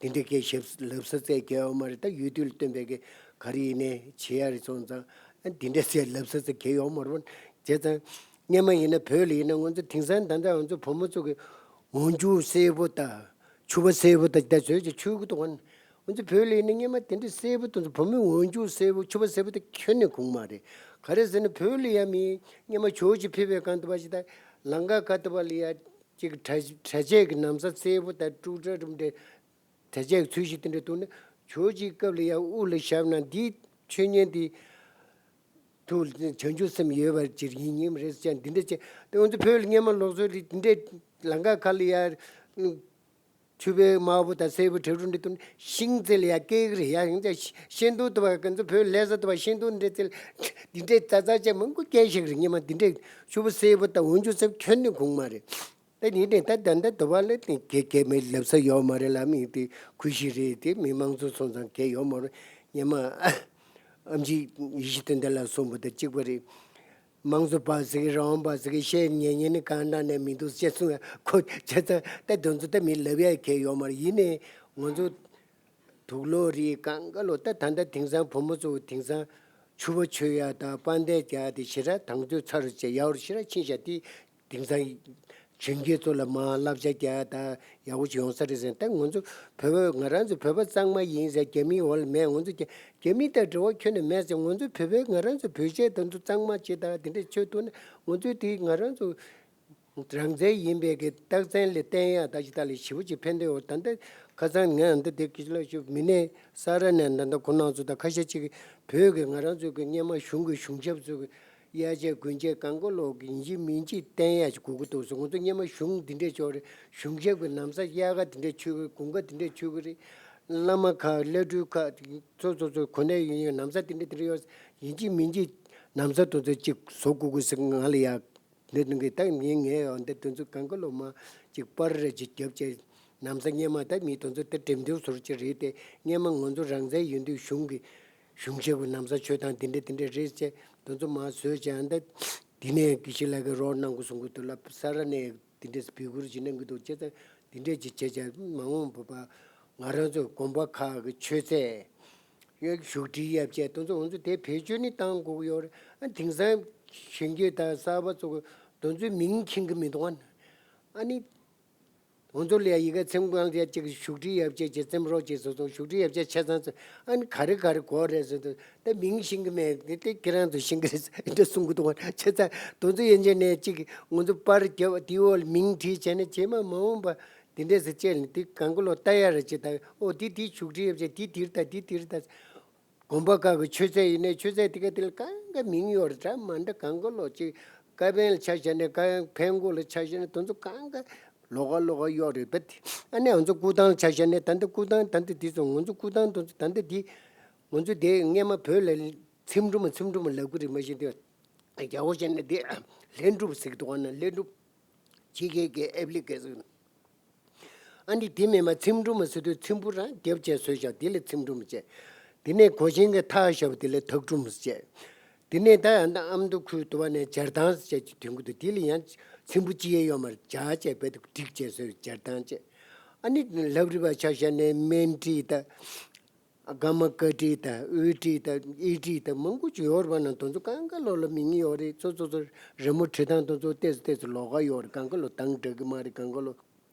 དེ་འདྲ་སྐད་ཞིབ་ལབ་ས་ཚད་གལ་ཡོད་མ་རེད། ད་ཡུལ་དུས་ལ་བསྟུན་པའི་གི་ག་རེ་ཡིན་ནའི་བྱེད་ཡ་རེད་སོང་ཙང་ཨ་དེ་འདྲ་ཚད་ལབ་ས་ཚད་གལ་ཡོད་མ་རེད། བྱས་ཙང་སྔོན་མ་ཡིན་ན་བོད་ལ་ཡིན་ན་ང་ཚོ་དེང་སང་ད་ལྟ་ང་ཚོ་བུ་མོ་ཚོ་གི་འོག་འཇུག་སེར་པོ་དང་ཕྱུ་པ་སེར་པོ་དང་ད་ཚོད་ཀྱི་ཆུ་གི་དུ་ང་ང་ཚོ་བོད་ལ་ཡིན་ན་སྔོན་མ་དེ་འདྲ་སེར་པོ་དང་བུ་མོའི་འོག་འཇུག་སེར་པོ་ཕྱུ་པ་སེར་པོ་དེ་ཁྱོན་ནས་གོན་མ་རེད། ག་རེ་ཟེར་ན་བོད་ལ་ཡ་མི་སྔོན་མ་ཇོ་བོ་རྗེ་ཕེབས་པའི་སྒང་དུ་བ་ཞིག་ད་ལམ་ཁ་ཁ་དུ་བ་ལ་ཡ་ཅིག་གྲྭ་གྲྭ་ཆས་ཀྱི་ན་བཟའ་སེར་པོ་དང་དཀྲུག་དཀྲ་རིམ་འདྲ་གྲྭ་ཆས་ཀྱི་ཚུལ་ཞིག་དེ་འདྲ་འདུག་ན་ཇོ་བོ་རྗེའི་སྐབས་ལ་ཡ་དབུ་ལ་ཞབས་ན་འདི་མཆོད་བརྙན་འདི་ཐུགས་བྱང་ཆུབ་སེམས་ཡོད་པ་ཅིག་ཡིན་ཉིན་རེད་ཅེས་འདི་འདྲ་བྱས་ཏེ་ང་ཚོ་བོད་ལ་སྔོན་མ་ལུགས་སྲོལ་རེད། འདི་འདྲ་ལམ་ཁ་ཁ་ལ་ཡ། ཕྱུ་པའི་དམར་པོ་དང་སེར་པོ་དྲ་གྲུ་འདྲ་འདུག་ན་ཤིང་རྩེ་ལ་ཡ་བཀལ་གི་རེད། ཡ་ཡང་ཅག་ཤིང་སྡོང་དུ་བ་ང་ཚོ་བོད་ལྷ་ས་དུ་བ་ཤིང་སྡོང་འདྲ་རྩེ་ལ་འདི་འདྲའི་རྩ་རྩ་ཅན་མང་པོ་བཀལ་ཤེས་གི་རེད། སྔོན་མ་འདི་འདྲའི་ཕྱུ་པ་སེར་པོ་དང་འོག་འཇུག་སེར་པོ་ཁྱོན་ནས་གོན་མ་རེད། ད་ཡིན་ནའི་ད་ད་ལྟ་དུ་བ་ལ་ནི་གལ་གལ་མེད་ལབ་ས་ཡོད་མ་རེད་ལ། མི་དེ་ཁུལ་ཞིག་རེད། དེ་མི་དམངས་གཙོ་སོང་ཙང་གལ་ཡོད་མ་རེད། སྔོན་མ་ཨམ་ཆི་ཡེ་ཤེས་དོན་ལྡན་ལགས་གསུངས་པ་དང་གཅིག་པ་རེད། དམངས་གཙོ་པ་ཟེར་གི་རང་དབང་པ་ཟེར་གི་བཤད་ཉན་ཉན་ནི་གང་འདྲ་ནས་མི་འདུག་ཅེས་གསུངས་ཡ་ཁོ་བྱས་ཙང་ད་དོན་ཚོ་ད་མི་ལབ་ཡ་གལ་ཡོད་མ་རེད། ཡིན་ནའི་ང་ཚོ་དུག་ལོག་རིགས་གང་ག་ལོ་ད་ད་ལྟ་དེང་སང་བུ་མོ་ཚོ་དེང་སང་ཕྱུ་པ་མཆོད་ཡ་དང་པར་འདེགས་རྒྱག་ཡ་དེ་ཞེ་དྲག་དང་དུས་ཚ་རུ་བྱས་ཡག་རུ་ཞེ་དྲག་ཕྱིན་ཤག་དེ་དེང་སང་གཞོན་སྐྱེས་ཚོ་ལ་མར་བསླབ་བྱ་རྒྱག་ཡ་དང་ཡག་པོ་ཅིག་ཡོང་ས་རེད་ཟེར། ད་ང་ཚོ་བོད་པ་ང་རང་ཚོ་བོད་པ་གཙང་མ་ཡིན་ཟེར་རྒྱ་མིའི་འོག་ལ་མེད། ང་ཚོ་རྒྱ་རྒྱ་མི་དང་འབྲེལ་བ་ཁྱོན་ནས་མེད་ཟེར། ང་ཚོ་བོད་པའི་ང་རང་ཚོ་བོད་ཆས་དང་ཚོ་གཙང་མ་བྱེད་དང་དེ་འདྲ་བྱེད་ཐུབ་ན་ང་ཚོའི་དེ་ང་རང་ཚོ་རང་བཙན་ཡིན་པའི་གི་རྟགས་མཚན་ལས་བསྟན་ཡག་ད་ཅི་ད་ལས་ཞེ་པོ་ཅིག་ཕན་ཐོགས་ཡོད། ད་ལྟ་ཁ་སང་ངས་འདི་དེ་སྐད་ཆ་ལ་ཞུ་མི་སྣའི་ས་ར་ནས་ད་ལྟ་ཁོ་རང་ཚོ་དང་ཁ་ཤས་ཅིག་གིས་བོད་ཀྱི་ང་རང་ཚོ་གི་སྔོན་མ་གཞུང་གི་གཞུང་ཞབས་ཚོ་གི་དབྱར་ཆས་དགུན་ཆས་གང་ག་ལོག་གི་ཡིན་གཅིག་མིན་གཅིག་བསྟན་ཡག་ཅིག་དགོས་ཀྱི་འདུག་ཟེར། ང་ཚོ་སྔོན་མ་གཞུང་འདི་འདྲས་ཅིག་ཡོད་རེད། གཞུང་ཞབས་ཀྱི་ན་བཟའ་དབྱར་ཁ་འདི་འདྲས་མཆོད་ཀྱི་རེད། དགུན་ཁ་འདི་འདྲས་མཆོད་ཀྱི་རེད། བླ་མ་ཁག་བླ་སྤྲུལ་ཁག་ཚོ་ཚོ་ཚོ་གོ་གནས་ཡོད་མཁན་ན་བཟའ་འདི་འདྲས་འདི་འདྲས་ཡོད། ཡིན་གཅིག་མིན་གཅིག་ ན་བཟའ་དེ་ཚོ་གཅིག་བཟོ་དགོས་དགོས་ཟེར་ང་ལ་ཡ། འདི་དུང་གི་ད་ངས་ངས་ཡང་འདི་དེ་ཚོ་གང་ག་ལོ་མ་གཅིག་པར་རེ་གཅིག་རྒྱབ་བྱས། ན་བཟའ་སྔོན་མ་ད་མི་དེ་ཚོ་ད་འགྲེམས་སྟོན་ཟུར་གཅིག་རེད་དེ། སྔོན་མ་ང་ཚོ་རང་བཙན་ཡོད་དུས་གཞུང་གི་གཞུང་ཆེན་གྱི་ན་བཟའ་མཆོད་སྟངས་དེ་འདྲ་དེ་འདྲ་རེད་ཅེས་དེ་ཚོ་མ་བཟོས་ཅེས། ཨ་ད་དེ་ནས་དགེ་བཤེས་ལགས་ཀྱིས་རོགས་གནང་དགོས་གསུང་གི་འདུག་ལབ། ས་ར་ནས་དེ་འདྲས་འབོད་སྐུལ་ཅིག་གནང་གི་འདུག་ཅེས། ད་དེ་འདྲས་ཅིག་བྱས་ཅེས་མ་འོངས་པ་ང་རང་ཚོ་དགོན་པ་ཁག་གི་མཆོད་རྫས་ཡོད་བཞུགས་ཁྲི་ཡབ་ཆེན་དེ་ཚོ་ང་ཚོ་དེ་བེད་སྤྱོད་ནི་བཏང་དགོས་ཀྱི་ཡོད་རེད། ཨ་དེང་སང་གཞོན་སྐྱེས་དང་གསར་པ་ཚོ་གི་དེ་ཚོའི་མིང་མཁྱེན་གི་མི་འདུག་ཨ་ནི། ང་ཚོ་ལ་ཡ་ཡི་གེ་ཚེམ་གང་དེ་ཅིག་བཞུགས་ཁྲི་ཡབ་ཆེན་ཅིག་ཚེམ་རོགས་ཅིག་ཟེར་སོང་། བཞུགས་ཁྲི་ཡབ་ཆེན་ཆ་ཚང་ཚོ་ཨ་ནི་ག་རེ་ག་རེ་དགོས་རེད་ཟེར་དུས། ད་མིང་ཤེས་ཀྱི་མེད། དེ་དེ་ཁྱེད་རང་ཚོ་ཤེས་ཀྱི་རེད་ཟེར་འདྲ་གསུང་གི་འདུག་བ། བྱས་ཙང་དེ་ཚོ་ཡན་ཆད་ནས་ཅིག་ང་ཚོ་པར་རྒྱབ་དེའི་འོག་ལ་མིང་བྲིས་བྱས་ནས་རྗེས་མ་མ་འོངས་པ་དེ་འདྲས་ཟེར་བྱས་ནས་དེ་གང་ག་ལོ་ལྟ་ཡ་རེད་ཅེས། ད་ཨོ་དེ་དེ་བཞུགས་ཁྲི་ཡབ་ཆེན་དེ་དེར་ལྟ། དེ་དེར་ལྟ། དགོན་པ་ཁག་གི་མཆོད་རྫས་ཡིན་ནའི་མཆོད་རྫས་དེ་ག་དེ་ལ་གང་ག་མིང་ཡོད་རེད། འདྲ་མ་འདྲ་གང་ག་ལོ་ཅིག་ཀ་པན་ལ་ཆ་བཞག་ནས་ཀ་ཕན་གོ་ལ་ཆ་བཞག་ནས་དེ་ཚོ་གང་ག་ལོགས་ཀ་ལོགས་ཀ་ཡོད་རེད་པ། དེ་ཨ་ནི་ང་ཚོ་སྐུ་ཐང་ཆ་བཞག་ནས་ད་ལྟ་སྐུ་ཐང་ད་ལྟ་དེ་ཚོ་ང་ཚོ་སྐུ་ཐང་དེ་ཚོ་ད་ལྟ་དེ་ང་ཚོ་དེ་སྔས་མ་བོད་ལ་ཚེམ་དྲུབ་མ་ཚེམ་དྲུབ་མ་ལབ་གི་རེད། མ་གཞི་དེ་རྒྱ་བོ་བྱས་ན་དེ་ལྷུན་གྲུབ་ཟེར་གི་འདུག་ཨ་ན་ལྷུན་གྲུབ། ཕྱི་རྒྱལ་གྱི་ཨེབ་ལི་ཀེ་ཤན། ཨ་ནི་དེ་མིན་པ་ཚེམ་དྲུབ་མ་ཟེར་དུས་ཚེམ་བུ་རང་རྒྱབ་བྱས་བཟོས་བཞག་དེ་ལ་ཚེམ་དྲུབ་མ་བྱས། དེ་ནས་གོས་ཆེན་གྱི་ཐག་བཞག་པ་དེ་ལ་ཐག་དྲུབ་མ་བྱས། དེ་ནས་ད་ཡང་ད་ཨ་མདོ་ཁུལ་དུ་བ་ནས་སྦྱར་ཐང་ཟེར་ཅིག་ཐོན་གྱི་འདུག་དེ་ལ་ཡང་ཚེམ་བུ་གཅིག་ཡང་ཡོད་མ་རེད། སྦྱར་བྱས་རྦད་དེ་བསྒྲིགས་བྱས་བཟོས་སྦྱར་ཐང་བྱས། ཨ་ནི་ལྷ་བྲིས་པ་ཆ་བཞག་ནས་སྨན་བྲིས་ད། སྒ་མ་ཀ་བྲིས་དང་དབུས་བྲིས་དང་དབྱིས་བྲིས་དང་མང་པོ་ཅིག་ཡོད་རེད་པ། ན་དེ་ཚོ་གང་ག་ལོ་ལ་མིང་ཡོད་རེད། ཚོ་ཚོ་ཚོ་རི་མོ་བྲིས་སྟངས་དེ་ཚོ་ཏོག་ཙམ་ཏོག་ཙམ་ལོགས་ཀ་ཡོད་རེད། གང་ག་ལོ་དང་འདྲ་གི་མ་རེད། གང་ག་ལོ་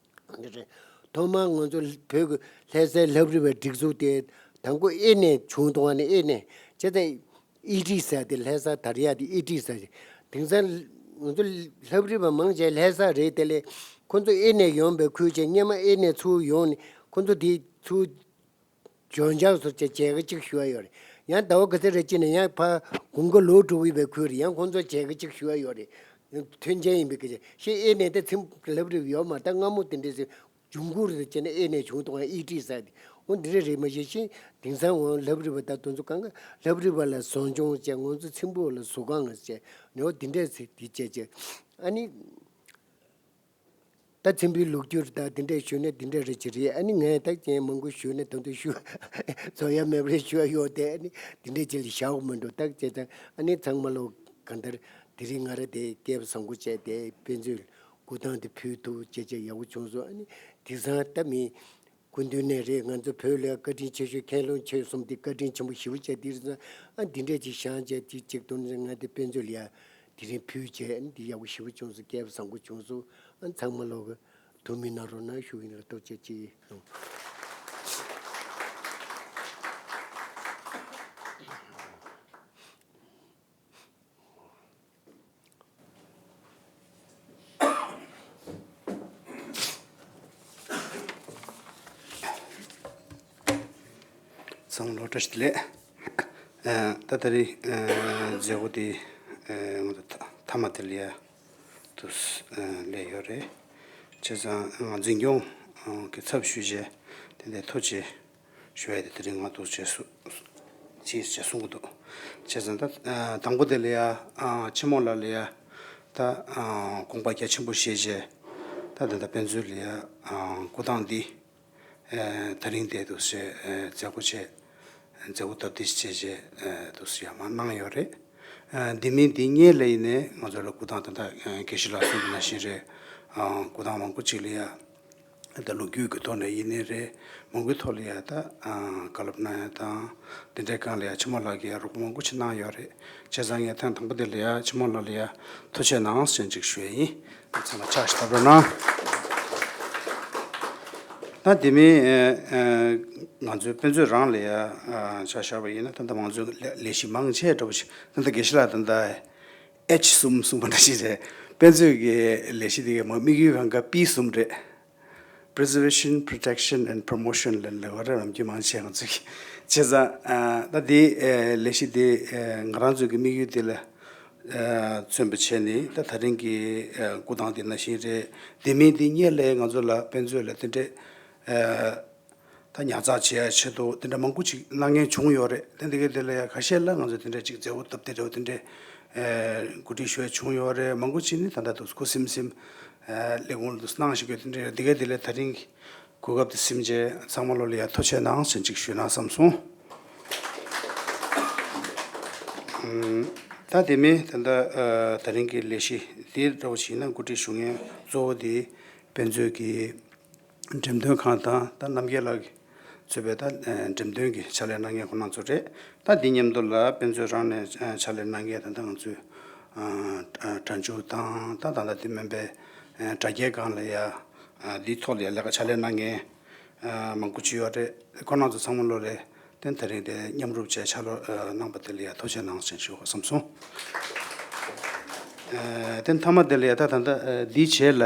འདི་རེད། ཐོག་མར་ང་ཚོ་བོད་ཀྱི་ལྷ་སའི་ལྷ་བྲིས་པའི་སྒྲིག་འཛུགས་དེ་དང་པོ་དབྱེ་ནས་བྱུང་འདུག་བ་ནི། དབྱེ་ནས་བྱས་ཙང་དབྱིས་བྲིས་ཟེར་དེ་ལྷ་ས་དར་ཡག་དེ་དབྱིས་བྲིས་ཟེར། དེང་སང་ང་ཚོ་ལྷ་བྲིས་པ་མང་ཆེ་ལྷ་ས་རེད། དེ་ལས་ཁོ་ཚོ་དབྱེ་ནས་ཡོང་པའི་ཁུལ་བྱས། སྔོན་མ་དབྱེ་ནས་ཚུར་ཡོང་ནས་ཁོ་ཚོ་དེ་ཚུར་འཇོན་ཆགས་སུ་བྱས་བྱས་ཀ་གཅིག་ཞུ་ཡ་ཡོད་རེད། ཡང་ཟླ་བ་ག་ཚོད་རེ་གཅིག་ནས་ཡང་ཕར་དགུན་ཁ་ལོག་འགྲོ་གི་ཡོད་པའི་ཁུལ་རེད། ཡང་ཁོང་ཚོ་བྱས་ཀ་གཅིག་ཞུ་ཡ་ཡོད་རེད། མཐུན་རྐྱེན་ཡིན་པའི་སྐད་ཆ་ཤེས། དབྱེ་ནས་དེ་ཚེམ་ལྷ་བྲིས་ཡོད་མ་རེད། ད་སྔ་མོ་དེ་འདྲས་ཟེར་འབྱུང་ཁུངས་རེད་བྱས་ནས་དབྱེ་ནས་བྱུང་འདུག་ག་དབྱིས་བྲིས་ཟེར་དེ་འོ་འདི་འདྲས་རེད། མ་གཞི་ཤེས་དེང་སང་འོ་ལྷ་བྲིས་པ་ད་དེ་ཚོ་གང་ག་ལྷ་བྲིས་པ་ལ་བཟང་སྐྱོང་བྱས། ང་ཚོ་ཚེམ་བུ་ལ་གཟུགས་ཁང་བྱས་ནས་འོ་འདི་འདྲས་ཟེར་དེ་བྱས་བྱས། ཨ་ནི། ད་ཚེམ་བུའི་ལོ་རྒྱུས་ད་དེ་འདྲས་ཞུས་ན་དེ་འདྲས་རེད་ཅེས་རེད། ཨ་ནི་ངས་ད་རྐྱེན་མང་པོ་ཞུས་ན་ད་དུང་ཞུ་རྫོགས་ཡ་མེད་པ་རེད། ཞུ་ཡ་ཡོད་དེ། ཨ་ནི་དེ་འདྲས་ཅིག་ལ་བཞག་མི་འགྲོ་ད་བྱས་ཙང་། ཨ་ནི་ཚང་མ་ལོ་གང་ལྟར་དེ་རིང་ང་ར་དེ་སྐལ་བ་བཟང་པོ་བྱས་དེ་དཔེ་མཛོད་སྐུ་ཐང་དེ་ཕུལ་ཐུབ་བྱས་བྱས་ཡག་པོ་བྱུང་སོང་། ཨ་ནི་དེང་སང་ད་མི་སྐུ་མདུན་ནས་རེད། ང་ཚོ་བོད་ལ་བཀའ་དྲིན་ཆེ་ཤོས་མཁན་སློབ་ཆོས་གསུམ་དེ་བཀའ་དྲིན་ཆེན་པོ་ཞེ་པོ་བྱས། དེ་རེད་ཙང་ཨ་འདི་འདྲས་ཅིག་བཞེངས་བྱས་དེ་ཅིག་དོན་ང་དེ་དཔེ་མཛོད་ལ་ཡ་དེ་རིང་ཕུལ་བྱས། ཨ་ནི་འདི་ཡག་པོ་ཞེ་པོ་བྱུང་སོང་། སྐལ་བ་བཟང་པོ་བྱུང་སོང་། ཨ་ཚང་མ་ལོག་གི་དུ་མི་ན་རོ་ན་ཞུ་ཡིན་ལ་ཐུགས་རྗེ་ཆེ། ཚང་མ་ལོ་བཀྲ་ཤིས་བདེ་ལེགས། ཨ་ད་ད་རེས་ཨ་མཛད་སྒོ་དེ་ཨ་ང་ཚོ་མཐའ་མ་དེ་ལ་ཡ་དུ་ཨ་སླེབས་ཡོད་རེད། བྱས་ཙང་ང་འཛིན་སྐྱོང་གི་ཚབ་ཞུས་བྱས་དེ་འདྲའི་ཐུགས་རྗེ་ཞུ་ཡ་དེ་དེ་རིང་ང་འདུག་བྱས་སུ་ཅིས་བྱས་གསུང་གི་འདུག་བྱས་ཙང་ད་ཨ་དང་པོ་དེ་ལ་ཡ་ཨ་ཆེན་མོ་ལགས་ལ་ཡ་ད་ཨ་དགོངས་པ་རྒྱ་ཆེན་པོ་བཞེས་བྱས། ད་ད་ལྟ་དཔེ་མཛོད་ལ་ཡ་ཨ་སྐུ་ཐང་འདི་ཨ་དེ་རིང་དེ་འདུག་བྱས་ཨ་མཛད་སྒོ་བྱས། མཛད་སྒོ་སྟབས་བདེ་བྱས་བྱས་ཨ་འདུག་བྱས་ཡར་མར་གནང་ཡོད་རེད། ཨ་འདི་མིན་འདི་སྔོན་ལ་ཡིན་ནའི་ང་ཚོ་ལ་སྐུ་ཐང་ད་ལྟ་ཨ་དགེ་བཤེས་ལགས་གསུངས་པ་ནང་བཞིན་རེད། ཨ་སྐུ་ཐང་མང་པོ་ཅིག་ལ་ཡ་ད་ལོ་རྒྱུས་ཀྱི་ཐོག་ནས་ཡིན་ནའི་རེད། མང་པོའི་ཐོག་ལ་ཡ་ད་ཨ་བཀའ་སློབ་གནང་ཡ་དང་དེ་འདྲའི་སྒང་ལ་ཡ་ཆེན་མོ་ལགས་ཀྱིས་ཡ་རོགས་པ་མང་པོ་ཅིག་གནང་ཡོད་རེད། བྱས་ཙང་ངས་ཐེངས་དང་པོ་དེ་ལ་ཡ་ཆེན་མོ་ལགས་ལ་ཡ་ཐུགས་རྗེ་གནང་ཞེས་ཅིག་ཞུ་ཡ་ཡིན། ཚང་མ་ཕྱག་ཞིག་བརྡབ་རོགས་གནང་། ད་དེ་མིན་ཨ་ཨ་ང་ཚོའི་དཔེ་མཛོད་རང་ལ་ཡ་ཨ་ཆ་བཞག་པ་ཡིན་ན་ད་ལྟ་ང་ཚོའི་ལས་ལས་གཞི་མང་ཆེ་འདྲ་པོ་ཞིག་ད་ལྟ་དགེ་བཤེས་ལགས་ད་ལྟ་ཨེཆ་གསུམ་གསུངས་པ་འདྲ་ཞིག་རེད། དཔེ་མཛོད་ཀྱི་ལས་གཞི་དེ་གའི་མ་དམིགས་ཡུལ་གང་ག་པི་གསུམ་རེད། Preservation, Protection and Promotion ལ་ལས་ཀ་ར་ལམ་རྒྱུ་མང་ཆེ་ང་ཚོ་གི་བྱས་ཙང་ཨ་ད་དེ་ཨ་ལས་གཞི་དེ་ཨ་ང་རང་ཚོ་གི་དམིགས་ཡུལ་དེ་ལ་ཨ་མཚོན་པ་བྱས་ནས་ད་ད་རིང་གི་ཨ་སྐུ་ཐང་དེ་ནང་བཞིན་རེད། དེ་མིན་དེ་སྔོན་ལ་ང་ཚོ་ལ་དཔེ་མཛོད་ལ་དེ་འདྲས་ཨ་ད་ཉར་ཚགས་བྱེད་ཡ་ཆེད་དུ་དེ་འདྲ་མང་པོ་ཅིག་གནང་མཁན་བྱུང་ཡོད་རེད། དེ་འདི་གའི་དེ་ལ་ཡ་ཁ་ཤས་ལ་ང་ཚོ་དེ་འདྲས་ཅིག་མཛད་སྒོ་སྟབས་བདེ་འདྲ་བོ་དེ་འདྲས་ ཨེ་གོ་སྒྲིག་ཞུ་ཡ་བྱུང་ཡོད་རེད། མང་པོ་ཅིག་ནི་ད་ལྟ་དུ་ཁུ་སིམ་སིམ་ཨེ་ལས་ཁུངས་དུ་གནང་བཞིན་ཡོད། དེ་འདྲ་རེད། འདི་ག་དེ་ལས་ད་རིང་གོ་སྐབས་དེ་ཟིན་བྱས་ཚང་མ་ལོ་ལ་ཡ་ཐུགས་རྗེ་གནང་ཞེས་ཅིག་ཞུས་ན་བསམ་སོང་། ཨམ། ད་དེ་མིན་ད་ལྟ་ཨ་ད་རིང་གི་ལས་གཞི་འདི་འདྲ་བོ་ཞིག་ན་གོ་སྒྲིག་ཞུ་མཁན་གཙོ་བོ་དེ་དཔེ་མཛོད་ཀྱི་འགྲེམས་སྟོན་ཁང་དང་ད་རྣམ་རྒྱལ་ལགས་ཀྱིས་གཙོས་པའི་ད་འགྲེམས་སྟོན་གྱི་ཕྱག་ལས་གནང་མཁན་ཁོང་རྣམ་ཚོ་རེད། ད་འདི་མཉམ་དུ་ལ་དཔེ་མཛོད་རང་ནས་ཕྱག་ལས་གནང་མཁན་ད་ལྟ་ང་ཚོའི་སྒྲ་འཇུག་དང་ད་ད་ལྟ་དེ་མིན་པའི་དྲ་རྒྱའི་སྒང་ལ་ཡ་འདིའི་ཐོག་ལ་ཡ་ལས་ཀ་ཕྱག་ལས་གནང་མཁན་མང་པོ་ཅིག་ཡོད་རེད། ཁོང་རྣམ་ཚོ་ཚང་མ་ལོ་ལ་དེ་ད་རིང་དེ་མཉམ་རུབ་བྱས་ཕྱག་ལས་གནང་པ་དེ་ལ་ཡ་ཐུགས་རྗེ་གནང་ཞེས་ཞུ་དགོས་བསམ་སོང་། ཨ་དེ་མཐའ་མ་དེ་ལ་ཡ་ད་ད་ལྟ་ཨ་འདིའི་རྗེས་ལ་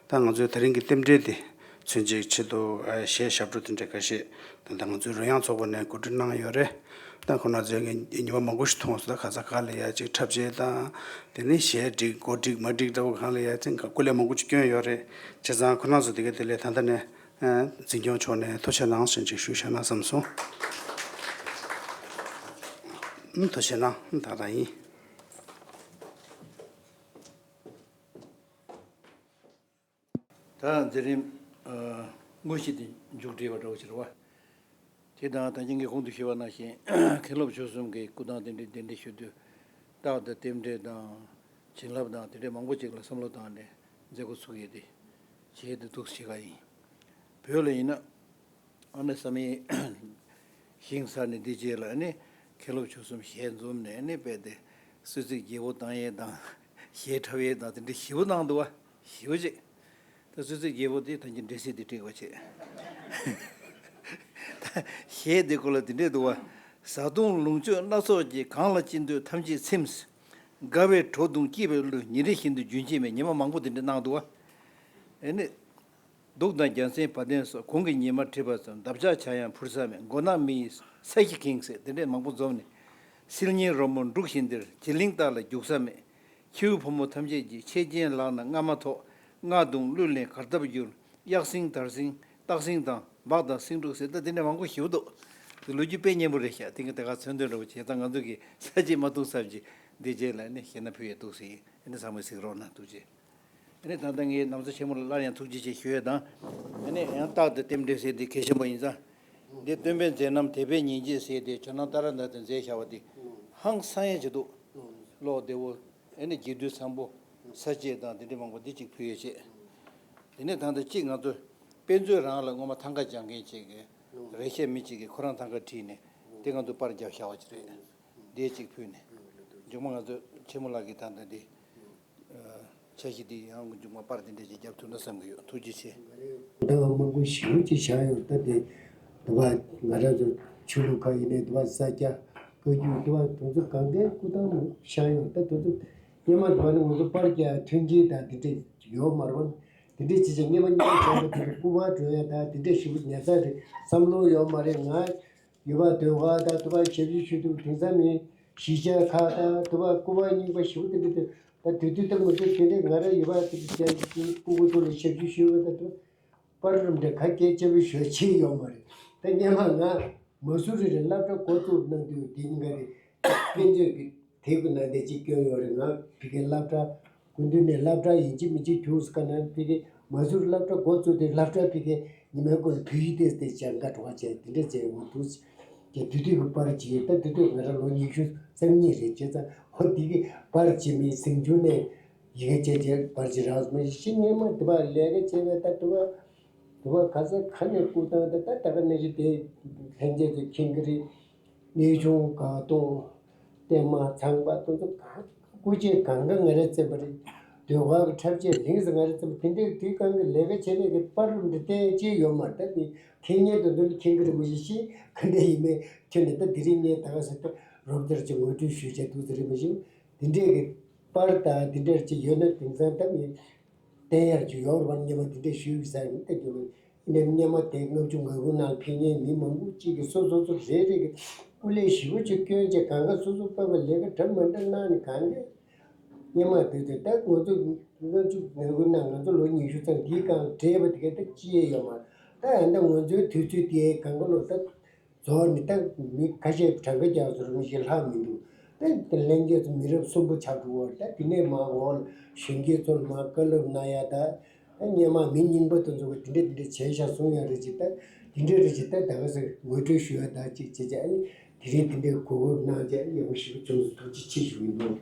ད་ང་ཚོའི་ད་རིང་གི་རྟེན་འབྲེལ་དེ་མཚོན་བྱེད་ཆེད་དུ་ཨ་གཞས་ཞབས་བྲོ་དེ་འདྲ་ཁ་ཤས་ད་ལྟ་ང་ཚོའི་རོལ་དབྱངས་ཚོགས་པ་ནས་གོ་སྒྲིག་གནང་ཡོད་རེད། ད་ཁོ་ན་ཚོས་ངས་ཉི་མ་མང་པོ་ཞིག་མཐོང་སོང་། ད་ག་ས་ག་ལ་ཡ་ཅིག་འཁྲབ་ཆས་དང་དེ་ནས་གཞས་འགྲིག་གོ་འགྲིག་མ་འགྲིག་འདྲ་བོ་གང་ལ་ཡ་ཅིག་སྐུ་ལས་མང་པོ་ཅིག་བསྐྱོན་ཡོད་རེད། བྱས་ཙང་ཁོ་ན་ཚོ་དེ་ག་དེ་ལས་ད་ལྟ་ནས་ཨ་འཛིན་སྐྱོང་ཕྱོགས་ནས་ཐུགས་རྗེ་གནང་ཞེས་ཅིག་ཞུས་བཞག་ན་བསམ་སོང་། ཐུགས་རྗེ་གནང་། ད་ད་ཡིན། ད་མཛད་རིམ་ཨ་དངོས་གཞི་དེ་མཇུག་སྒྲིལ་བ་འདྲ་བོ་ཞིག་རེད་བ། དེ་དང་ད་གིན་གྱི་གོང་དུ་ཞུས་པ་ནང་བཞིན་མཁན་སློབ་ཆོས་གསུམ་གྱི་སྐུ་ཐང་རྟེན་འབྲེལ་གདན་འདྲེན་ཞུ་དུས་རྟགས་དང་རྟེན་འབྲེལ་དང་བྱིན་རླབས་དང་དེ་འདྲའི་མང་པོ་ཅིག་ལ་བསམ་བློ་བཏང་ནས་མཛད་འགོ་ཚུགས་ཡས་དེ་བྱེད་དུ་འདུག་ཞེས་ག་ཡིན། བོད་ལ་ཡིན་ན་ཨ་ནི་བསམ་ཡས་ཞིང་ས་ནས་འདི་རྗེས་ལ་ཨ་ནི་མཁན་སློབ་ཆོས་གསུམ་ཞལ་འཛོམས་ནས་ཨ་ནི་དཔེ་དེ་གསོལ་ཚིགས་རྒྱས་པོ་བཏང་ཡས་དང་གཞས་འཁྲབ་ཡས་དང་དེ་འདྲ་ཞེ་པོ་གནང་འདུག་བ། ཞེ་པོ་ཅིག་ད་གསོལ་ཚིགས་རྒྱས་པོ་དེ་ད་གིན་འགྲེལ་བཤད་དེ་བྲིས་པ་བྱས། ད་གཞས་དེ་སྐོར་ལ་དེ་འདྲས་འདུག་བ། བཟའ་བཏུང་ལོངས་སྤྱོད་སྣ་ཚོགས་ཀྱིས། གང་ལ་ཅི་འདོད་ཐམས་ཅད་ཚིམས། དགའ་བའི་བྲོ་བརྡུང་སྐྱིད་པའི་གླུ། ཉིན་རེ་བཞིན་དུ་རྒྱུན་ཆད་མེད། ཉི་མ་མང་པོ་དེ་འདྲས་གནང་འདུག་བ། ཨེ་ནི། གདུགས་དང་རྒྱལ་མཚན་བ་དན་སོགས། གོང་གི་ཉི་མ་བྲིས་པ་ཙམ། འདབ་ཆགས་འཆར་ཡང་འཕུར་ས་མེད། མགོ་ནག་མི་ཡི་ས་གཞི་འགེངས་ཟེར་དེ་འདྲས་མང་པོ་འཛོམས་ནས། སིལ་སྙན་རོལ་མོ་འབྲུག་བཞིན་ལྡིར། བྱི་གླིང་ལྟག་ལ་རྒྱུག་ས་མེད། ཁྱེའུ་ཕོ་མོ་ཐམས་ཅད་ཀྱིས། ཆེ་ཆེན་ལག་ན་རྔ་མ་ཐོགས། རྔ་བརྡུངས་གླུ་ལེན་གར་སྟབས་བསྒྱུར། གཡག་སེང་དར་སེང་སྟག་སེང་དང་སྦག་དང་སེང་འབྲུག་ཟེར་ད་དེ་འདྲ་མང་པོ་ཞིག་འདུག་དེ་ལོ་རྒྱུས་དཔེ་སྙན་པོ་རེད་ཤག་དེ་ག་དེ་ག་མཚོན་དོན་འདྲ་བོ་བྱས་ཙང་ང་ཚོ་གི་ས་བྱི་མ་བརྡུངས་ས་བྱི་འདི་རྗེས་ལ་ནི་ཞེ་ན་ཕུལ་ཡས་འདུག་ཟེར་ཨ་ནི་ཚང་མས་གཟིགས་རོགས་གནང་། ཐུགས་རྗེ་ཆེ། ཨ་ནི་ད་ལྟ་ངས་ན་བཟའ་ཆེན་མོ་ལ་སླར་ཡང་ཐུགས་རྗེ་ཆེ་ཞུ་ཡས་དང་། ཨ་ནི་ཡང་རྟགས་དང་རྟེན་འབྲེལ་ཟེར་འདི་གལ་ཆེན་པོ་ཡིན་ཙང་། འདི་སྟོན་པའི་མཛད་རྣམ་དད་པས་ཉིན་བྱེད་ཟེར་ཏེ་ཇོ་ནང་ཏཱ་ར་ནཱ་ཐས་མཛད་བཞག་པ་འདི་ཧང་སང་ཡས་ཅིག་འདུག་གློག་བདེ་བོ། ཨ་ནི་རྒྱས་བསྡུས་བཟང་པོ། ས་བཅད་དང་དེ་འདྲ་མང་པོ་འདི་གཅིག་ཕུལ་ཡས་བྱས། དེ་ནས་ད་ལྟ་གཅིག་ང་ཚོ་དཔེ་མཛོད་རང་ལ་སྔོན་མ་ཐང་ག་སྦྱང་མཁན་ཅིག་གིས་རེ་ཤ་མི་གཅིག་གིས་ཁོ་རང་ཐང་ག་བྲིས་ནས་དེ་ང་ཚོ་པར་བརྒྱབ་བཞག་པ་ཅིག་རེད། འདི་གཅིག་ཕུལ་ནས་མཇུག་མ་ང་ཚོ་ཆེན་མོ་ལགས་ཀྱིས་ད་ལྟ་འདི། འཆར་གཞི་འདི་ཡང་མཇུག་མ་པར་འདི་འདྲ་ཞིག་བརྒྱབ་ཐུབ་ན་བསམ་གྱི་ཡོད། ཐུགས་རྗེ་ཆེ། ད་མང་པོ་ཞེ་པོ་ཅིག་བཞག་ཡོད། ད་དེ་དུ་བ་ང་རང་ཚོ་ཆོས་ལུགས་ཁག་ཡིན་ནའི་དུ་བ་ས་སྐྱ་བཀའ་བརྒྱུད་དུ་བ་དེ་ཚོ་གང་གའི་སྐུ་ཐང་མང་པོ་བཞག་ཡོད། ད་དེ་ཚོ་སྔོན་མ་དུ་བ་ནི་ང་ཚོ་པར་རྒྱག་མཐུན་རྐྱེན་དང་དེ་འདྲ་ཡོད་མ་རེད་པ། དེ་འདྲ་བྱས་བྱས་སྔོན་མ་སྔོན་མ་བྱས་པ་དེ་ཚོ་སྐུ་པར་འགྲོ་ཡ་ད་དེ་འདྲ་ཞེ་པོ་ཉར་ཚགས་རེད་བསམ་བློ་ཡོད་མ་རེད། ང་ཡུལ་པ་ཟློས་གར་དང་དུ་བ་ཞབས་ཕྱི་ཞུ་དུས་དེང་སང་མི་གཞིས་ཆགས་ཁག་དང་དུ་བ་སྐུ་པར་རྙིང་པ་ཞེ་པོ་དེ་འདྲ་དེ་ད་དུས་དུས་ལྟར་མི་འདུག་དེ་འདྲས་ང་རང་ཡུལ་པ་དེ་འདྲ་ཅན་གྱི་སྐུ་ངོ་ཚོ་ལ་ཞབས་ཕྱི་ཞུ་བ་དང་དུ་པར་རུམ་འདྲ་ག་གེ་ཅེ་བི་ཞོ་ཆེ་ཡོད་མ་རེད། ད་སྔོན་མ་ང་མ་སུ་རི་རི་སློབ་གྲྭ་འགོ་བཙུགས་གནང་དུས་དེ་ཉིན་ག་རེ་དཔེ་མཛོད་ཀྱི་དེབ་ཀྱི་ནང་དེ་གཅིག་བསྐྱོན་ཡོད་རེད། ང་ཕ་གིའི་སློབ་གྲྭ་སྐུ་མདུན་ནས་སློབ་གྲྭ་ཡིན་གཅིག་མིན་གཅིག་རྒྱུགས་སུ་བཀའ་གནང་། ཕ་གི་མ་སུར་སློབ་གྲྭ་འགོ་བཙུགས་དུས་སློབ་གྲྭ་ཕ་གི་ཉི་མའི་སྐོར་བོད་ཡིག་ཏོག་ཙམ་སྦྱང་ག་འགྲོ་བ་བྱས་དེ་འདྲ་བྱས་འོ་འདུག་ཀྱི་དེ་དུས་ཀྱི་པར་བྱས། ད་དེ་དུས་ང་རང་ལོ་ཉི་ཤུ་རྩ་གཉིས་རེད། བྱས་ཙང་འོ་དེ་གི་པར་བྱས་མིན་ཟིང་ཆུང་ནས་ཡི་གེ་བྱས་བྱས་པར་བྱས་རག་སོང་། མ་གཞི་སྔོན་མ་དེ་བ་ལས་ཀ་བྱས་པའི་ད་དེ་བ་དེ་བ་ག་ས་ག་ནས་སྐུ་ཐང་ད་ད་ད་ག་ནང་བཞིན་དེ་ལྷན་རྒྱས་ཚོས་མཁྱེན་གྱི་རེད། གནས་ཆུང་སྒང་སྟོང་། བརྟན་མ་ཚང་པ་དེ་ཚོ་གང་སྐུ་མཆེད་གང་ག་ང་རས་བཙེམས་པ་རེད། ཟློས་གར་གྱི་འཁྲབ་ཆས་ལེགས་སུ་ང་རས་བཙེམས་པ་དེ་འདྲའི་དུས་གང་གི་ལས་ཀ་བྱས་ནས་ཀྱི་པར་རུ་འདི་བལྟས་ཅི་ཡོད་མ་རེད། ད་ནི་མཁྱེན་མཁན་དེ་ཚོ་ནི་མཁྱེན་གྱི་རེད། མ་གཞི་ཤེས་ག་འདྲ་ཡིན་མིན་ཁྱོད་ནས་ད་དེ་རིང་ངས་ད་ག་ཟེར་ད་རོབ་ཙམ་ཅིག་ངོ་སྤྲོད་ཞུས་བྱས་འདུག་ཟེར་རེད། མ་གཞི་དེ་འདྲས་ཀྱི་པར་དང་དེ་འདྲ་ཅིག་ཡོད་ན་དེང་སང་ད་ནི་བསྟན་ཡར་གྱི་ཡོར་བར་སྔོན་མ་དེ་འདྲས་ཞུས་ཡོད་ས་ཡིན་ད་རྒྱུ་མ་ནས་སྔོན་མ་དེ་ལྔ་བཅུ་ང་དགུ་ནང་ཕེབས་མཁན་མི་མང་པོ་གཅིག་གིས་སོ་སོ་སོ་རེ་རེ་གིས་སྐུ་ལས་ཞེ་པོ་ཅིག་བསྐྱོན་བྱས་གང་ག་སོ་སོ་པ་བ་ལས་ཀ་འདྲ་མ་འདྲ་གནང་ནས་གང་ག་སྔོན་མ་དེ་དེ་ད་ང་ཚོ་ལྔ་བཅུ་ང་དགུ་ནང་ང་ཚོ་ལོ་ཉི་ཤུ་ཙམ་འདིའི་སྒང་བགྲེས་པ་དེ་ག་ད་ཅི་ཡས་ཡོད་མ་རེད། ད་ཡང་ད་ང་ཚོའི་དུས་ཚོད་དེ་གང་ག་ལོ་ད། རྫོགས་ནི་ད་མི་ཁ་ཤས་གྲངས་ཀ་རྒྱག་ཚོར་མི་ཞིག་ལྷག་མི་འདུག་ད་ལྷན་རྒྱས་ཚོ་མི་རབས་གསུམ་པོ་ཆགས་འགྲོ་བ། ད་དེ་ནས་མར་འོག་ལ་གཞོན་སྐྱེས་ཚོ་ལ་མར་བཀའ་སློབ་གནང་ཡ། ད་ད་སྔོན་མ་མི་རྙིང་པ་དེ་ཚོ་གིས་དེ་འདྲ་དེ་འདྲ་བྱས་ཤག་གསུང་ཡ་རེད་ཅེས། ད་དེ་འདྲ་རེད་ཅེས། ད་ད་ག་ཟེར་ངོ་སྤྲོད་ཞུ་ཡ་ད་ཅིག་བྱས་བྱས། ཨ་ནི་དེ་རིང་དེ་འདྲའི་གོ་སྐབས་གནང་བྱས་ཡག་པོ་ཞེ་པོ་བྱུང་སོང་། ཐུགས་རྗེ་ཆེ་ཞུ་གི་འདུག།